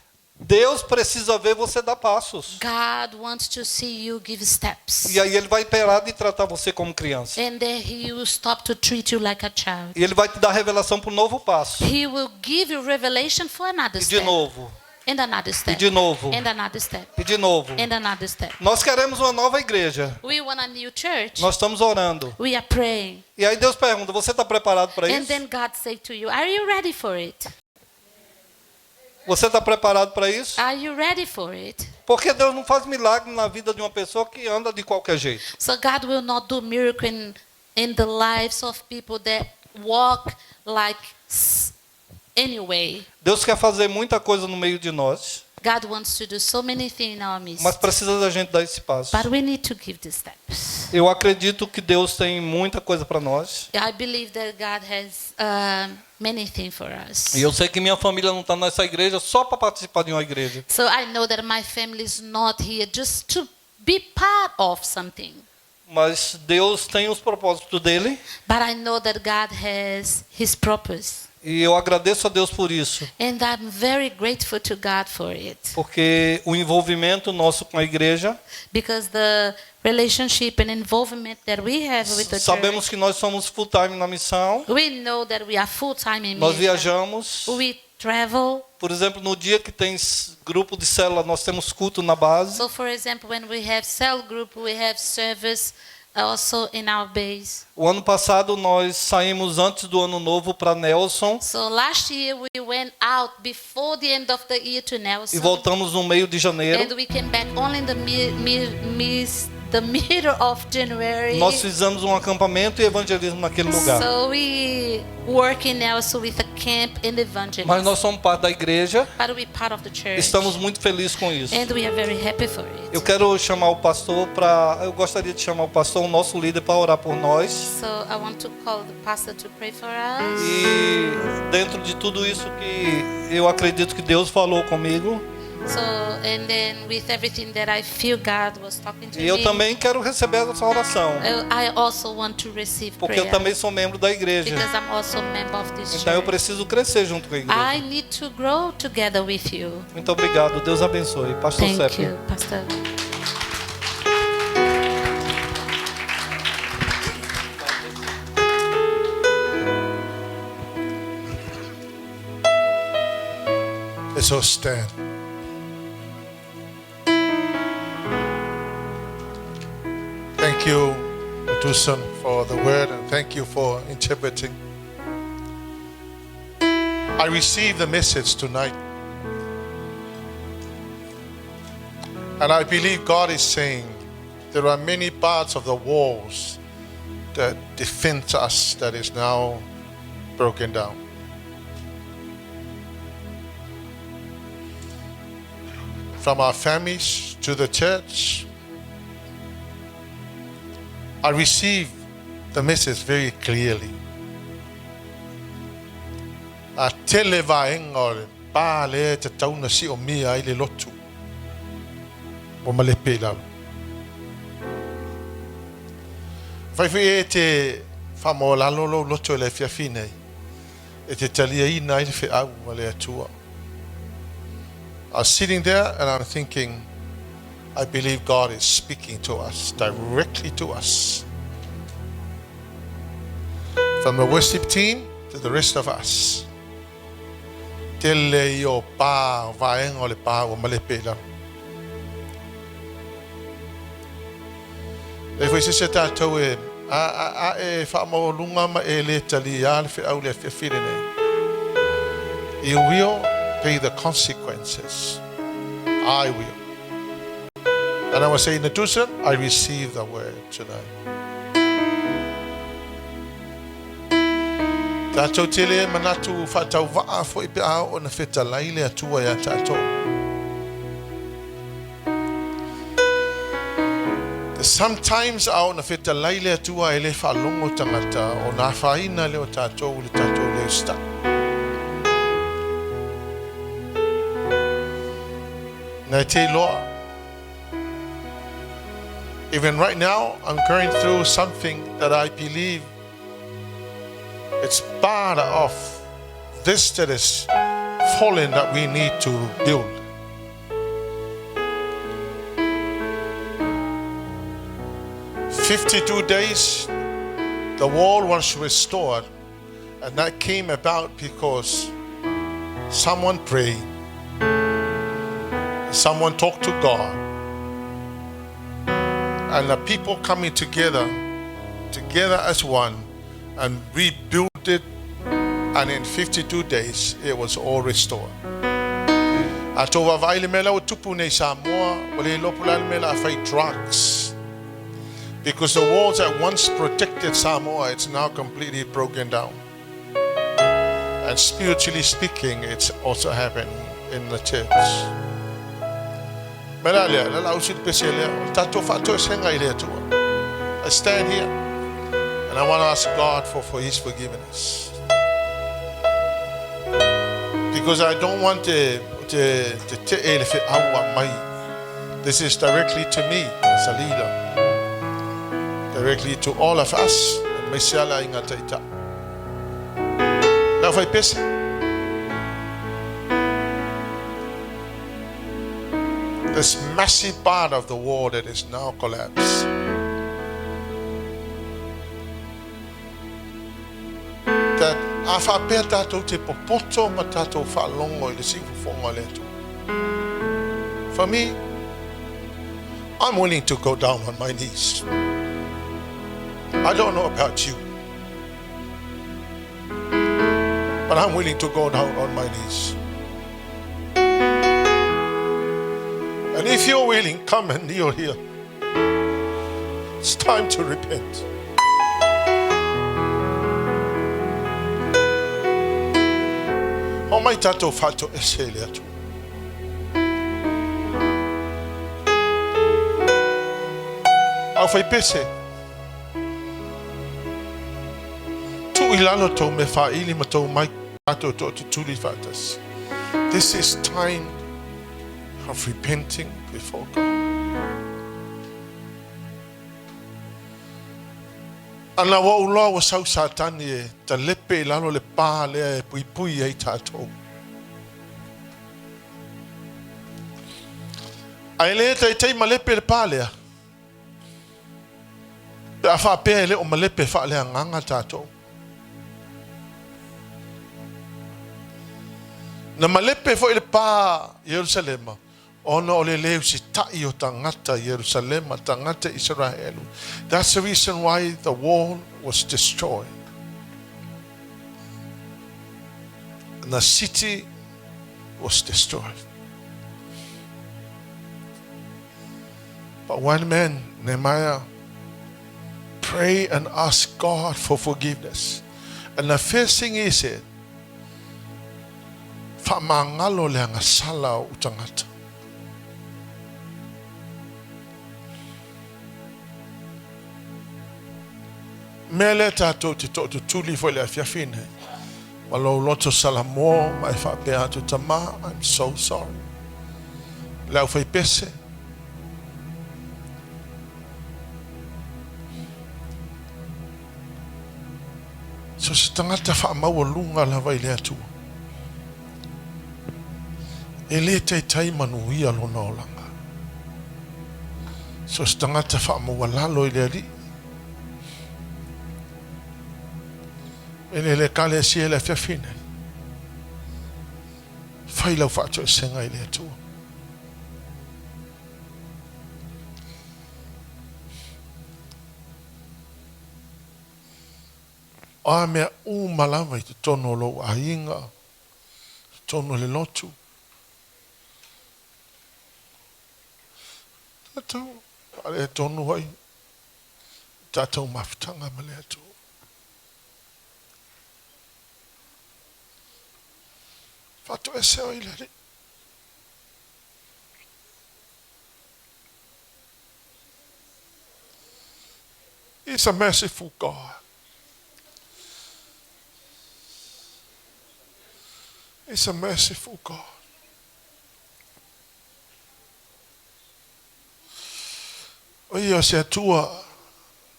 S9: Deus precisa ver você dar passos.
S10: God wants to see you give steps.
S9: E aí ele vai parar de tratar você como criança.
S10: And then he will stop to treat you like a child.
S9: E ele vai te dar revelação para um novo passo.
S10: He will give you revelation for another
S9: E de
S10: step.
S9: novo.
S10: And another
S9: E
S10: step.
S9: de novo.
S10: And another step.
S9: E de novo.
S10: And another step.
S9: Nós queremos uma nova igreja.
S10: We want a new church.
S9: Nós estamos orando.
S10: We are praying.
S9: E aí Deus pergunta: você está preparado para
S10: And
S9: isso?
S10: then God say to you, Are you ready for it?
S9: Você está preparado para isso?
S10: Are you ready for it?
S9: Porque Deus não faz milagre na vida de uma pessoa que anda de qualquer jeito.
S10: So God will not do miracle in the lives of people that walk like anyway.
S9: Deus quer fazer muita coisa no meio de nós,
S10: God wants to do so many things in our midst.
S9: mas precisa da gente dar esse passo.
S10: But we need to give the steps.
S9: Eu acredito que Deus tem muita coisa para nós.
S10: I believe that God has many things for us.
S9: E eu sei que minha família não está nessa igreja só para participar de uma igreja.
S10: So I know that my family is not here just to be part of something.
S9: Mas Deus tem os propósitos dele
S10: But I know that God has His purpose.
S9: e eu agradeço a Deus por isso,
S10: And I'm very grateful to God for it.
S9: porque o envolvimento nosso com a igreja,
S10: Because the relationship and involvement that we have with the
S9: sabemos
S10: church,
S9: que nós somos full time na missão,
S10: we know that we are full time in
S9: nós
S10: mission.
S9: viajamos.
S10: We travel.
S9: Por exemplo, no dia que tem grupo de célula, nós temos culto na base.
S10: So, for example, when we have cell group, we have service also in our base.
S9: O ano passado nós saímos antes do ano novo para Nelson
S10: So last year we went out before the end of the year to Nelson.
S9: e voltamos no meio de janeiro.
S10: And we came back only in the the middle of January.
S9: Nós fizemos um acampamento e evangelismo naquele lugar.
S10: So we work in Nelson with a camp and evangelism.
S9: Mas nós somos parte da igreja,
S10: But we part of the church.
S9: estamos muito felizes com isso.
S10: And we are very happy for it.
S9: Eu quero chamar o pastor para, eu gostaria de chamar o pastor, o nosso líder, para orar por nós.
S10: So I want to call the pastor to pray for us.
S9: E dentro de tudo isso que eu acredito que Deus falou comigo,
S10: So and then with everything that I feel God was talking to
S9: e eu
S10: me.
S9: também quero receber essa oração,
S10: I also want to receive
S9: porque eu
S10: prayer.
S9: também sou membro da igreja.
S10: Because I'm also a member of this
S9: Então eu
S10: church.
S9: preciso crescer junto com a igreja.
S10: I need to grow together with you.
S9: Muito obrigado, Deus abençoe. Pastor
S10: Thank
S9: Sepp.
S10: you, Pastor.
S7: Let's all stand. Thank you, Dusan, for the word and thank you for interpreting. I received the message tonight. And I believe God is saying there are many parts of the walls that defend us that is now broken down. From our families to the church, I received the message very clearly. A tele vaega o le pa lea e tatau ona siomia ai le lotu ua malepe i lalo. Afai foi e te faamaualalo lou loto i le afiafi nei, e te taliaina ai le feau a le Atua. I was sitting there and I'm thinking, I believe God is speaking to us, directly to us. From the worship team to the rest of us. Tele ia o pa, vaega o le pa ua malepe i lalo. E foi se se tātou e a, a, a e whaamaualunga ma e le tali a le wheau le awhiawhi nei. You will pay the consequences. I will. And I was saying, Natusa, I receive the word tonight. Tātou tele manatu whaatau fo i pe a o na whetalai le atua ia tātou. Sometimes a o na whetalai le atua e le whaalongo tangata o nā whaina le o tātou le tātou le usta. Nei te loa. Even right now, I'm going through something that I believe it's part of this that is fallen that we need to build. 52 days, the wall was restored, and that came about because someone prayed, someone talked to God, and the people coming together, together as one, and rebuilt it, and in 52 days, it was all restored. A tō vavai le mela o tupu nei Samoa, o le lopu la le mela a whai drugs. Because the walls that once protected Samoa, it's now completely broken down. And spiritually speaking, it's also happening in the church. Mela lea, la lau usi pese lea, o tātou whātou e senga i le atua. I stand here and I want to ask God for His forgiveness. Because I don't want to te e le whe aua mai. This is directly to me as a leader. Directly to all of us. Me se ala inga taita. Lau whai pese. This massive part of the wall that is now collapsed. That a whaapea tātou te popoto ma tātou whaalongo i le sifufonga le atu. For me, I'm willing to go down on my knees. I don't know about you, but I'm willing to go down on my knees. And if you're willing, come and kneel here. It's time to repent. O mai tātou whato e se le atu. Au whai pese. Tu i lalo tō me whaili ma tō mai tātou tō te tuli whaatas. This is time of repenting before God. Ana wa uloa wa sau satani e ta lepe i lalo le pā lea e pui pui ai tātou. Ai le tai tai ma lepe le pā lea. Pe a whaapea e le o ma lepe wha lea nganga tātou. Na malepe fo i le pā Yerusalema. Ona o le le usita'i o tagata i Ierusalema, tagata Isaraelu. That's the reason why the wall was destroyed. And the city was destroyed. But one man, Nehemiah, pray and ask God for forgiveness. And the first thing he said, Faamagalo le agasala o ou tagata. Mea lea tatou te tootutuli foi le afiafi nei. Ma lou loto salamo ma e faapea atu tama, I'm so sorry. Le aufaipese. So se tagata faamaualuga lava i le Atua. E le taitai manuia lona olaga. So se tagata faamaualalo i le Alii. E le le Ekalesia i le afiafi nei. Fai lau faatoesega i le Atua. O a mea uma lava i totonu o lou aiga, totonu o le lotu. Tatou faaletonu ai tatou mafutaga ma le Atua. Faatoese oe i le Alii. He's a merciful God. He's a merciful God. O ia se Atua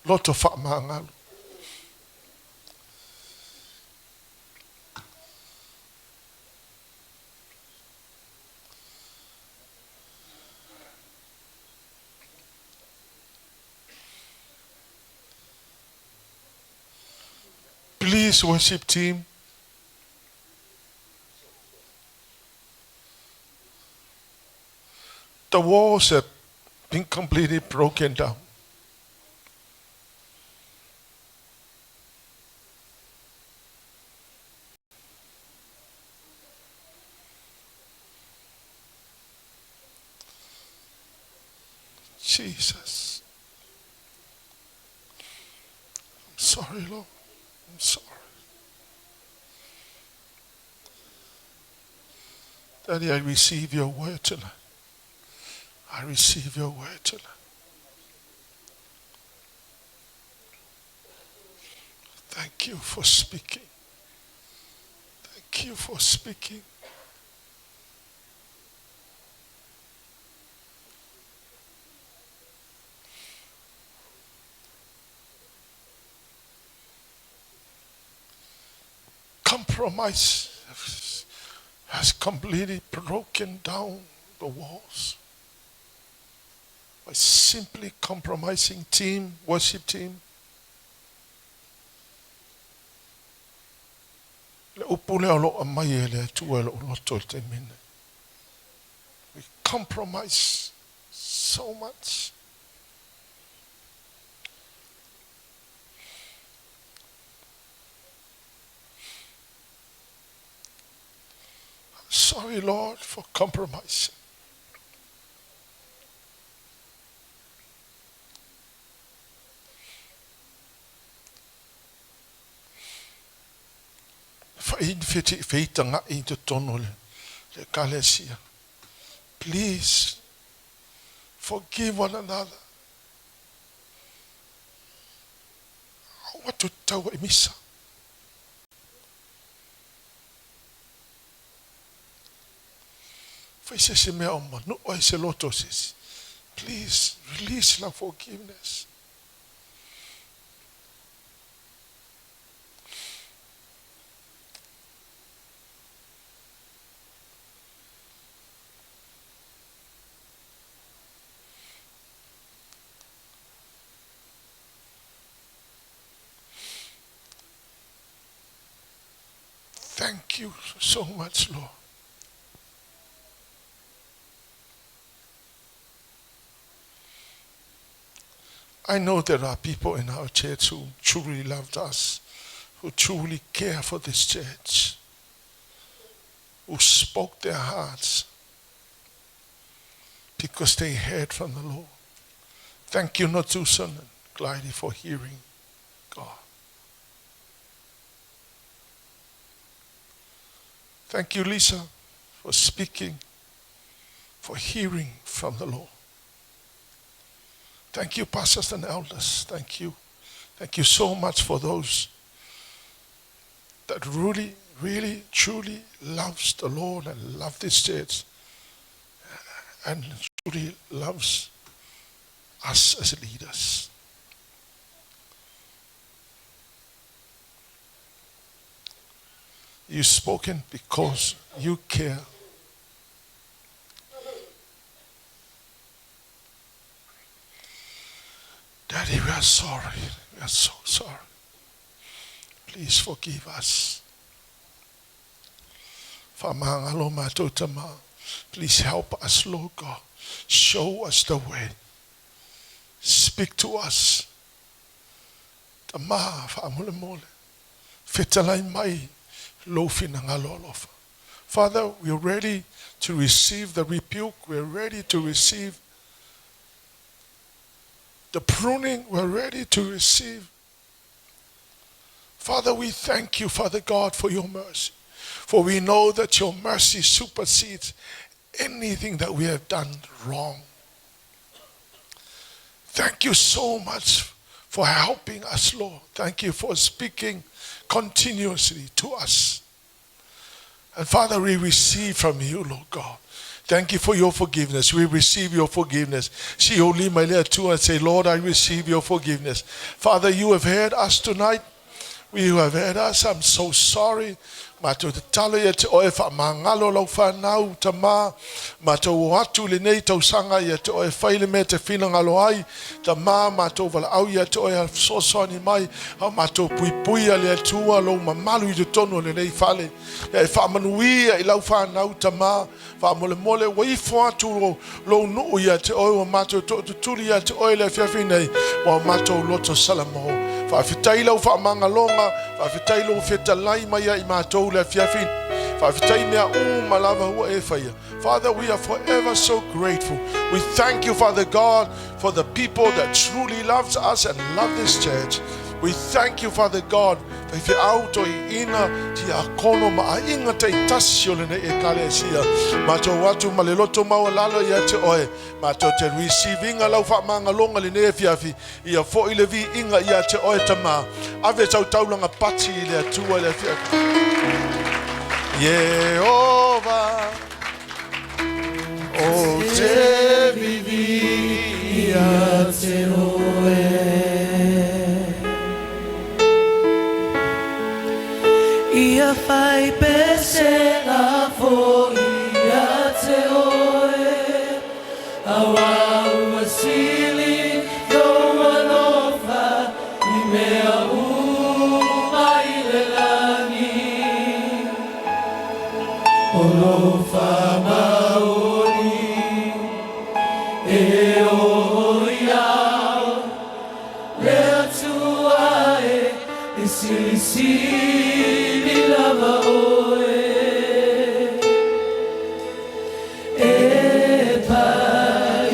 S7: loto faamagalo. Please, worship team. The walls have been completely broken down. Jesus. I'm sorry, Lord. I'm sorry. Daddy, I receive your word tonight. I receive your word tonight. Thank you for speaking. Thank you for speaking. Compromise has completely broken down the walls. By simply compromising team, worship team. Le upu lea o lo o aumai e le Atua i lou loto i le taimi lenei. We compromise so much. I'm sorry, Lord, for compromising. Fai ni feitaga'i i totonu o le Ekalesia. Please forgive one another. Aua tou te taua i misa. Fai se isi mea o manua ai se loto o se isi. Please release lau forgiveness. Thank you so much, Lord. I know there are people in our church who truly loved us, who truly care for this church, who spoke their hearts because they heard from the Lord. Thank you, Natusan and Glidey, for hearing God. Thank you, Lisa, for speaking, for hearing from the Lord. Thank you, pastors and elders. Thank you. Thank you so much for those that really, really, truly loves the Lord and love this church and truly loves us as leaders. You've spoken because you care. Daddy, we are sorry. We are so sorry. Please forgive us. Please help us, Lord God. Show us the way. Speak to us. Tama, whaamolemole. Fetalai mai, lo whina alofa. Father, we are ready to receive the rebuke. We are ready to receive the pruning. We're ready to receive. Father, we thank you, Father God, for your mercy. For we know that your mercy supersedes anything that we have done wrong. Thank you so much for helping us, Lord. Thank you for speaking continuously to us. And Father, we receive from you, Lord God. Thank you for your forgiveness. We receive your forgiveness. See only my too and say, Lord, I receive your forgiveness. Father, you have heard us tonight. You have heard us. I'm so sorry. Matou tatalo ia te oe whaamangalo lau whanau tama. Matou o atu lenei tausaga ia te oe fai le mea te finagalo ai. Tama matou valaau ia te oe a fesoasoani mai. A matou puipuia le Atua lou mamalu i totonu o lenei fale. Ia e faamanuia i lau whanau tama. Faamolemole ua ifo atu lou nuu ia te oe ua matou tootutuli ia te oe le afiafi nei ua matou loto salamo. Faafetai lau faamagaloga, faafetai lou fetalai mai ia i matou le afiafi. Faafetai mea uma lava ua e faia. Father, we are forever so grateful. We thank you, Father God, for the people that truly loves us and love this church. We thank you, Father God, faifeau toeaiina, tiakono ma aiga taitasi o lenei ekalesia. Matou atu ma le loto maualalo ia te oe, matou te receive ina lau faamagaloga lenei afiafi, ia foi le viiga ia te oe Tama. Ave sau taulaga pati i le Atua i le afiafi. Iehova, ou te vivi ia te oe.
S1: Ia fai pesega foi ia te oe, auā ua sili lou alofa i mea uma i le lagi. O lou faamaoni e oo i ao, le Atua e, e silisili lava oe. E paia.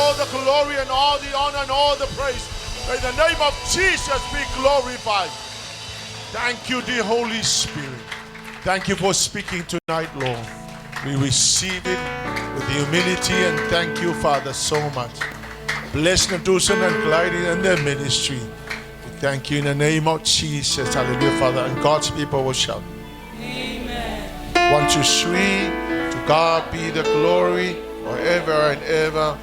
S7: all the glory and all the honor and all the praise. May the name of Jesus be glorified. Thank you, dear Holy Spirit. Thank you for speaking tonight, Lord. We receive it with humility and thank you, Father, so much. Bless Nadusan and Gliding and their ministry. We thank you in the name of Jesus. Hallelujah, Father. And God's people will shout. Amen. 1, 2, 3. To God be the glory forever and ever.